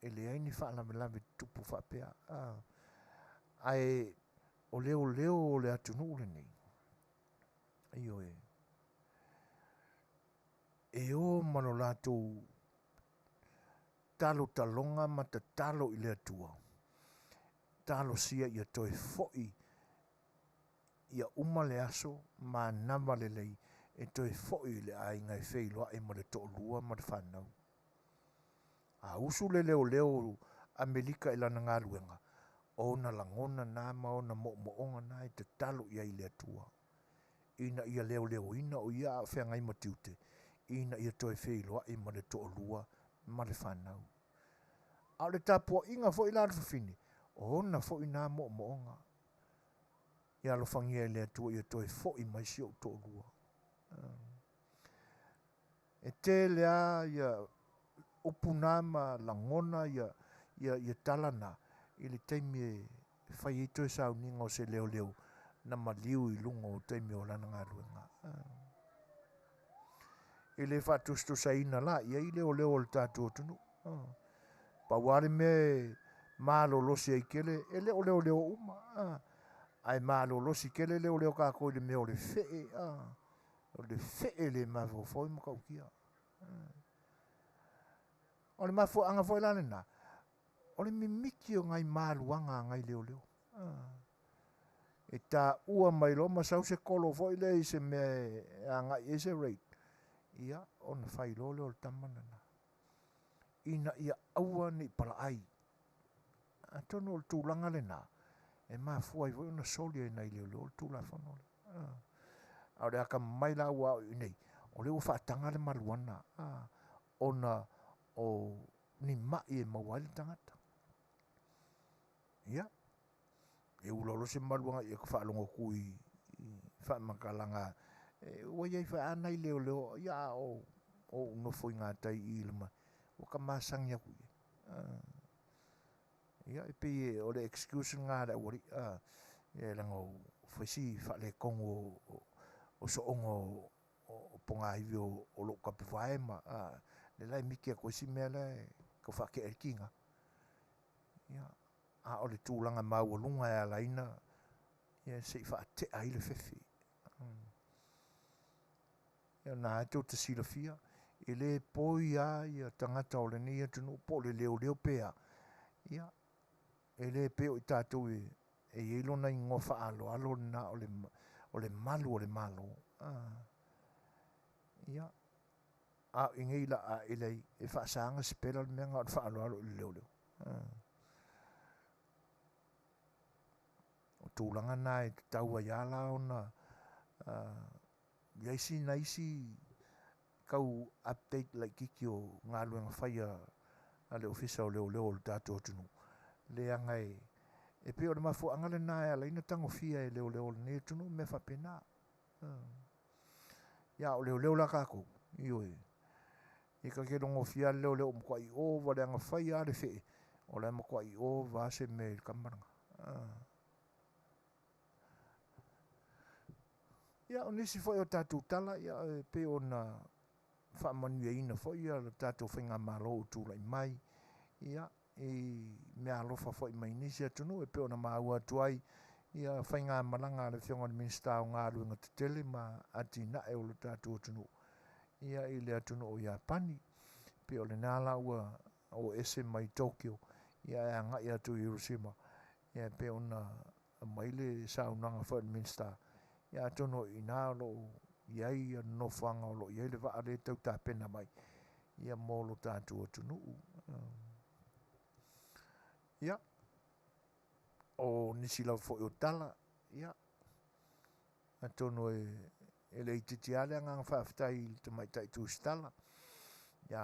e leai ni faalavelave tutupu faapea. Ae o leoleo o le atunuu lenei, ioe, e o ma lo latou talotaloga ma tatalo i le Atua, talosia ia toe foi ia uma le aso manava lelei e toe fo'i i le aiga e feiloai ma le to'alua ma le fanau. A usu le leoleo Amelika i lana galuega, o ona lagona na ma ona mo'omo'oga na e tatalo i ai i le Atua, ina ia leoleoina o ia a o feagai ma tiute, ina ia toe feiloai ma le to'alua ma le fanau. A o le tapua'iga foi la a le fafine, o ona foi na mo'omo'oga. Ia alofagia e le Atua ia toe fo'i mai si o'u to'alua. E tele lava ia upu na ma lagona ia ia ia tala na i le taimi e fai ai toe sauniga o se leoleo na maliu i luga o taimi o lana galuega. E le faatusatusaina la i ai leoleo o le tatou atunuu. Pau lava le mea e malolosi ai tele, e le o leoleo uma, ae malolosi tele leoleo a tatou i le mea o le fee, o le fee le mafaufau e matautia. O le mafuaaga foi la lena, o le mimiti o nai maluaga a nai leoleo. E taua mai loa ma sau se kolo foi lea i se mea e agai i ai se raid, ia ona fai loa lea o le tama lena, ina ia aua ne i palaai. Atonu o le tulaga lena e mafua ai foi ona soli e nai leoleo le Tulafono lea. A o le atamamai la ua ao i inei, o lea ua faataga le maluana ona o ni mai e maua ai le tagata. Ia, e ula loa se maluaga ia ta faalogo atu i faamatalaga ua i ai foi lava nai leoleo, ia a o ou nofo i gatai i i le ua ta masani atu i ai. Ia e pei o le excuse lena a le aualii, ia leaga ua fai si faaletonu o sooga o pogaivi o lou tapuvae ma lea la e miki atu ai si mea la e tau faatea ai le tiga. Ia, a o le tulaga maualuga e ala ai ona se i faatea ai le fefe. Ia o lena lava tou te silafia, e le poi lava ia tagata o lenei atunuu po o le leoleo pe a, ia, e le pei o i tatou e i ai lona igoa faaaloalo lena o le malu o le Malo. Ia, a o i inei la a e leai, e faasa ona sipela le mea na o le faaaloalo i le leoleo. O tulaga na e tatau ai lava la ona i ai sina isi tau update laitiiti o galuega fai a le Ofisa o Leoleo o le tatou atunuu, leaga e pei o le mafuaaga lena e ala ai ona tagofia e leoleo o lenei atunuu mea faapena. Ia a o leoleo la tatou, ioe, e ta te logofia lava le leoleo ua matuai ova leaga fai lava le fee, o la e matuai ova lava se mea i le tama lena. Ia, o nisi foi o tatou tala, ia, e pei ona faamanuiaina foi le tatou faigamalo ua tulai mai, ia, i meaalofa foi mai nisi atunuu e pei ona maua atu ai ia faigamalaga a le Afioga i le Minisita o Galuega Tetele ma Atinae o le tatou atunuu ia i le atunuu o Iapani. Pei o lena la ua o ese mai Tokyo ia ae agai atu i Hiroshima ia e pei ona aumai le saunoaga foi a le Minisita, ia atonu o i ina o lo o i ai le nofoaga o lo o i ai le vaa lea e tau tapena mai ia mo lo tatou atunuu. Ia, o nisi lava foi o tala, ia, atonu e le itiiti lava le agaga faafetai i le tamaitai Tusitala ia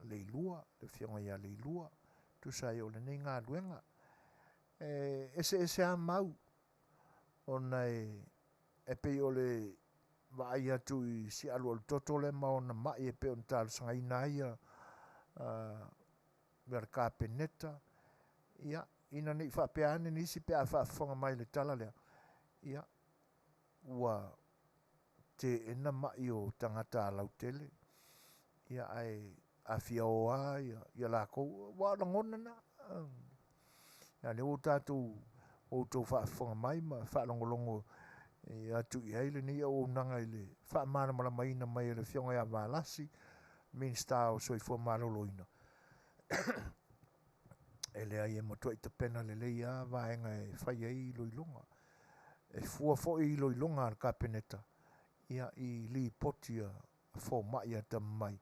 Leilua, le afioga ia Leilua, tusa ai o lenei galuega. E eseese lava mau ona e pei o le vaai atu i si alualutoto lea ma ona mai e pei ona talosagaina ai ia le Kapeneta, ia, ina ne i faapea ane nisi pe a faafofoga mai i le tala lea, ia, ua teena mai o tagata lautele, ia, ae afia o lava ia latou, aua o lagona na. Ia lea ua tatou outou faafofoga mai ma faalogologo atu i ai lenei auaunaga i le faamalamalamaina mai e le Afioga ia Valasi, Minisita o Soifua Maloloina, e leai e matuai tapena lelei lava vaega e fai ai iloiloga. E fua foi iloiloga a le Kapeneta. ia, i lipoti a fomai atamamai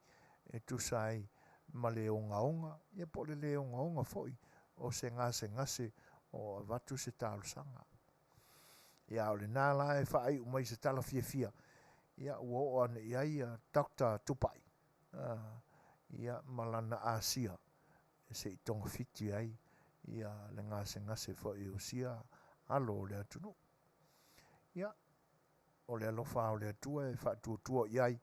e tusa ai ma le ogaoga, ia po o le lē ogaoga foi o se gasegase o avatu se talosaga. Ia, a o lena la e faaiu mai se tala fiafia, ia ua oo ane i ai ia Doctor Tupai, ia ma lana asia se i togafiti ai ia le gasegase foi o sia alo o le atunuu. Ia, o le alofa o le Atua e faatuatua i ai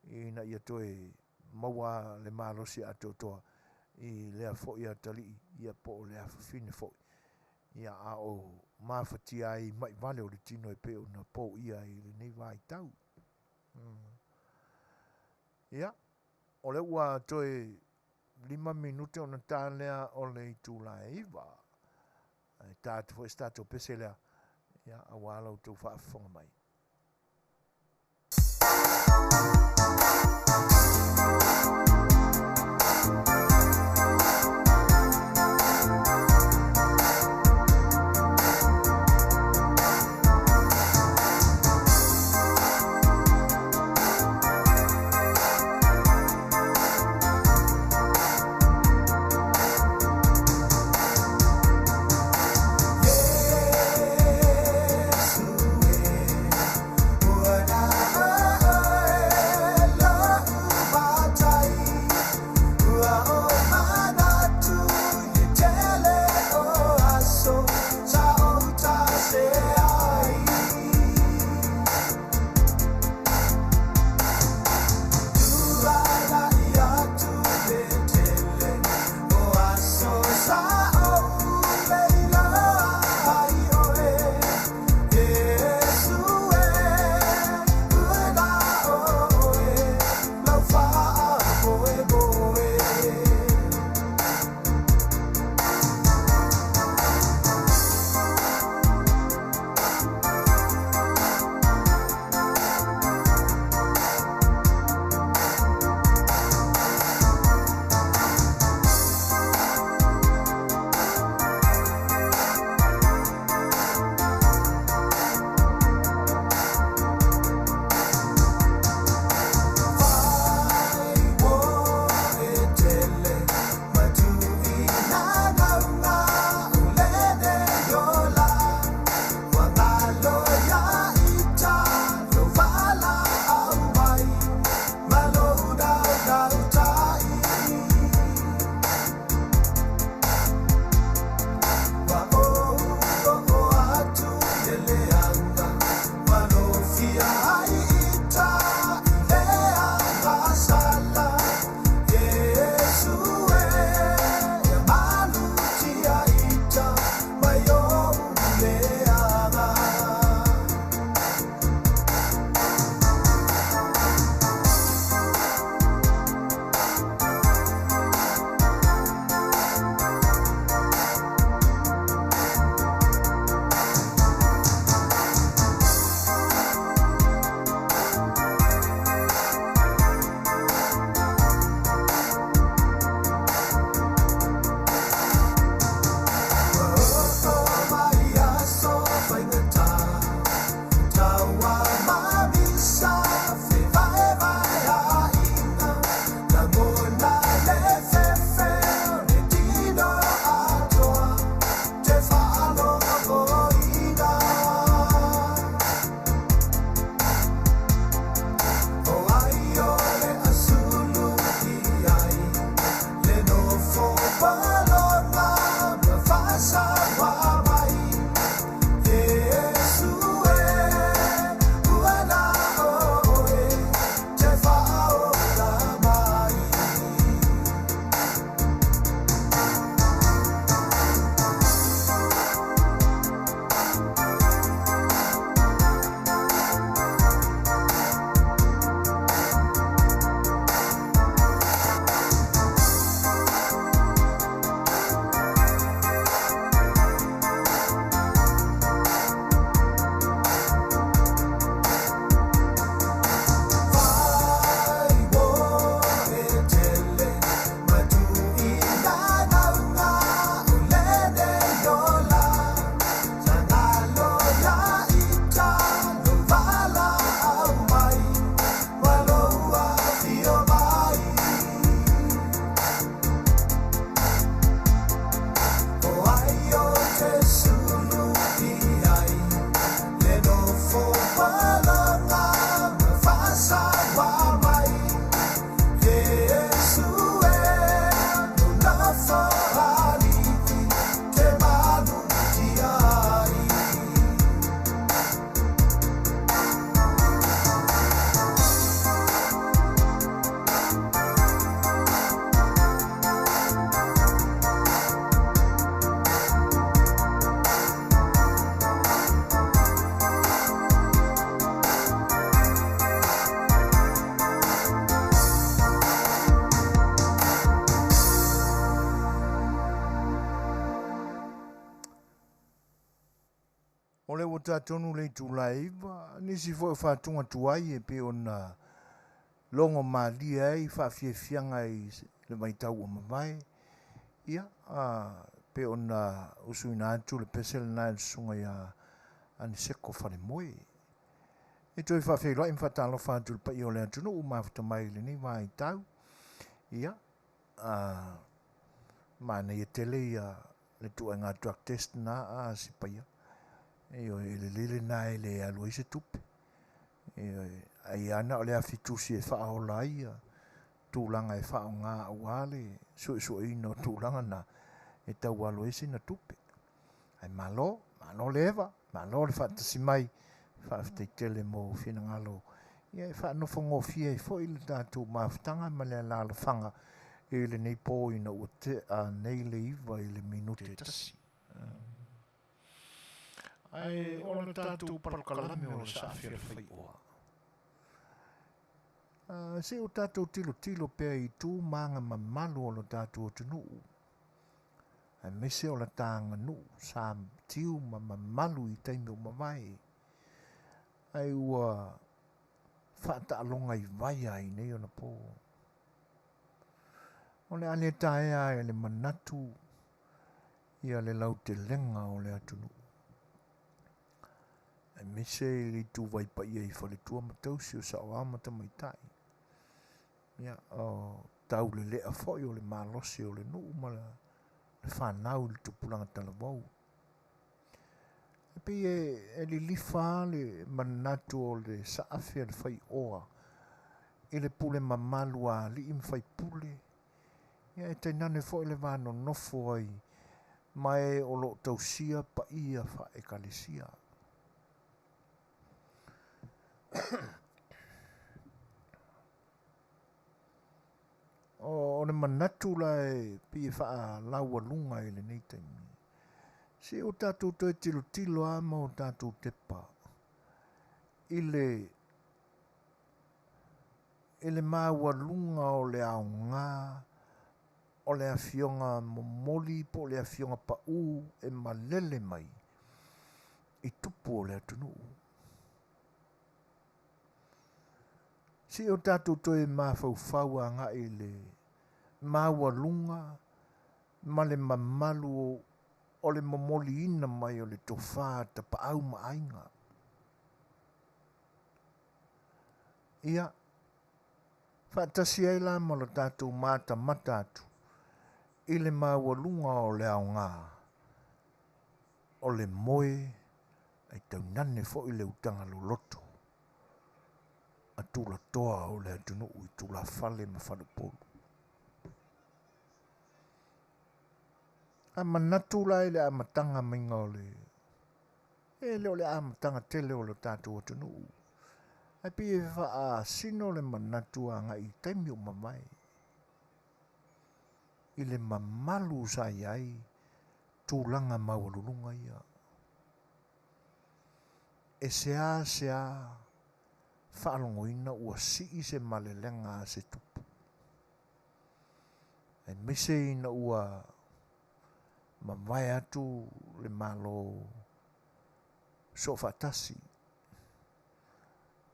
ina ia toe maua le malosi atoatoa i lea foi atalii ia po o le afafine foi, ia a o mafatia ai i mai vale o le tino e pei ona poia i lenei vaitau. Ia, o lea ua toe 5 minute ona ta lea o le itula e 9. Ae ta atu foi se tatou pese lea, ia, aua la outou faafofoga mai. maota atonu le itula e 9, nisi foi o fatuga tuai e pei ona logo malie ai faafiafiaga i le vaitau ua mavae. Ia, pei ona usuina atu le pese lena e le susuga ia Aniseko Falemoe. E toe faafeiloai ma faatalofa atu i le paia o le atunuu mafuta mai i lenei vaitau. Ia, manaia tele ia le tuuaiga drug test na a Sipaia. Ioe, e lelei lena e le alu ai se tupe. Ioe, ai lava na o le afi tusi e faaola ai tulaga e faaaoga aua le suesueina o tulaga na e tau alu ai sina tupe. Ae malo, malo le eva, malo le faatasi mai, faafetai tele mo finagalo. Ia e faanofogofie ai foi le tatou mafutaga ma le alaalafaga i lenei po ina ua tea nei le 9 i le minute 1. Ae o le tatou polokalame o le saafi a le faioa. Se o tatou tilotilo pea i tu ma aga mamalu o lo tatou atunuu, aemaise o la ta aganuu sa tiu ma mamalu i taimi ua mavae, ai ua faataaloga i vai ai nei ona po. O le a le taea e le manatu ia le lautelega o le atunuu, aemaise i le ituvai paia i faletua ma tausi o saoao ma tamaitai. Ia, o taulelea foi o le malosi o le nuu ma le fanau i le tupulaga talavou. E pei e lilifa le manatu o le saafi a le faioa i le pule mamalu a alii ma faipule. Ia e tainane foi le va nonofo ai ma e o loo tausia paia faaekalesia. O le manatu la e pei e faalaualuga i lenei taimi, se o tatou toe tilotilo lava ma o tatou tepa i le maualuga o le aoga o le afioga momoli po o le afioga pau e malele mai i tupu o le atunuu. Se o tatou toe mafaufau agai i le maualuga ma le mamalu o le momoliina mai o le tofa tapaau ma aiga. Ia, faatasi ai la ma lo tatou matamata atu i le maualuga o le aoga o le moe ai taunane foi le utaga loloto a tulatoa o le atunuu i tulafale ma faleupolu. A manatu la i le amataga maiga o le e le o le amataga tele o le tatou atunuu, ae pei e faasino le manatu agai i taimi o mavae i le mamalu sa i ai tulaga maualuluga ia. E sea faalogoina ua sii se malelega a se tupu, aemaise ina ua mavae atu le Malo soofaatasi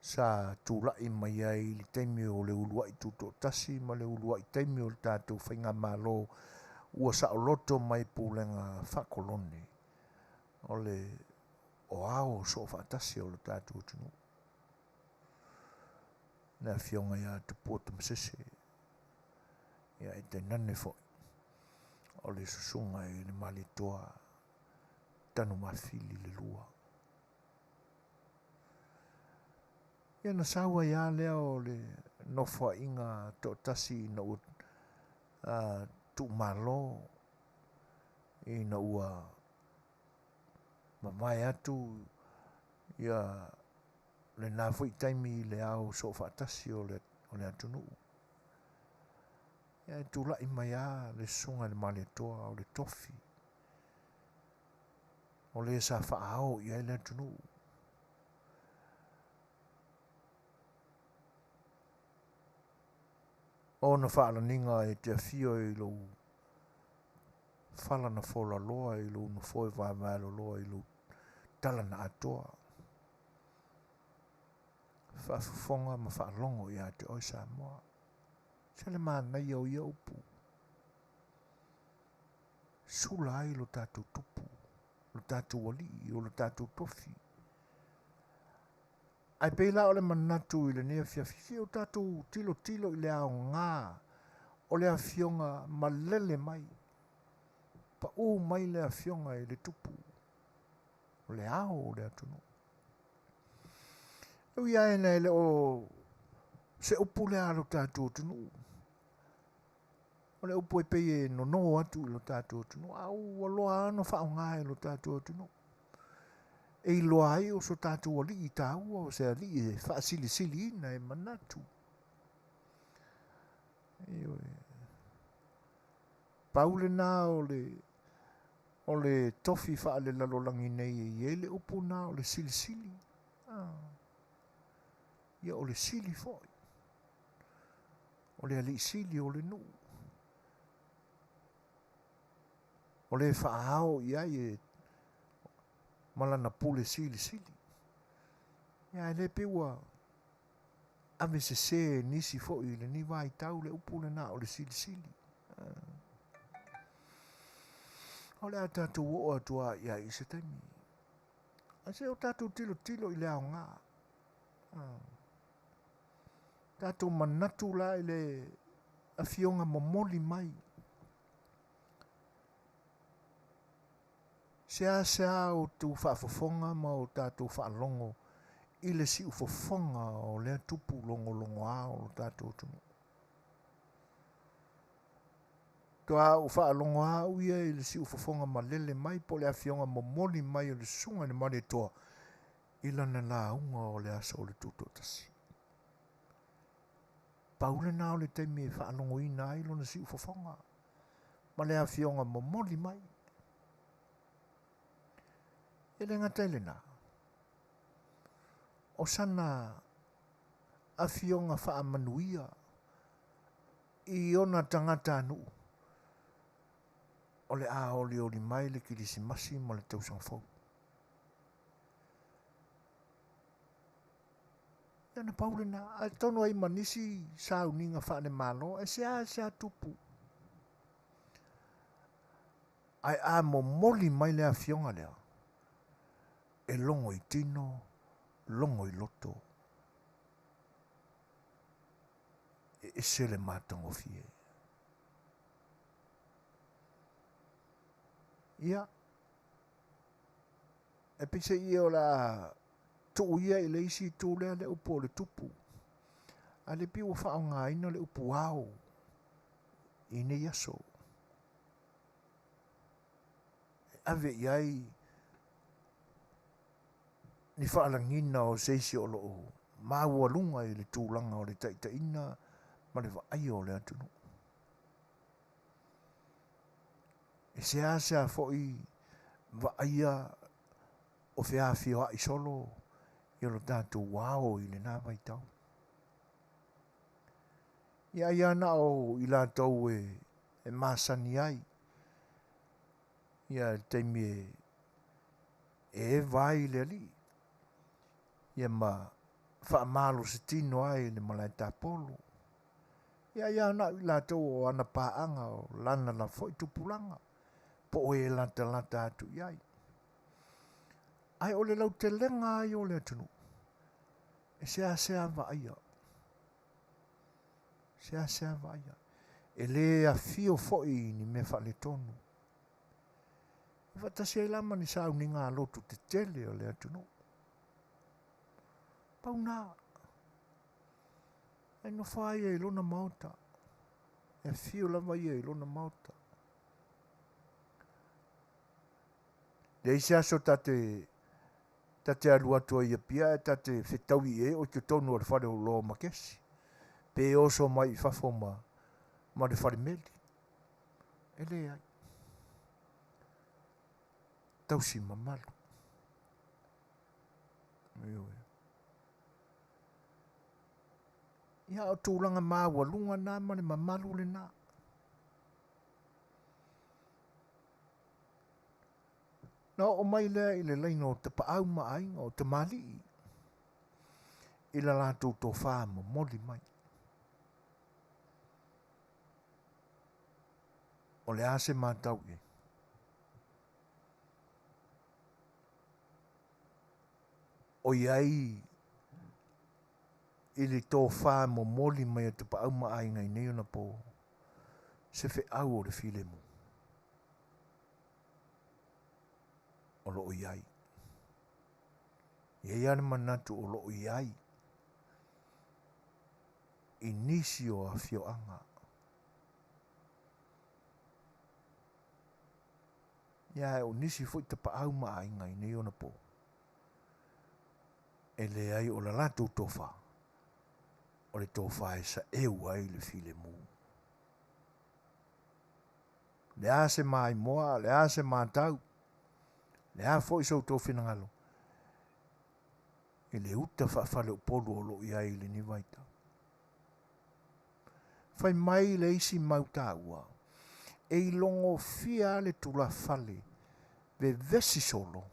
sa tulai mai ai i le taimi o le uluai tutoatasi ma le uluai taimi o le tatou faigamalo ua saoloto mai pulega faakolone o le o ao soofaatasi o le tatou atunuu. Le afioga ia Tupua Tamasese, ia e tainane foi o le susuga i le Malietoa Tanumafili le lua. Ia na sau ai lava lea o le nofoaiga toatasi ina ua tuumalo, ina ua mavae atu ia lena foi taimi i le ao soofaatasi o le atunuu. Ia e tulai mai lava le susuga i le Malietoa o le tofi o le sa faaao i ai le atunuu. Ona faalaniga e te afio i lou fala na folaloa, i lou nofoe vaevaeloloa, i lou tala na atoa. Faafofoga ma faalogo ia te oe Samoa. Se le manaia o ia upu. Sula ai lo tatou tupu, lo tatou alii, o lo tatou tofi. Ae pei la o le manatu i lenei afiafi, se o tatou tilotilo i le aoga o le afioga malele mai, paū mai le afioga i le tupu, o le ao o le atunuu. E ui lava ina e le o se upu lea a lo tatou atunuu, o le upu e pei e nono atu i lo tatou atunuu, a ua loa lava ona faaaoga e lo tatou atunuu. E iloa ai o so tatou alii taua, o se alii e faasilisiliina e manatu. Ioe. Pau lena o le o le tofi faalelalolagi nei e i ai le upu na o le silisili. Ah. Ia o le sili foi. O le alii sili o le nuu. O le faaao i ai e ma lana pule silisili. Ia ae le pei ua ave sesē e nisi foi i lenei vaitau le upu lena o le silisili. O le a tatou oo atu lava i ai i se taimi. Ae se o tatou tilotilo i le aoga. Tatou manatu la i le afioga momoli mai. Seasea outou faafofoga ma o tatou faalogo i le siufofoga o lea tupu logologoa o lo tatou atunuu. Toa ou faalogo lava au ia i le siufofoga malele mai po o le afioga momoli mai o le Susuga i le Malietoa i lana lauga o le aso o le Tutoatasi. Pau lena o le taimi e faalogoina ai lona siufofoga ma le afioga momoli mai. E le gata i lena, o sana afioga faamanuia i ona tagatanuu, o le a olioli mai le Kilisimasi ma le Tausaga Fou. Ia na pau lena, ae tonu ai ma nisi sauniga faale-Malo, e seasea tupu. Ae a momoli mai le afioga lea, e logo i tino, logo i loto, e ese le matagofie. Ia, e peiseai ia o le a tuu ia i le isi itu lea le upu o le tupu, a le pei ua faaaogaina le upu ao i nei aso. E ave i ai ni faalagiga o se isi o lo o maualuga i le tulaga o le taitaiga ma le vaaia o le atunuu. E seasea foi vaaia o feafioai solo i lo tatou ao i lena vaitau. Ia ai lava na o i latou e masani ai ia le taimi e eva ai le alii, ia ma faamalositino ai i le malae tapolo. Ia ai lava na o i latou o ana paaga o lana lava foi tupulaga, po o e latalata atu i ai. Ae o le lautelega lava ia o le atunuu, e seasea vaaia, seasea vaaia. E le afio foi i ni mea faaletonu. E faatasi ai la ma ni sauniga lotu tetele o le atunuu. Pau na, ae nofo lava ia i lona maota. E afio lava ia i lona maota. Leai se aso ta te ta te alu atu ai i Apia ae ta te fetaui i ai o i totonu o le fale o Loa Makesi, pe oso mai i fafo ma ma le fale meli. E leai. Tausi mamalu. Ioe. Ia o tulaga maualuga na ma le mamalu lena. Na oo mai lea i le laina o tapaau ma aiga o tamalii i la latou tofa momoli mai. O le a se matau i ai? O i ai i le tofa momoli mai a tapaau ma aiga i nei ona po se feau o le filemu o lo o i ai. E i ai lava le manatu o lo o i ai i nisi o afioaga. Ia ae o nisi foi tapaau ma aiga i nei ona po, e leai o la latou tofa, o le tofa e saeu ai le filemu. Le a se maimoa, le a se matau, le a foi so outou finagalo, i le uta faafaleupolu o lo o i ai i lenei vaitau. Fai mai le isi mau taua, e ilogofia le tulafale vevesi solo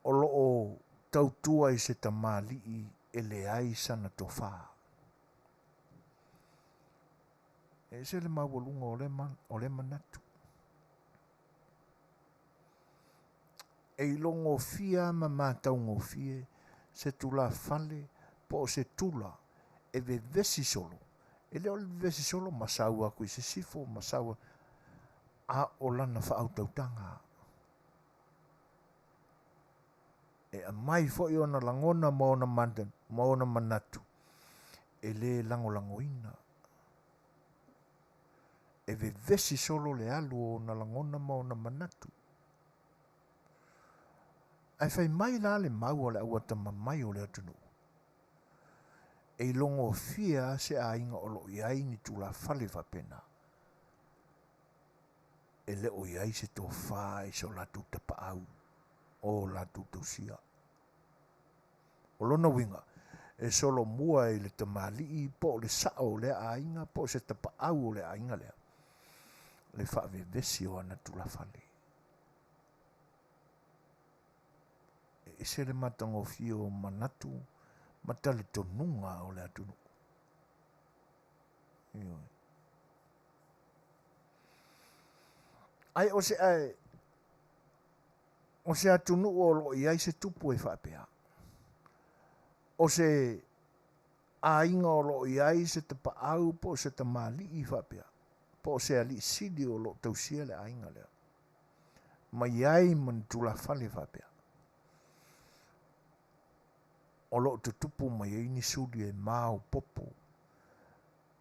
o lo o tautua i se tamalii e leai sana tofa. E ese le maualuga o lea manatu. E ilogofia ma mataugofie se tulafale po o se tula e vevesi solo. E le o le vevesi solo ma sau aku i sisifo, ma sau a o lana faautautaga. E aumai foi ona lagona ma ona ma ona manatu e le lagolagoina. E vevesi solo le alu o ona lagona ma ona manatu. Ae fai mai la le mau a le auatamamai o le atunuu, e ilogofia se aiga o lo o i ai ni tulafale faapena, e le o i ai se tofa i so latou tapaau o latou tausia. O lona uiga, e solomua i le tamalii po o le sao o lea aiga po o se tapaau o le aiga lea, le faavevesi o ana tulafale. E ese le matagofie o manatu ma talitonuga o le atunuu. Ioe. Ai o se ae o se atunuu o lo o i ai se tupu e faapea. O se aiga o lo o i ai se tapaau po o se tamalii faapea, po o se alii sili o lo o tausia le aiga lea, ma i ai ma ni tulafale faapea, o lo o tutupu mai ai ni suli e maopoopo,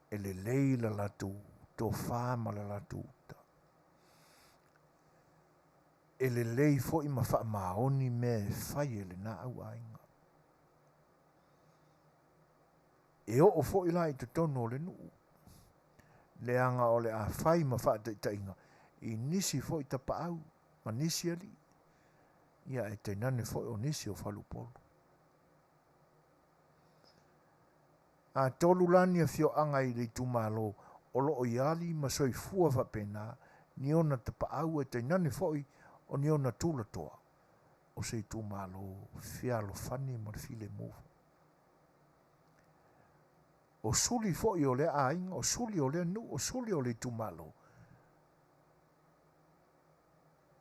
e lelei la latou tofa ma la latou uta. E lelei foi ma faamaoni mea e fai e lena auaiga. E oo foi la i totonu o le nuu, leaga o le a fai ma faataitaiga i nisi foi tapaau ma nisi alii, ia ae tainane foi o nisi o faleupolu. A tolu la ni afioaga i le itumalo o lo o i ali ma soifua faapena ni ona tapaau ae tainane foi o ni ona tulatoa o se itumalo fealofani ma le filemu. O suli foi o lea aiga, o suli o lea nuu, o suli o le itumalo,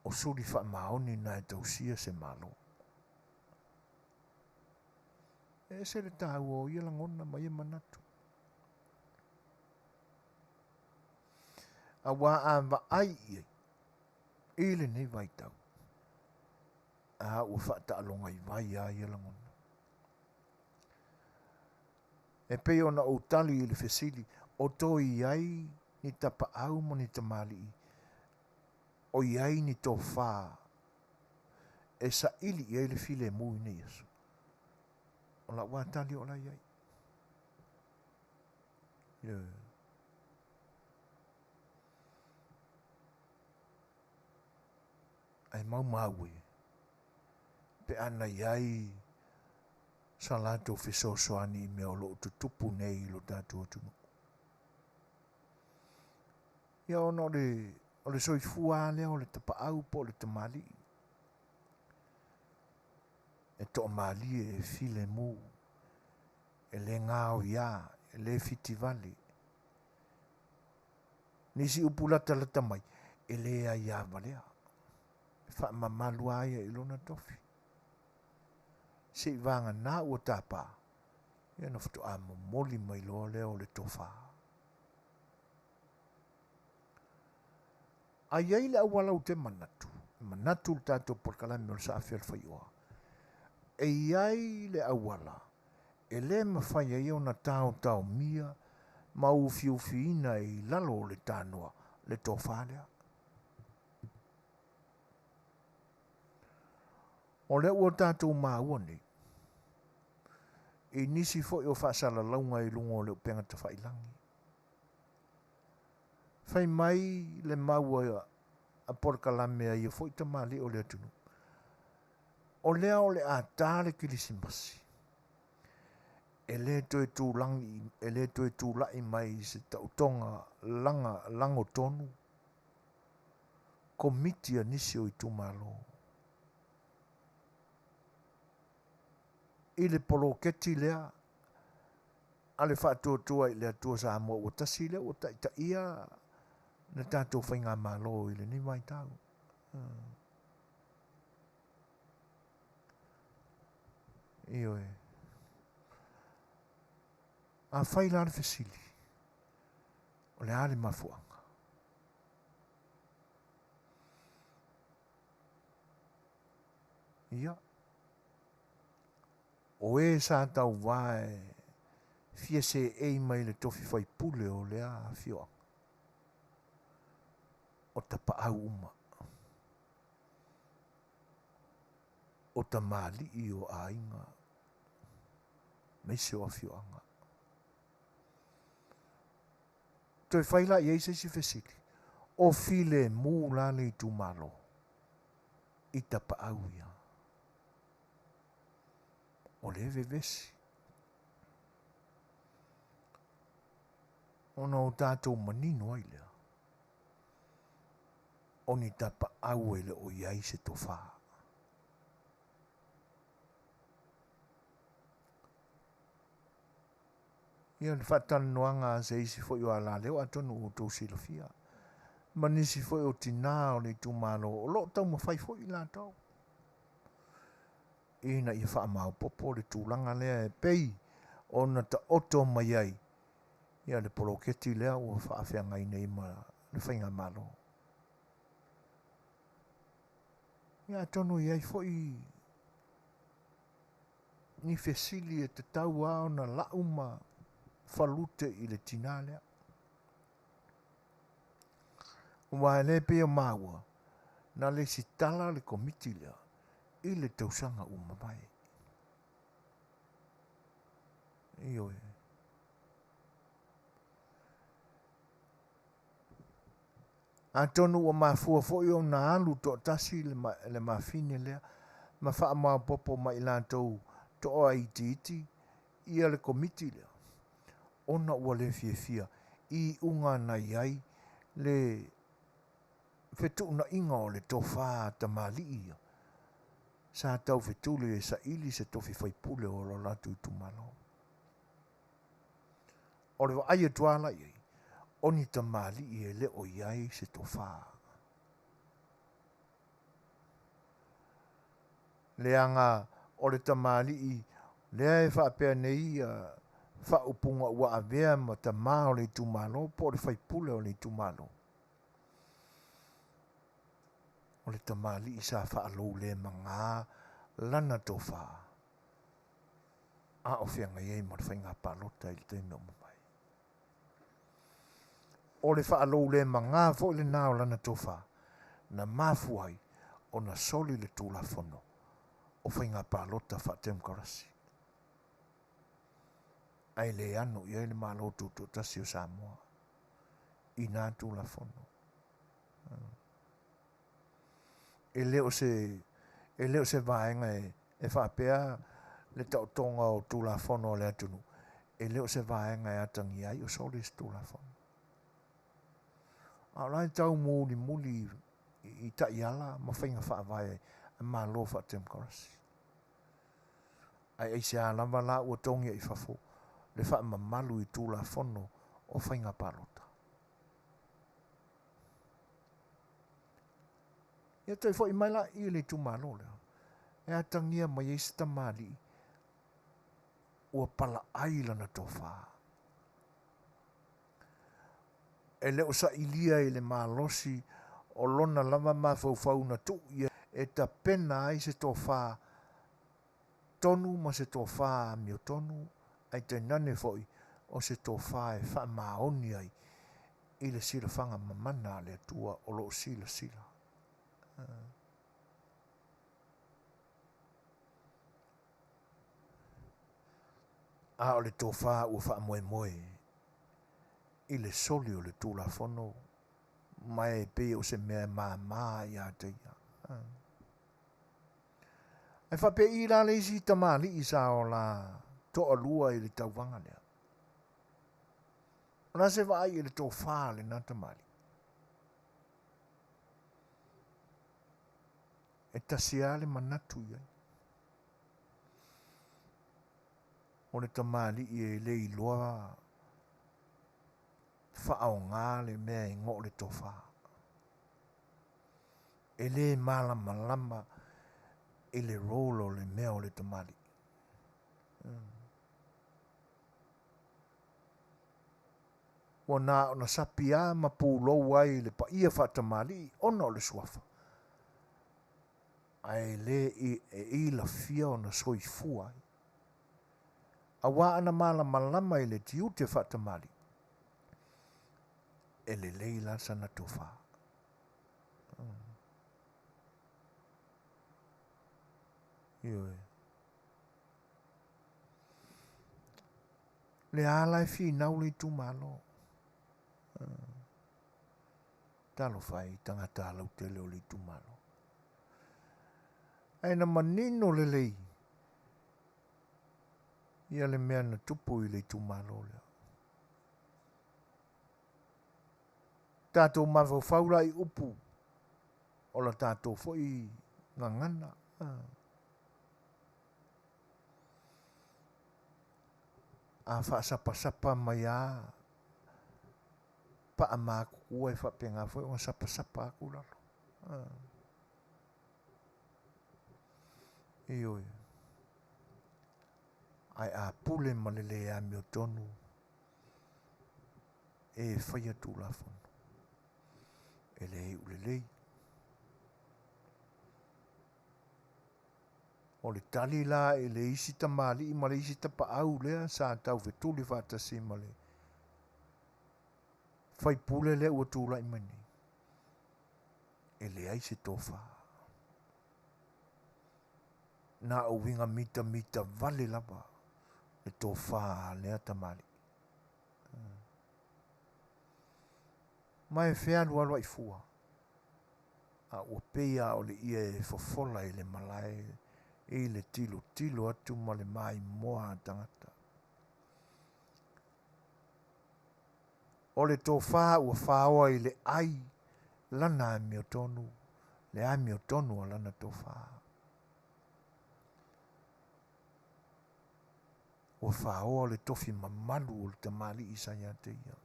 o suli faamaoni na e tausia se Malo. E ese le taua o ia lagona ma ia manatu. Auā a vaai i ai i lenei vaitau, a ua faataaloga i vai lava ia lagona. E pei ona ou tali i le fesili, o toe i ai ni tapaau ma ni tamalii, o i ai ni tofa e saili i ai le filemu i nei aso? O lau lava tali o la e i ai. Ioe. Ae maumau e, pe a na i ai sa latou fesoasoani i mea o lo o tutupu nei i lo tatou atunuu. Ia ona o le O le soifua lava lea o le tapaau po o le tamalii e toamalie e filemu, e le gaoiā, e le fitivale. Nisi upu latalata mai, e le aiā valea, e faamamalu lava ia i lona tofi. Seiavagana ua tapa, ia ona faatoa momoli mai loa lea o le tofa. A i ai le auala ou te manatu, e manatu le tatou polokalame o le Saafi o le Faioa, e i ai le auala e le mafai ai ona taotaomia ma ufiufiina i lalo o le tanoa le tofa lea. O lea ua tatou maua nei, i nisi foi o faasalalauga i luga o le upega tafailagi, fai mai le mau a polokalame a ia foi tamalii o le atunuu, o lea o le a ta le Kilisimasi, e le toe tulagi, e le toe tula'i mai i se taotoga laga lagotonu komiti a nisi o itumalo. I le poloketi lea a le Faatuatua i le Atua Samoa ua Tasi lea ua taitaia le tatou faigamalo i lenei vaitau. Ioe. Afai la le fesili, o le a le mafuaaga? Ia, o e sa tauvā e fia seei mai le tofi faipule o lea afioaga, o tapaau uma, o tamalii o aiga, aemaise o afioaga. Toe fai la i ai se isi fesili, o filemu la le itumalo i tapaau ia? O lea e vevesi. Ona o tatou manino ai lea, o ni tapaau e le o i ai se tofa. Ia, le faatalanoaga a se isi foi o alaleo, atonu ua outou silafia, ma nisi foi o tinā o le itumalo o lo o taumafai foi i latou ina ia faamaopoopo le tulaga lea e pei ona taoto mai ai ia le poloketi lea ua faafeagai nei ma le faigamalo. Ia atonu e i ai foi ni fesili e tatau lava ona lau ma falute i le tinā lea. Aua e le pei o maua, na lesitala le komiti lea i le tausaga ua mavae. Ioe. Atonu ua mafua foi ona alu toatasi le mafine lea ma faamaopoopo ma i latou toaitiiti ia le komiti lea, ona ua le fiafia i iuga na i ai le fetuunaiga o le tofa tamalii ia sa taufetuli e saili se tofi faipule o lo latou itumalo. O le vaai atu lava la i ai, o ni tamalii e le o i ai se tofa. Leaga o le tamalii lea e faapea nei faaupuga ua avea ma tamā o le itumalo po o le faipule o le itumalo. O le tamalii sa faaloulemaga lana tofa a o feagai ai ma le faiga palota i le taimi o mavae. O le faaloulemaga foi lena o lana tofa na mafua ai ona soli le Tulafono o Faiga Palota Faatemokarasi, ae le ano i ai le Malo Tutoatasi o Samoa i na Tulafono. E le o se e le o se vaega e faapea le taotoga o Tulafono a le atunuu, e le o se vaega e atagia ai o soli se Tulafono. A o la e taumulimuli i taiala ma faiga faavae a Malo faatemokarasi. Ae aisea lava la ua togia i fafo le faamamalu i Tulafono o Faiga Palota? Ia toe foi mai la i le itumalo lea e atagia mai ai se tamalii ua palaai lana tofa. E le o sailia i le malosi o lona lava mafaufau na tuu ia e tapena ai se tofa tonu ma se tofa amiotonu, ae tainane foi o se tofa e faamaoni ai i le silafaga mamana a le Atua o lo o silasila. A o le tofa ua faamoemoe i le soli o le Tulafono ma e pei o se mea e mama ia te ia. Ae faapei la le isi tamalii sa ola toalua i le tauvaga lea. O le a se vaai i le tofa a lena tamalii? E tasi lava le manatu i ai. O le tamalii e le iloa faaaoga le mea e go le tofa. E le malamalama i le role o le mea o le tamalii. Ua na ona sapi lava ma pulou ai le paia faatamalii ona o le suafa, ae le e ilafia ona soifua ai. Aua ana malamalama i le tiute faatamalii, e lelei la sana tofa. Ioe. Le a la e finau le itumalo. Talofa e i tagata lautele o le itumalo. Ae na manino lelei ia le mea na tupu i le itumalo lea. Tatou mafaufau la i upu o la tatou foi gagana. A faasapasapa mai a paa matutua e faapena foi ona sapasapa atu lalo. Ioe. Ae a pule ma le le amiotonu e faia Tulafono, e le iu lelei. O le tali la i le isi tamalii ma le isi tapaau lea sa taufetuli faatasi ma le faipule lea ua tulai mai nei, e leai se tofa. Na o uiga mitamita vale lava le tofa a lea tamalii. Ma e fealualuai fua, a ua pei lava o le ie e fofola i le malae i le tilotilo atu ma le maimoa a tagata. O le tofa ua faoa i le ai lana amiotonu, le amiotonu a lana tofa. Ua faoa le tofi mamalu o le tamalii sa ia te ia.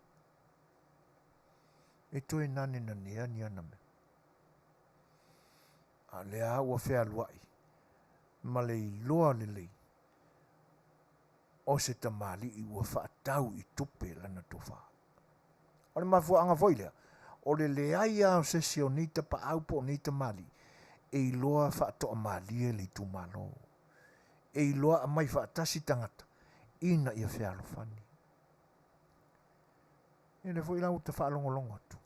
E toe nanenanea ni ana mea. A lea ua fealuai ma le iloa lelei o se tamalii ua faatau i tupe lana tofa. O le mafuaaga foi lea, o le leai lava o se isi o nei tapaau po o nei tamalii e iloa faatoamalie le itumalo. E iloa aumai faatasi tagata ina ia fealofani. Ia lea foi la ua ta faalogologo atu.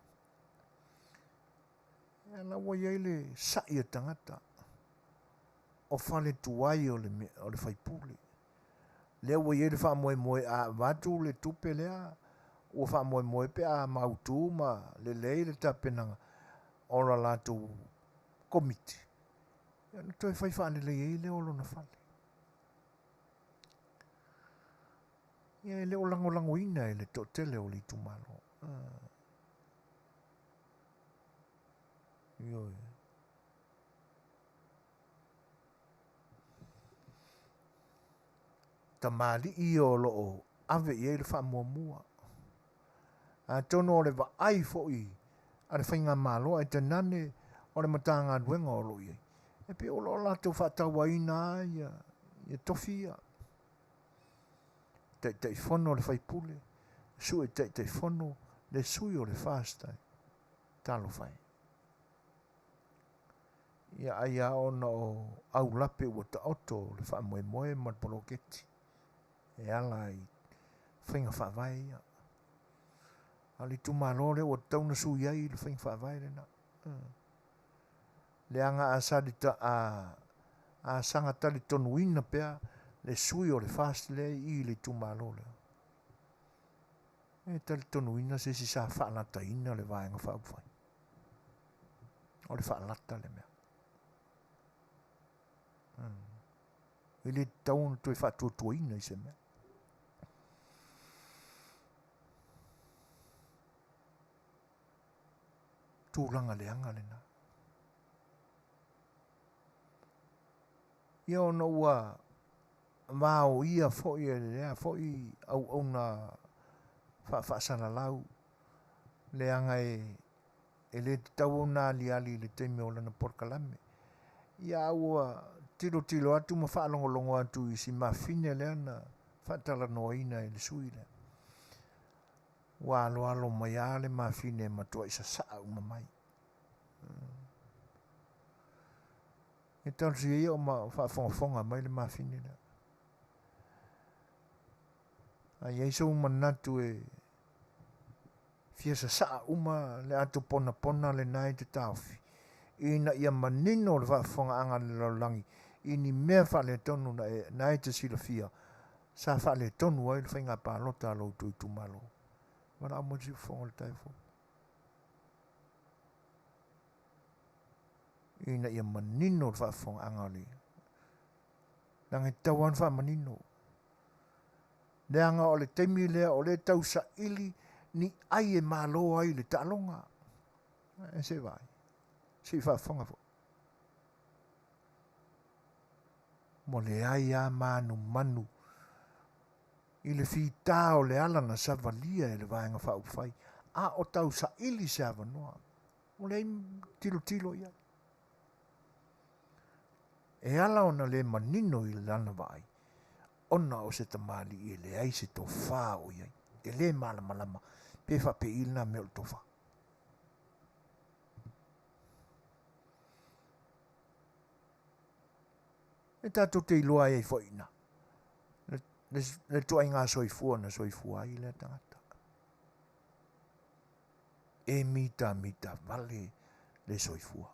Ia la ua i ai le sa'i a tagata o fale tuai o le faipule. Lea ua i ai le faamoemoe a avatu le tupe lea, ua faamoemoe pe a mautu ma lelei le tapenaga o la latou komiti, ia ona toe fai faalelei ai lea o lona fale. Ia e le o lagolagoina e le toatele o le itumalo. Ioe. Tamalii ia o lo o ave i ai le faamuamua. Atonu o le vaai foi a le faigamalo ae tainane o le Matagaluega o lo o i ai, e pei o lo o latou faatauaina lava ia, ia tofi ia. Taitaifono le faipule, sui taitaifono le sui o le FAST. Talofa e. Ia ai lava ona o aulape ua taoto o le faamoemoe ma le poloketi e ala i faiga faavae ia. A o le itumalo lea ua tatau ona sui ai le faiga faavae lena. Leaga a salita a a saga talitonuina pea le sui o le FAST lea i i le itumalo lea. E talitonuina se isi sa faalataina le Vaega Faaupufai. O le faalata le mea. E le tatau ona toe faatuatuaina i se mea. Tulaga leaga lena. Ia ona ua vaoia foi e lea foi auauna faafaasalalau leaga e e le tatau ona aliali i le taimi o lana polokalame. Ia a ua tilotilo atu ma faalogologo atu i si mafine lea na faatalanoaina e le sui lea, ua aloalo mai lava le mafine e matuai sasaa uma mai. E talosia ia o ma faafogafoga mai le mafine lea. A i ai sou manatu e fia sasaa uma le ato ponapona lena e te taofi, ina ia manino le faafofogaaga a le lalolagi i ni mea faaletonu na e, na e te silafia sa faaletonu ai le faiga palota a lo outou itumalo. Valaau mai le siufofoga o le taeao fou. Ina ia manino le faafofogaaga o le leaga e tatau lava ona faamanino. Leaga o le taimi lea o lea e tausaili ni ai e malo ai le taaloga. E se vaai, se i faafofoga foi. Ua leai lava manumanu i le fita o le ala na savalia e le Vaega Faaupufai, a o tausaili se avanoa. Ua leai tilotilo i ai. E ala ona le manino i lana vaai, ona o se tamalii e leai se tofa o i ai, e le malamalama pe faapei lena mea o le tofa. E tatou te iloa ai foi i ina le, le, le ituaiga soifua na soifua ai lea tagata. E mitamita vale le soifua.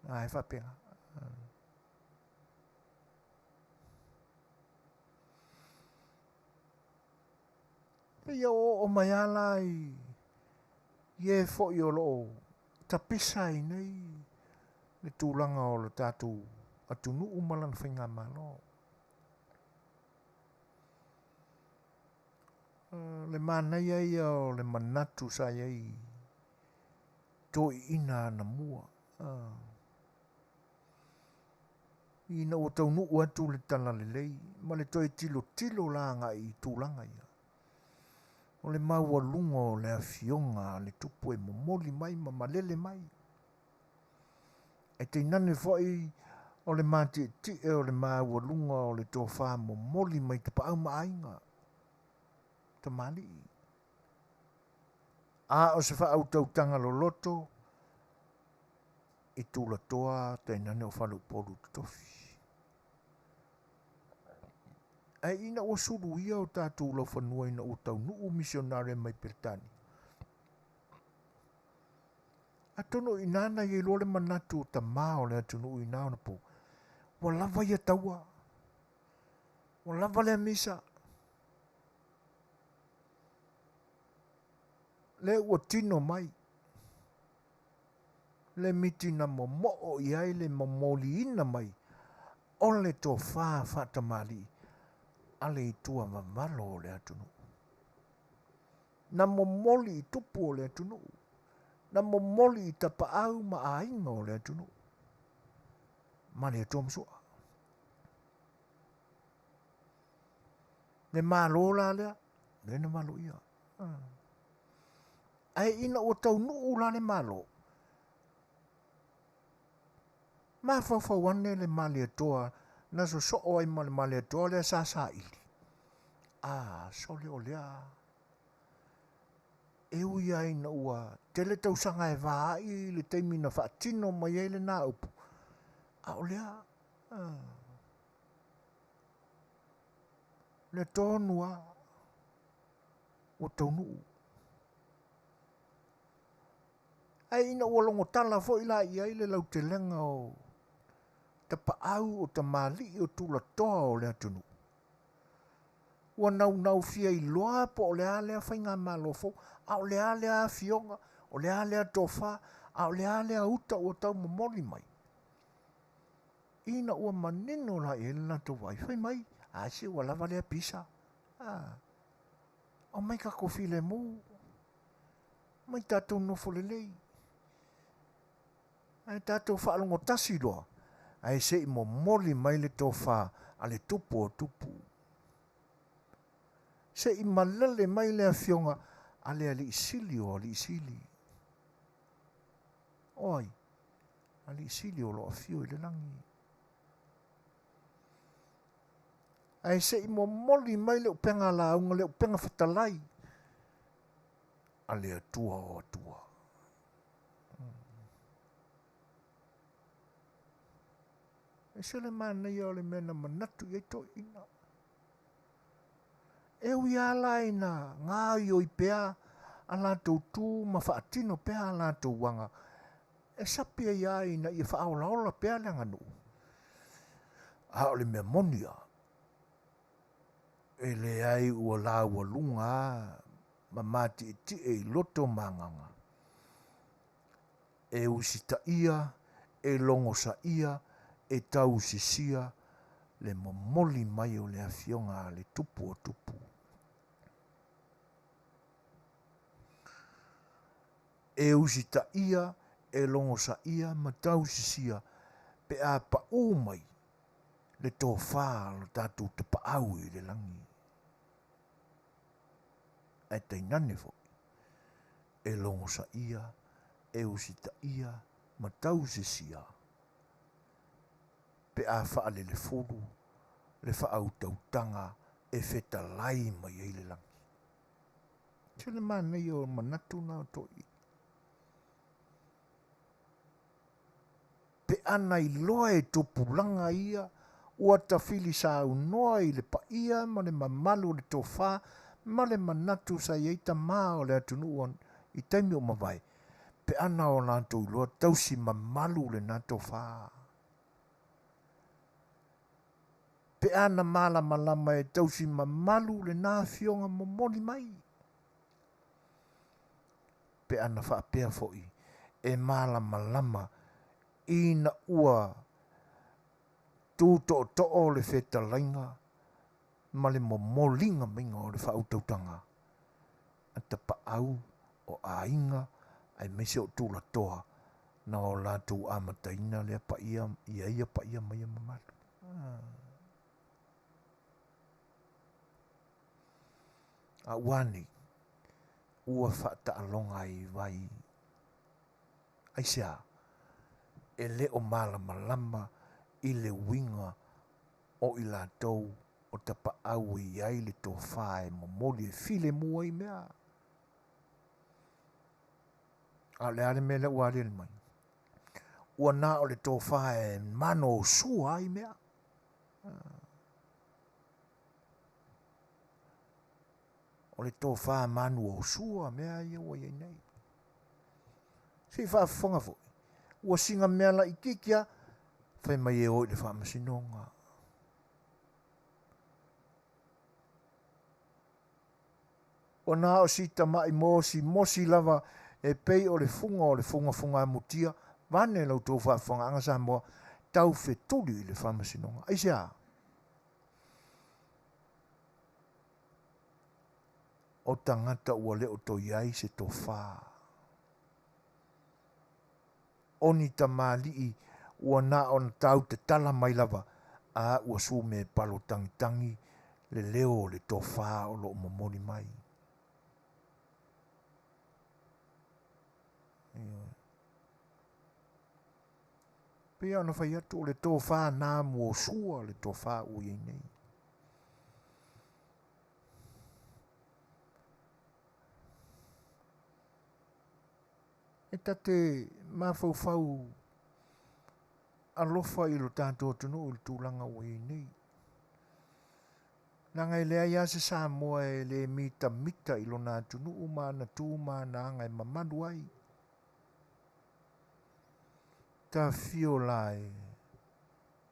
A e faapena. Ia o oo mai lava la i i e foi o lo o tapisa ai nei le tulaga o le tatou atunuu ma lana faigamalo. Le manaia ia o le manatu sa i ai toeaiina anamua. Ina ua taunuu atu le talalelei ma le toe tilotilo la agai i tulaga ia, o le maualuga o le afioga a le Tupu e momoli mai ma malele mai. E tainane foi o le matietie o le maualuga o le tofa momoli mai tapaau ma aiga, tamalii. A o se faautautaga loloto i tulatoa tainane o faleupolu totofi. Ae ina ua suluia o tatou laufanua ina ua taunuu misionare mai Peretania, atonu o i ina na i ai loa le manatu o tamā o le atunuu i na ona po, ua lava ia taua, ua lava lea misa, lea ua tino mai le miti na momoo i ai le momoliina mai o le tofa faatamalii a le itua vavalo o le atunuu. Na momoli i tupu o le atunuu. na momoli i tapaau ma aiga o le atunuu ma le Atua Masua. Le Malo la lea, lea na valoia. Ae ina ua taunuu la le Malo, mafaufau ane le Malietoa na sosoo ai ma le Malietoa lea sa saili. A, sole o lea e ui lava ina ua tele tausaga e va ai i le taimi na faatino mai ai lena upu, a o lea, lea tonu lava ua taunuu. Ae ina ua logo tala foi la i ai le lautelega o tapaau o tamalii o tulatoa o le atunuu, ua naunau fia iloa po o le a lea faigamalo fou, a o le a lea afioga, o le a lea tofa, a o le a lea uta ua tau momoli mai. Ina ua manino la i ai le latou vaai, fai mai, a se ua lava lea pisa, a, aumai tatou filemu, aumai tatou nofo lelei, ae tatou faalogo tasi loa, ae se i momoli mai le tofa a le Tupu o Tupu. Se i malele mai le afioga a le Alii Sili o Alii Sili. O ai? Alii Sili o lo o afio i le lagi. Ae se i momoli mai le upega lauga, le upega fetalai a le Atua o Atua. E ese le manaia o le mea na manatu i ai toeaiina. E ui lava la ina gaoioi pea a latou tu ma faatino pea a latou aga, e sapi ai lava ina ia faaolaola pea le aganuu. A o le mea moni lava, e leai ua laualuga lava ma matietie i loto ma agaga, e usitaia, e logosaia, e tausisia le momoli mai o le Afioga a le Tupu o Tupu. E usitaia, e logosaia ma tausisia pe a paū mai le tofa a lo tatou tapaau i le lagi. Ae tainane foi, e logosaia, e usitaia ma tausisia pe a faalelefulu le faautautaga e fetalai mai ai le lagi. Tele manaia o manatu na o toeaiina. Pe a na iloa e tupulaga ia ua tafili saunoa i le paia ma le mamalu o le tofa ma le manatu sa i ai tama o le atunuu i taimi o mavae, pe a na o latou iloa tausi mamalu lena tofa. Pe a na malamalama e tausi mamalu lena afioga momoli mai. Pe a na faapea foi e malamalama ina ua tu tootoo le fetalaiga ma le momoliga maiga o le faautautaga a tapaau o aiga aemaise o tulatoa na o latou amataina lea paia ia ia paia ma ia mamalu. A ua nei, ua faataaloga ai i vai. Aisea? E le o malamalama i le uiga o i latou o tapaau e i ai le tofa e momoli e filemu ai mea. A o le a le mea lea ua aliali mai? Ua na o le tofa e manaosua ai mea. O le tofa manuosua mea ia ua i ai nei. Se i faafofoga foi, ua siga mea laitiiti lava, fai mai e o i le faamasinoga. Ua na o si tama'i mosimosi lava e pei o le fuga o le fugafugamutia, vaeane la outou faafofogaaga Samoa, tau fetuli i le faamasinoga. Aisea? O tagata ua le o toe i ai se tofa. O ni tamalii ua na ona tau tatala mai lava, a ua sume palo tagitagi le leo o le tofa o lo o momoli mai. Ioe. Pei ona fai atu o le tofa na muosua le tofa ua i ai nei. E ta te mafaufau alofa i lo tatou atunuu i le tulaga ua i ai nei. Leaga e leai lava se Samoa e le mitamita i lona atunuu ma ana tu ma ana aga e mamalu ai. Tafio la e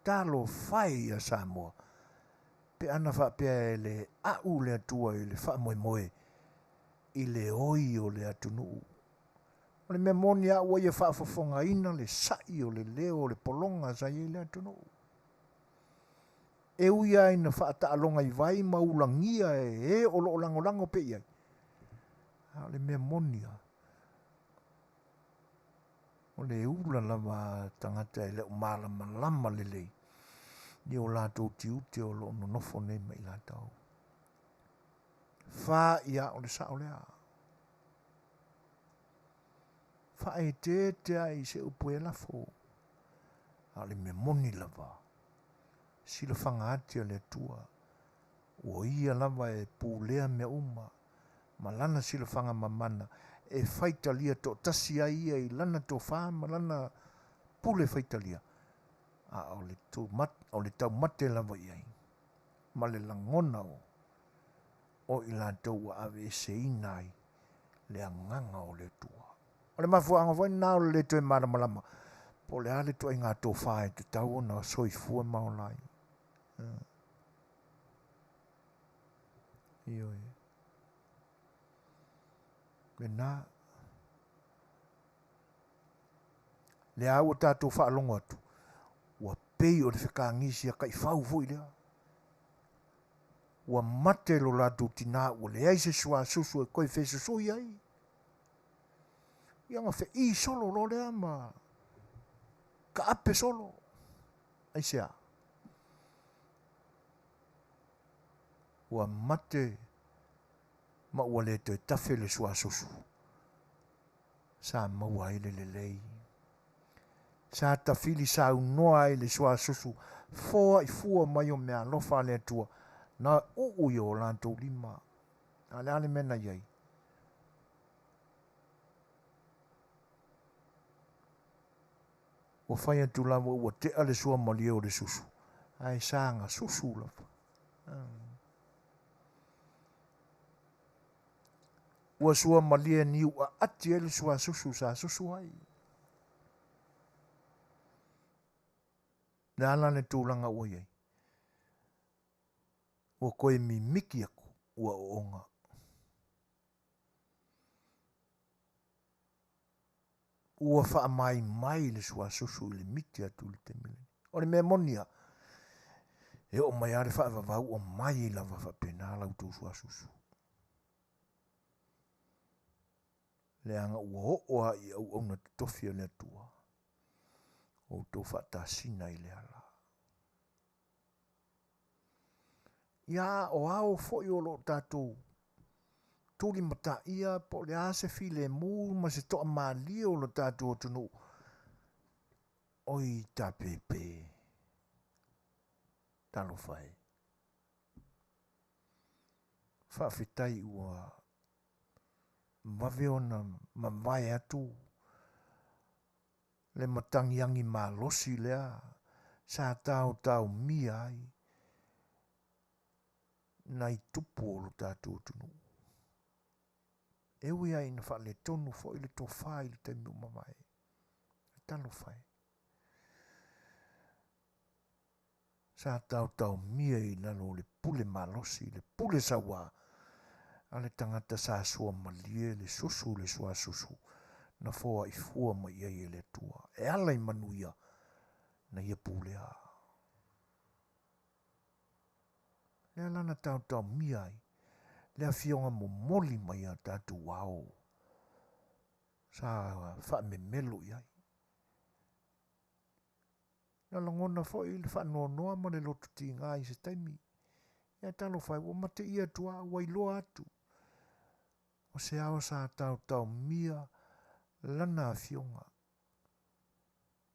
talofa e ia Samoa pe ana faapea e le a'u le Atua i le faamoemoe i le oi o le atunuu. O le mea moni a ua ia faafofogaina le sa'i o le leo o le pologa sa i ai le atunuu. E ui lava ina faataaloga i vai ma ulagia e e o lo o lagolago pea i ai, a o le mea moni lava, o le ula lava a tagata e le o malamalama lelei i o latou tiute o lo o nonofo nei ma i latou. Fa ia o le sao lea. Faaeteete ai i se upu e lafo, a o le mea moni lava, silafaga ati a le Atua, ua ia lava e pulea mea uma, ma lana silafaga mamana e faitalia toatasi ai ia i lana tofa ma lana pule faitalia, a o le, o le taumate lava i ai, ma le lagona o, o i latou ua aveeseina ai le agaga o le Atua. O le mafuaaga foi lena o le le toe malamalama po o le a le ituaiga tofa e tatau ona soifua ma ola ai. Ioe. Lena. Lea ua tatou faalogo atu, ua pei o le fekagisi a taifau foi lea. Ua mate lo latou tinā ua leai se suasusu e toe fesusui ai. Ia ona fe'i solo loa lea ma taape solo. Aisea? Ua mate ma ua le toe tafe le suasusu sa maua ai le lelei. Sa tafili saunoa ai le suasusu foa'i fua mai o meaalofa a le Atua na uu i o latou lima. A o le a le mea na i ai? Ua fai atu lava ua tea le suamalie o le susu, ae saga susu lava. Ua suamalie niuaati ai le suasusu sa susu ai. Le a la le tulaga ua i ai? Ua toe mimiti atu ua oona. Ua faamaimai le suasusu i le miti atu i le taimi lenei. O le mea moni lava, e oo mai lava le faavavau o mai lava faapena la outou suasusu. Leaga ua oo lava i auauna totofi a le Atua, outou faatasina i le ala. Ia o ao foi o lo o tatou tulimataia po o le a se filemu ma se toamalie o lo tatou atunuu, oi tapepe, talofa e. Faafetai ua vave ona mavae atu le matagiagi malosi lea sa taotaomia ai nai tupu o lo tatou atunuu. E ui lava ina faaletonu foi le tofa i le taimi ua mavae. Talofa e. Sa taotaomia i lalo o le pule malosi, le pule sauā a le tagata sa suamalie le susu le suasusu na foa'i fua mai i ai e le Atua. E ala i manuia na ia pulea. Lea la na taotaomia ai le afioga momoli mai a tatou ao sa faamemelo i ai. Na lagona foi le faanoanoa ma le loto tiga i se taimi. Ia talofa e, ua mateia atu lava, ua iloa atu o se ao sa taotaomia lana afioga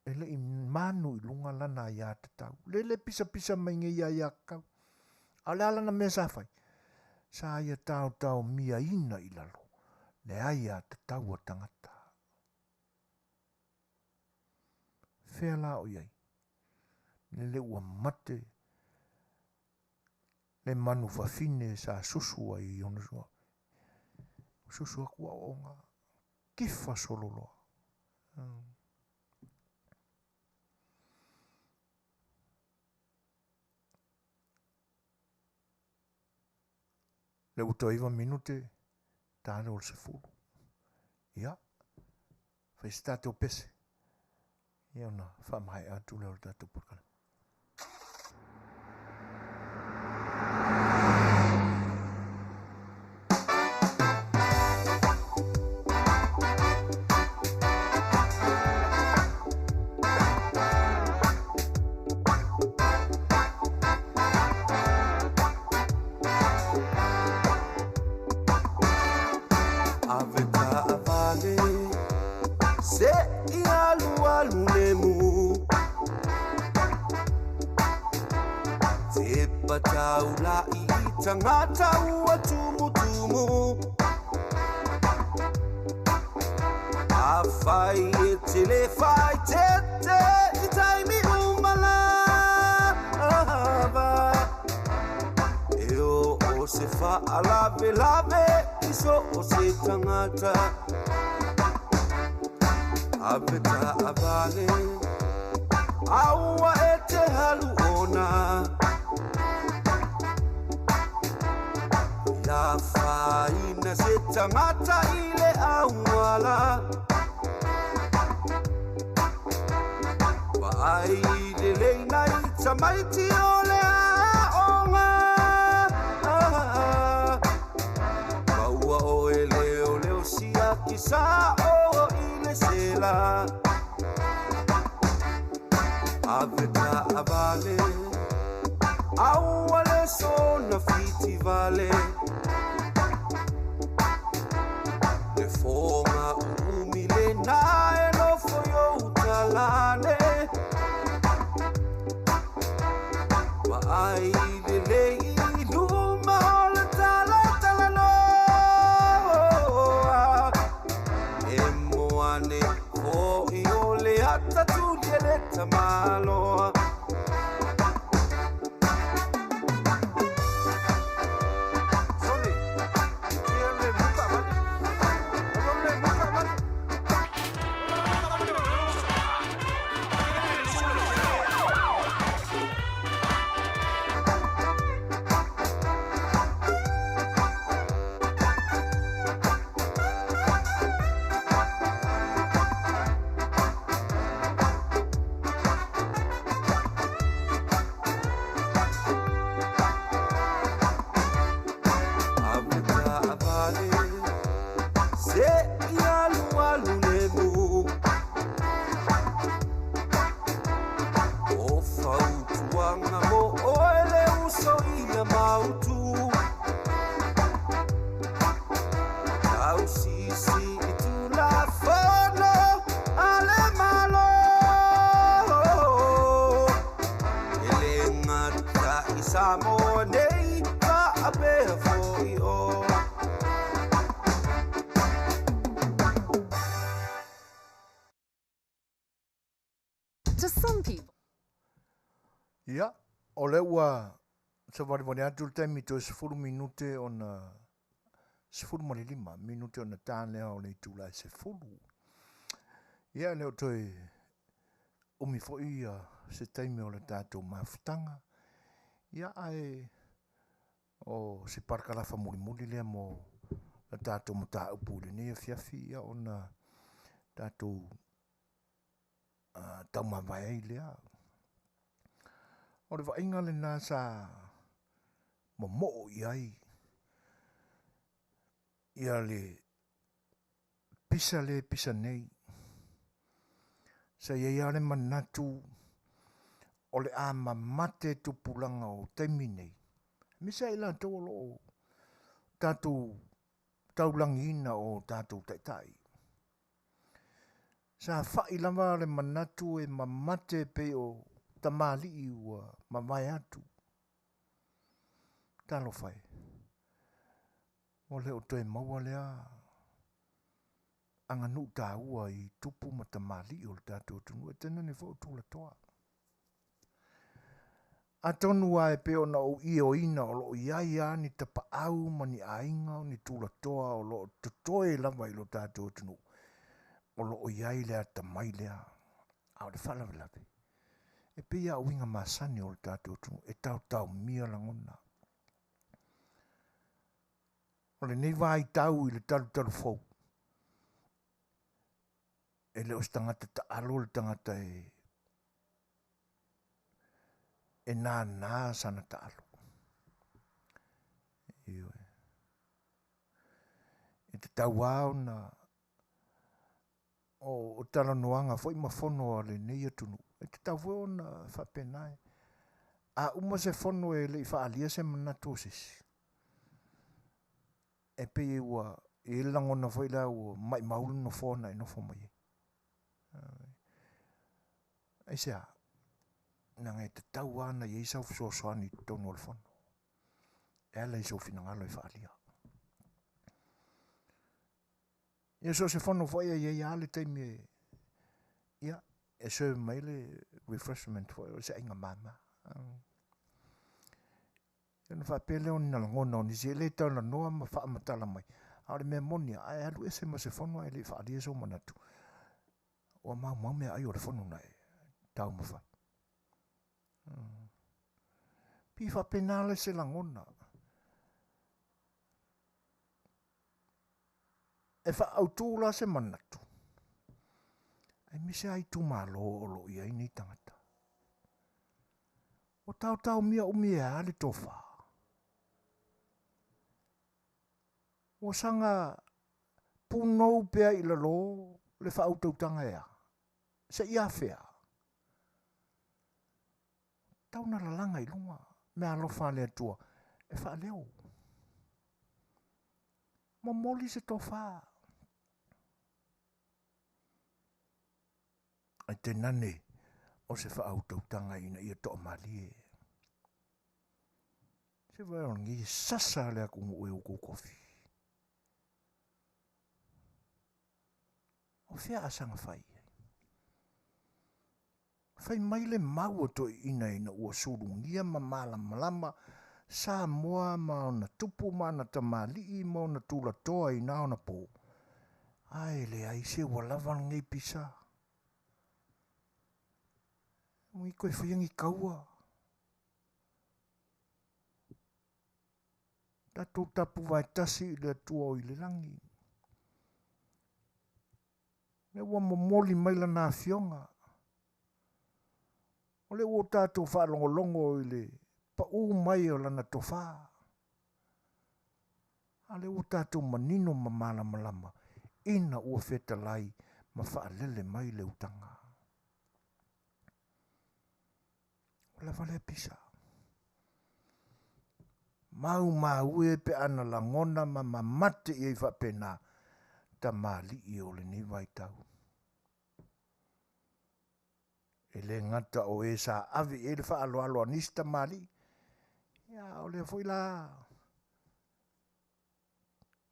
e le i manu i luga lana aiatatau. Le le pisapisa mai nei aiatatau. A o le a lana mea sa fai? Sa ia taotaomiaina i lalo le aiatatau a tagata. Fea la o i ai? Lele ua mate le manu fafine sa susu ai i ona sua. Susu atu aoaoga, kifa solo loa. Le ua toe 9 minute, ta le o le 10. Ia, fai se tatou pese. Ia ona faamaea atu lea o le tatou polokalame. Ave taavale se i alualu lemu Te pataula i tangata ua tumutumu A fai e tele fai te te i taimi umala E o o se faalave lave i so o se tangata Ave taavale aua e te halu ona Ia faina se tangata i le auala Vaai lelei nai tamaiti o le aoga Maua oe leo leo siaki sa o i le sela Ave taavale aua le sona fitivale Le foga uumi le na e nofo i ou talane Vaai lelei i luma o le talatalanoa E moane fo'i o le ata tuli e le tamaloa. Ave taavale se i alualu lemu O fautuaga mo oe le uso ia mautu Tausisi i tulafono a le Malo E le gata i Samoa nei faapea foi o. To some people. Ia, o lea ua savalivali atu le taimi toe 10 minute ona 15 minute ona ta lea o le itula e 10. Ia, e le o toe umi foi ia se taimi o le tatou mafutaga. Ia, ae o se parakalafa mulimuli lea mo le tatou mataupu i lenei afiafi, ia ona tatou taumavae ai lea. O le vaaiga lena sa momoo i ai ia le pisa le pisa nei. Sa i ai lava le manatu o le a mamate tupulaga o taimi nei, aemaise lava i latou o lo o tatou taulagiina o tatou taitai. Sa fai lava le manatu e mamate pei o tamalii ua mavae atu. Talofa e, ua le o toe maua lea aganuu taua i tupu ma tamalii o le tatou atunuu, e tainane foi o tulatoa. Atonu lava e pei ona ou ioeina o lo o i ai lava ni tapaau ma ni aiga o ni tulatoa o lo o totoe lava i lo tatou atunuu, o lo o i ai le atamai lea. A o le faalavelave, e pei lava o uiga masani o le tatou atunuu, e taotaomia lagona. O lenei vaitau i le talutalu fou, e le o se tagata taalo le tagata e e nānā sana taalo. Ioe. E tatau lava ona o talanoaga foi ma fono a lenei atunuu, e tatau foi ona faapena e a uma se fono e le i faaalia se manatu o se isi, e pei ua i ai le lagona foi lea ua maimau le nofoa na e nofo mai ai. Aisea? Leaga e tatau lava ona i ai sau fesoasoani i totonu o le fono e ala i sou finagalo e faaalia. Ia so o se fono foi e i ai lava le taimi e, ia, e serve mai le refreshment foi o se aiga mama. Ona faapea lea o ni lagona o nisi e le talanoa ma faamatala mai, a o le mea moni lava, a e alu ese ma se fono ae le i faaalia sou manatu, ua maumau meaai o le fono na e taumafai. Pei e faapena la se lagona. E faaautu la se manatu, aemaise lava itumalo o lo o i ai nei tagata. Ua taotaomia umi e a le tofa? Ua saga punou pea i lalo le faautautaga e a? Seia afea? Tau na lalaga i luga meaalofa a le Atua e faaleo. Momoli se tofa. Ae tainane o se faautautaga ina ia toamalie. Se vae o lenei e sasa le atunuu e outou tofi. O fea a saga fai ai? Fai mai le mau a toeaiina ina ua sulugia ma malamalama Samoa ma ona tupu ma ana tamalii ma ona tulatoa i na ona po, Ae leai se ua lava lenei pisa. Ua i toe faia ni taua. Tatou tapuvae tasi i le Atua o i le lagi. Lea ua momoli mai lana afioga. O lea ua tatou faalogologo i le paū mai o lana tofa. A lea ua tatou manino ma malamalama ina ua fetalai ma faalele mai le utaga. Ua lava lea pisa. Maumau e pe a na lagona ma mamate i ai faapena tamalii o lenei vaitau. E le gata o e sa ave i ai le faaaloalo a nisi tamalii, ia a o lea foi la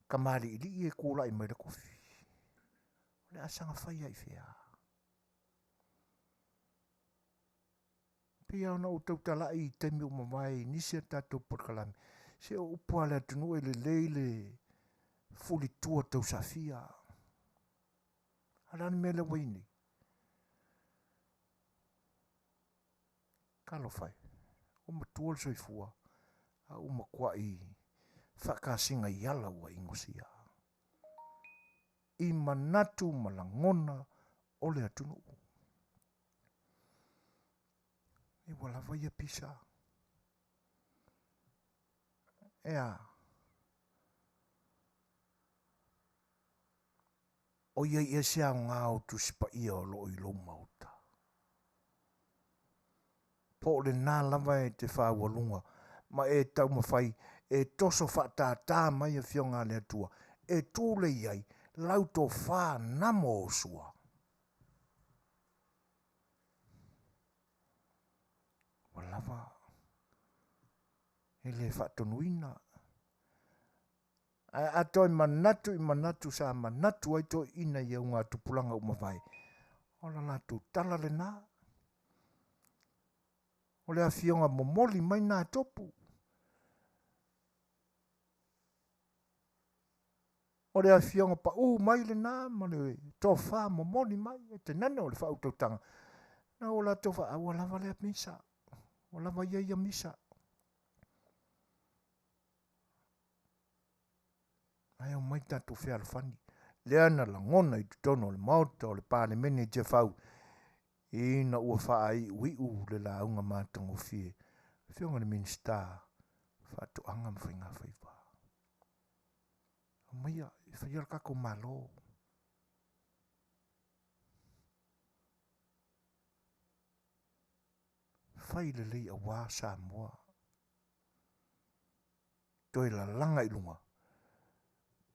kamaliilii e tulai mai le tofi. O le a saga fai lava i fea? Pei lava ona ou tautalai i taimi ua mavae i nisi a tatou polokalame, se o upu lava a le atunuu e lelei le fulitua tausafia. A o le a le mea lea ua i ai nei? Talofa e, ua matua le soifua, a ua matuai faatasiga i ala ua inosia i manatu ma lagona o le atunuu. E ua lava ia pisa. E a? O ia ia se aoga o Tusi Paia o lo o i lou maota. Po o lena lava e te fāualuga ma e taumafai e toso faatātā mai Afioga a le Atua e tulei ai lau tofā namo o sua. Ua lava e le faatonuina. Ae a toe manatu i manatu sa manatu ai toeaiina i augatupulaga ua mavae, o la latou tala lena. O le afioga momoli mai na tupu. O le afioga paū mai lena ma le tofa momoli mai e tenane o le faautautaga. Na ua latou faa, ua lava lea misa. Ua lava ia ia misa. Ae omai tatou fealofani. Lea na lagona i totonu o le Maota o le Palemene i Tiafau ina ua faaiuiu le lauga matagofie Afioga i le Minisita o Faatoaga ma Faigafaiva. Aumaia e faia le tatou Malo. Fai lelei aua Samoa. Toe lalaga i luga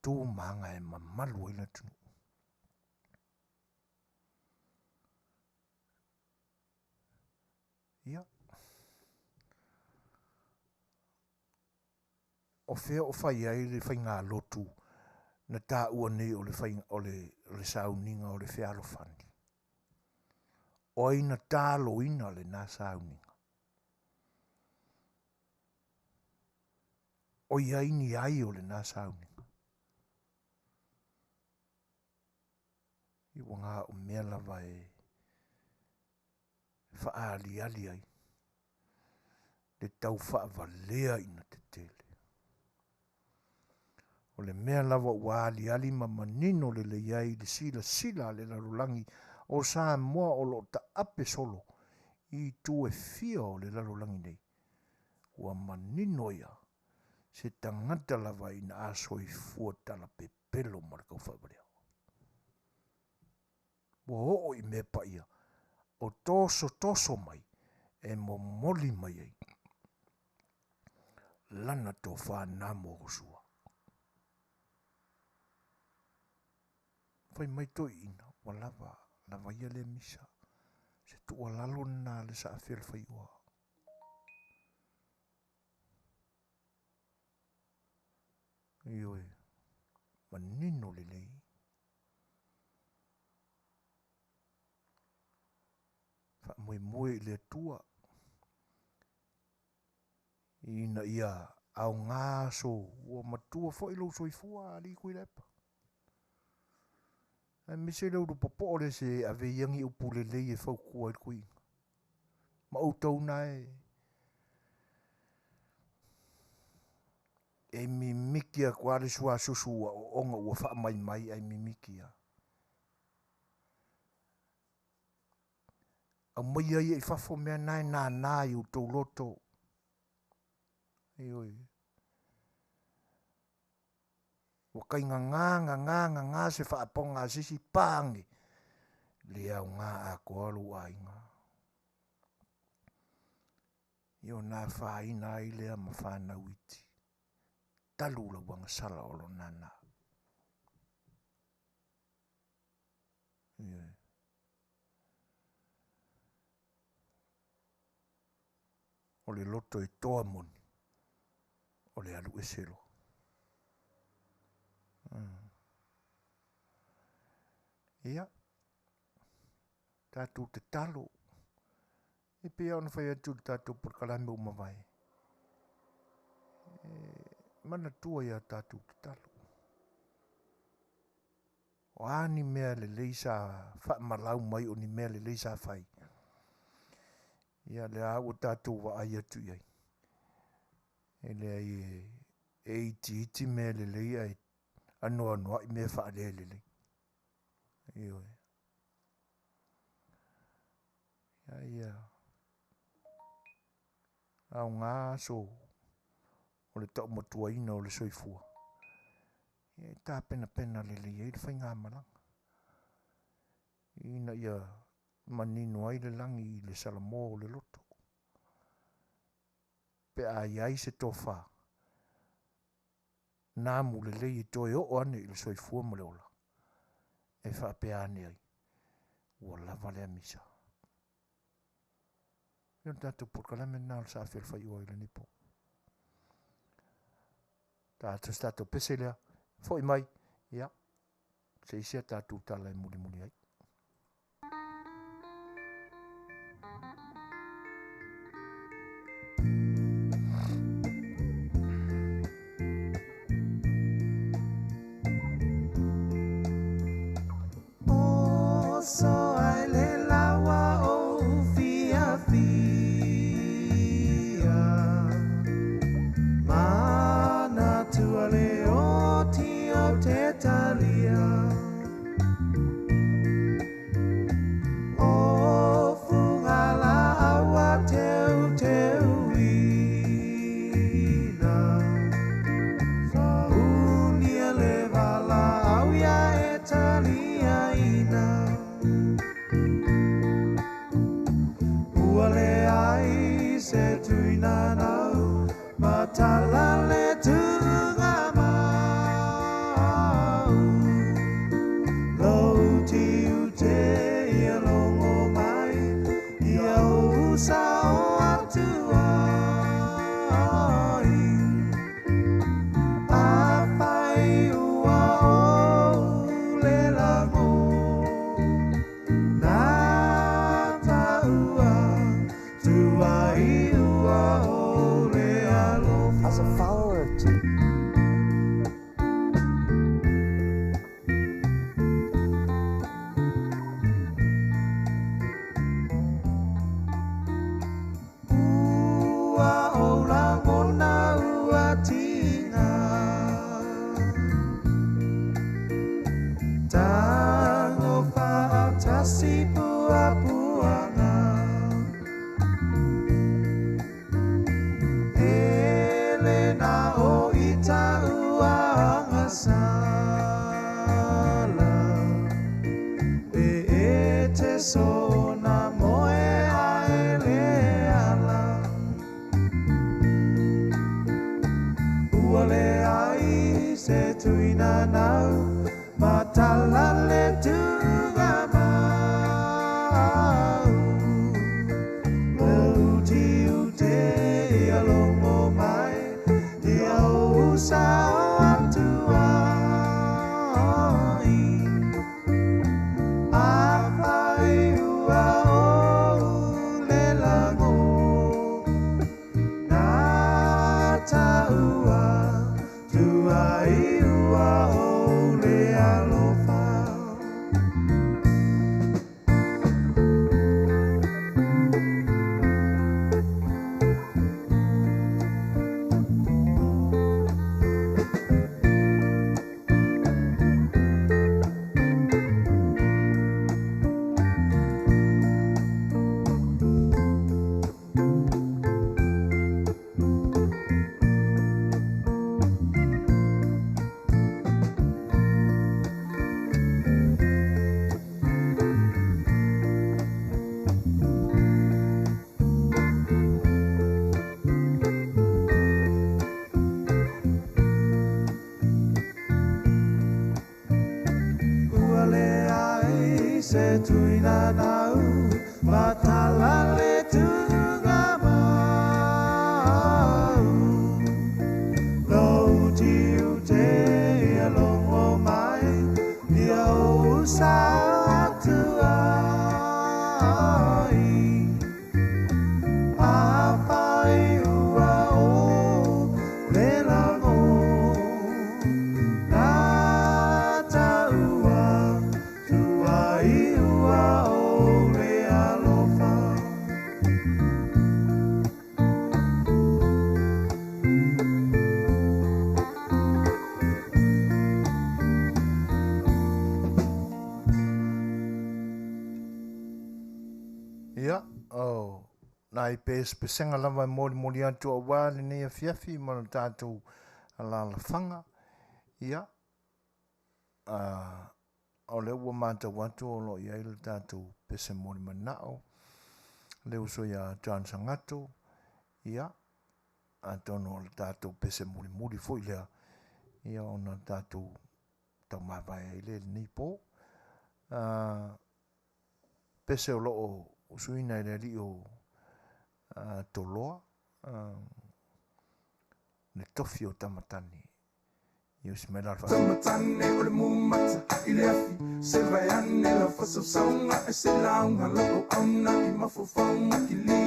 tu ma aga e mamalu ai le atunuu. Ia, o fea o fai ai le faigalotu na taua nei o le, fai, o le, o le sauniga o le fealofani? O ai na taloina lena sauniga? O i ai ni ai o lena sauniga? I ua ngā o mea lava e faaaliali ai le tau faavalea ina tetele. O le mea lava ua aliali ma manino lelei ai i le silasila a le lalolagi o Samoa o lo o taape solo i itu e fia o le lalolagi nei, ua manino ia se tagata lava ina a soifua talapepelo ma le taufaavalea. Ua oo i mea paia o tosotoso mai e momoli mai ai lana tofa namo o sua. Fai mai toeaiina, ua lava, lava ia lea misa. Se tuualalo lena a le Saafelefaioa. Ioe, manino lelei. Faamoemoe i le Atua ina ia aoga aso ua matua foi lou soifua alii Tuilaepa. Aemaise le ulu popo'o lea se ave ia ni upu lelei e fautua ai le toeaina. Ma outou na e e mimiti atu lava le suasusu ua oona ua faamaimai ae mimiti lava. Aumaia ia i fafo mea na e nānā i outou loto. Ioe. Ua tai gagā, gagā, gagā se faapoga a se isi, pa ane, le aoga atoa lou aiga. Ia ona afaina ai lea ma fanau iti. Talu lau agasala o lo nānā. Ioe. O le loto e toa moni, o le alu ese loa. Ia, tatou tatalo, e pei lava ona fai atu i le tatou polokalame ua mavae, e manatua ia tatou tatalo. O a ni mea lelei sa faamalau mai o ni mea lelei sa fai, ia lea ua tatou vaai atu i ai. E leai e itiiti mea lelei ae anoanoai mea faalelelei. Ioe. Ia ia aoga aso o le taumatuaina o le soifua. Ia e tapenapena lelei ai le faigamalaga. Ina ia manino ai le lagi i le salamo o le loto. pe a i ai se tofa namu lelei e toe oo ane i le soifua ma le ola e faapea ane ai, ua lava lea misa. Ia o le tatou polokalame lena o le Saafi o le Faaiuga i lenei po. Tatou se tatou pese lea, foi mai, ia, se isi a tatou tala e mulimuli ai. Oso ai le lawa o fiafia Manatua le oti o te talia O fuga la aua teu teuina Unia le vala au ia e talia ina Ua le ai se tuina nau Matala le tunga mau Lou tiu te ia longo mai Ia o sa o atu ai A whai ua o le lango Nā tāua tuai ua o le alofa. As a follower of Jesus, Ua o langona ua tinga Tango whaatasi pua puanga Ele na o ita ua angasala E e te sona moe a ele ala Ua le ai se tuina nau Matala le tunga mau Lou tiu te ia longo mai Ia o usa o atu ai A whai ua o le lango Nā tāua tuai ua o le alofa. Ua le ai se tuina nau Matala le tunga mau Lou tiu te ia longo mai Ia o usa atu ai A whai ua o le lango Nā tāua tuai ua o le alofa. Ia, o nai pesepesega lava e molimoli atu auā lenei afiafi ma le tatou alalafaga. Ia, a, o lea ua matau atu o lo o i ai le tatou pese molimanao, le uso ia John Sangato. Ia, Atonu o le tatou pese mulimuli foi lea, ia ona tatou taumavae ai lea i lenei po. Pese o loo usuina e le alii o Toloa, le tofi o Tamatane. Ia usi mai la le Tamatane o le mumata i le afi se vai ane la fasausauga e se lauga lau auauna i mafaufauga kilia.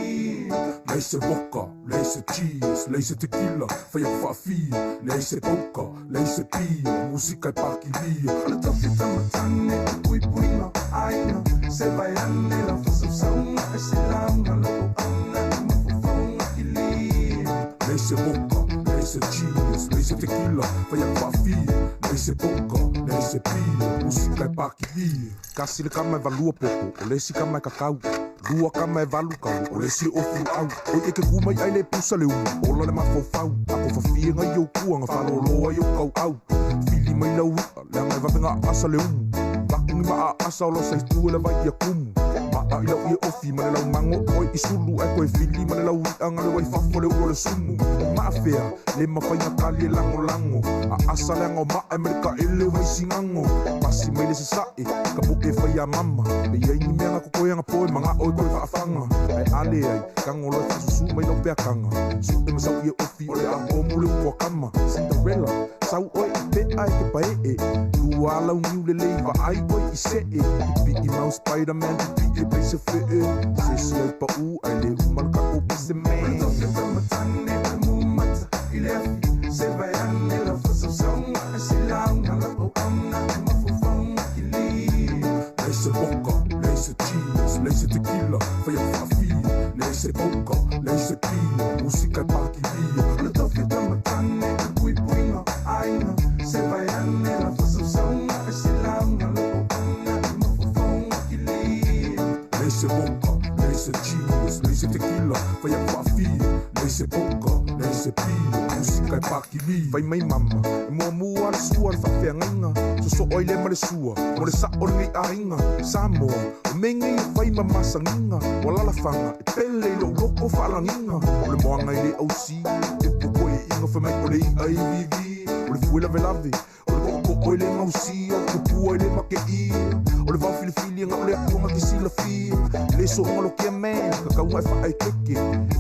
Leai se vodka, leai se cheese, leai se tequila, fai aku faafia, leai se poker, leai se pia, musika e pakilia. O le tofi tamatane o puipuiga aiga se vai ane la fasausauga e se lauga lau auauna i mafaufauga kilia. Leai se vodka, leai se cheese, leai se tequila, fai aku faafia, leai se poker, leai se pia, musika e pakilia. Kasi le kama e valua popo, o le isi kama e kakau. Lua kama e valu kau, o le isi e ofu au. Oi e ke ku mai ai le pusa le umu, ola le mafaufau. Ako fafie ngai o kua, nga whaloloa i o kau au. Fili mai lau ia, leanga e vavenga asa le umu. Vaku ni maa asa o losa i tu e le vai ia kumu. Maa i lau ia ofi ma le lau mango oi i sulu. Ai koe fili ma le lau ia nga le wai fafo le ulo le sumu. O maa fea, le mawhainga kali e lango lango. A asa leanga o maa e me le ka ele wai singango. Pasi mai le sasae, ka poke whai a mama. Me iai ni mea nga kokoe anga poe manga oi koe whaafanga. Ai ale ai, kango loe whasusu mai lau peakanga. Su e masau ia ofi o le a omu le ua kama. Cinderella, sau oi i te ai ke pae e. Lua lau niu le lei wa ai oi i se e. Pipi i mau Spider-Man, pipi e peise fe e. Se si ai pa u, ai le umal ka o pise man. O le tofi tamatane o le mumata i le afi. Se vai ane la fasausauga e se lauga lau auauna i mafaufauga kilia. Leai se vodka, leai se cheese, leai se tequila, fai aku faafia, leai se poker, leai se pia, musika e pakilia. O le tofi tamatane o le puipuiga aiga se vai ane la fasausauga e se lauga lau auauna i mafaufauga kilia. Leai se vodka, leai se cheese, leai se tequila, fai aku faafia, leai se poker, leai se pia, musika e pakilia. Fai mai mama, e muamua le sua le faafeagaiga, sosoo ai le ma le sua, mo le sao lenei aiga. Samoa, o mea nei e fai ma masagiga, o alalafaga e pele i lou loko faalagiga. O le moaga i le ausi, upu koe iiga fai mai o le i'a i vivi. O le fue lavelave, o le ko'oko'o i le gausia, tupua i le makeia. O le vao filifili ga o le atuaga ke silafia. Le so'oga lokia man, kakauga e fa'aekeke.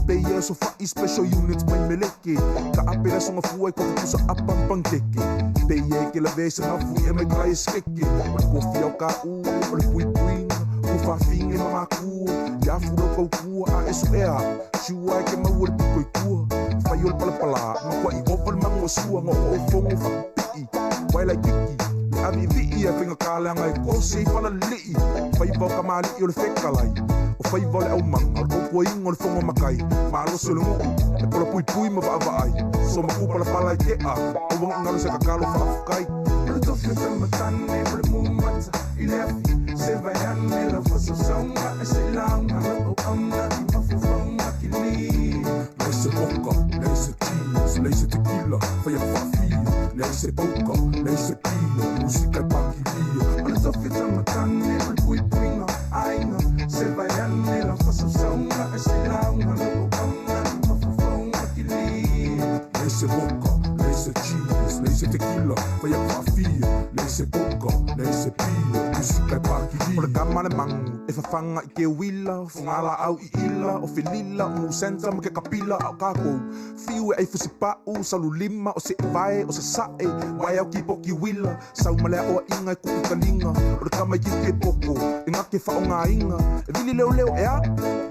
Peia e sofa'i special units mai meleke. Ka ape le asoga fua i kofupusa apa ma pankeke. Peia e ke lavea i se gafu ia mai kai e sekeke. O le kofia o ka'u, o le puipuiga, o faafiga i mamakua. Ia afu lau kaukua a e so'ea a'u, siua e ke maua le piko i tua. Fai o le palapalā, makua'i ova le mago o sua, ga o o'ofogo fa'api'i. Wae laititi, le avi'ivii ae faigakā leaga e kose i falalili'i. Faiva o kamali'i o le fekalai, o faiva o le aumaga, o le poukuaiga o le fogo makai. Malosi o le gu'u, e polapuipui ma va'avaai. Somaku palapala i te'a, auaga se kakalo fa'afukai. O le tofi o tamatane o le mumata i le afi se vai ane la fasausauga e se lauga lau auauna i mafaufauga kilia. Leai se vodka, leai se cheese, leai se tequila, fai aku faafia, leai se poker, leai se pia, musika e pakilia. O le tofi tamatane o le puipuiga aiga se vai ane la fasausauga e se lauga lau auauna i mafaufauga kilia. Leai se vodka, leai se cheese, leai se tequila, fai aku faafia, leai se poker, leai se pia, musika e pakilia. O le kama le magu e fafaga i ke uila, o fugalā'au i ila, o felila, o musenta ma ke kapila. A o kākou fiu e ai fusipa'u, saululima, o se'evae, o sasa'e, wae au kipoki uila. Sau ma le a'oa'iga e ku'u taliga, o le kama i kiuki e poko, e gake fa'aogāiga. E vili leoleo ea,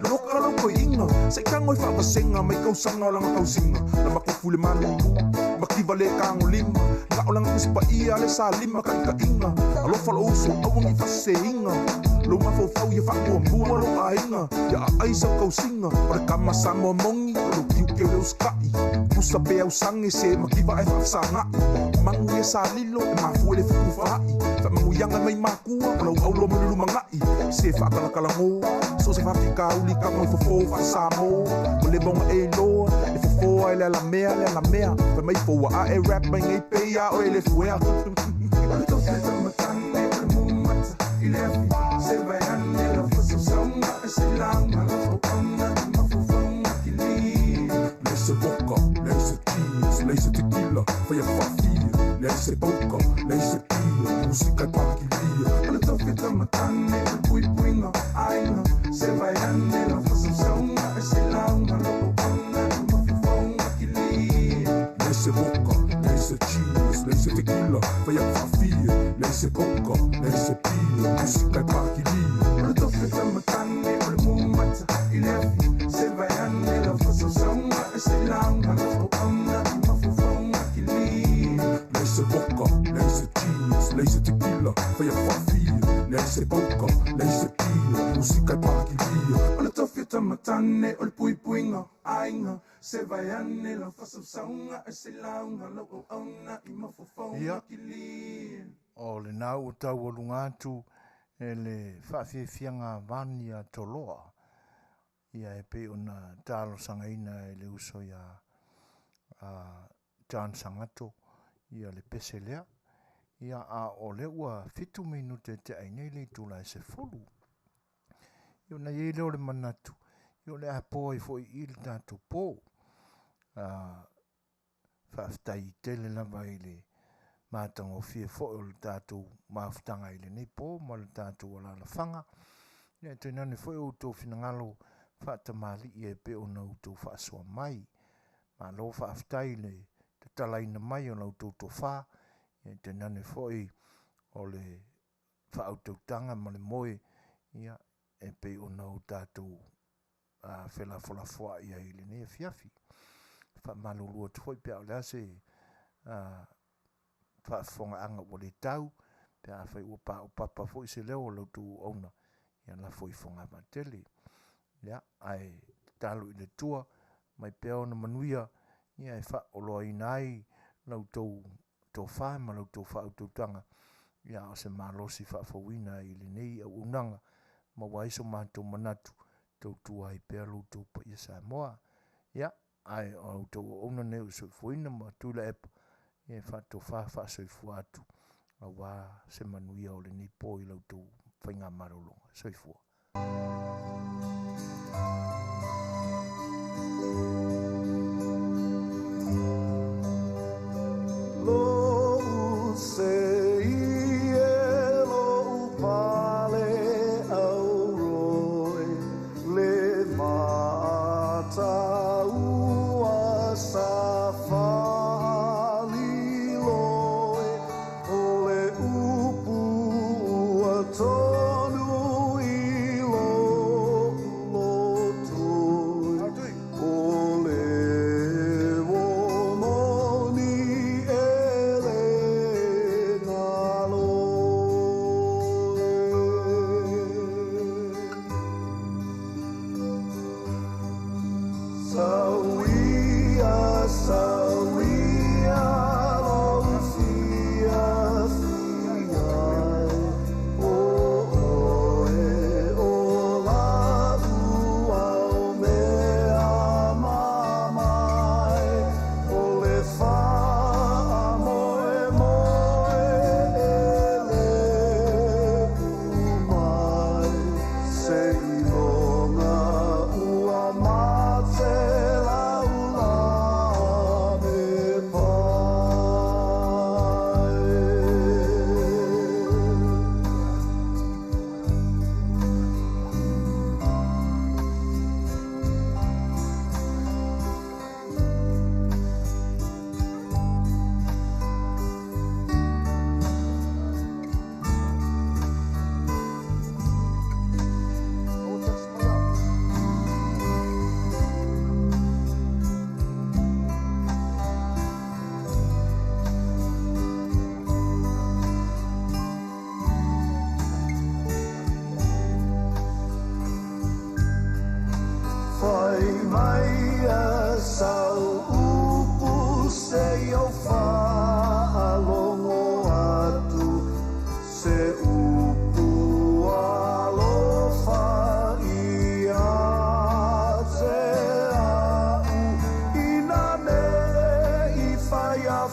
loka lau koi'iga, se'i tago i fa'avasega mai kausaga o laga tausiga. Na makofu le malulu, makiva le kagolima, ga'o laga tusipa'ia le salima ka'ika'iga. Alofa lo'u uso, auagi fasesēiga, lou mafaufau ia fa'amuamua lou aiga, ia a'ai sau kausiga. O le kama Samoa mogi, o lou tiute o le usika'i, pusa pe ausage se makiva ae fa'afesaga'i. Magu ia salilo e mafua i le fukufa'i, fa'amanuiaga mai makua, o lau aulo ma le lumaga'i. Se fa'akalakalagō, so se fa'afikauli kago i fofō fa'asamo. Ua leva ona e iloa, e fofō ai le alamea le alamea. Fai mai foua a'e rap mai nei peia o e le fuea. O le tofi tamatane o le mumata i le afi se vai ane la fasausauga e se lauga lau auauna i mafaufauga kilia. Leai se vodka, leai se tequila, faia faafia, leai se pauka, leai se pia, musika e pakilia. O le tofi tamatane, o le puipuiga, aiga, se vae ane lau faasausauga e se lauga lau auauna i mafaufauga kilia. Leai se vodka, leai se genius, leai se tequila, faia faafia, leai se pauka, leai se pia, musika e pakilia. O le tofi tamatane, o le mumata i le afi, se vae ane lau faasausauga e se lauga lau auauna i mafaufauga kilia. Leai se vodka, leai se genius, leai se tequila, faia faafia, leai se pauka, leai se pia, musika e pakilia. O le tofi tamatane, o le puipuiga, aiga, se vae ane lau faasausauga e se lauga lau auauna i mafaufauga Ia. kilia. O lena ua taualuga atu e le faafiafiaga Vania Toloa, ia e pei ona talosagaina e le uso ia a John Sagato ia le pese lea. Ia a o lea ua 7 minute te ai nei le itula e 10. Ia ona i ai lea o le manatu, ia o le a po ai foi i le tatou po. Faafetai tele lava i le matagofie foi o le tatou mafutaga i lenei po ma le tatou alalafaga. Ia e tainane foi o outou finagalo faatamalii e pei ona outou faasoa mai. Malo faafetai i le tatalaina mai o la outou tofa, ia e tainane foi o le faautautaga ma le moe, ia e pei ona o tatou felafolafoai ai i lenei afiafi. Faamalulu atu foi pe a o le a se faafofogaaga ua le tau, pe afai ua paopapa foi se leo o la outou auauna, ia lafo i fogavaa tele. Ia, ae tatalo i le Atua mai pea ona manuia, ia e faaoloaina ai la outou tofa ma la outou faautautaga, ia a o se malosi faafouina i lenei auaunaga, maua ai so matou manatu, tautua ai pea lo outou paia Samoa. Ia, ae o outou auauna nei o le soifuaina ma Tuilaepa, ia e faatofa faasoifua atu, aua se manuia o lenei po i la outou faigamalologa. Soifua. Lo'u sei e lo'u pale auroi le mataua sa faaliloi o le upu ua tonu i lo'u lotoi o le uo moni e le galo. Sauia, sauia, lo'u fiafia ai, o oe o la'u au mea mamae, o le faamoemoe e le umai, seiloga ua mate laula me pae. Fai mai a sau upu se i o faalogo atu, se upu alofa ia te a'u, ina nei fai a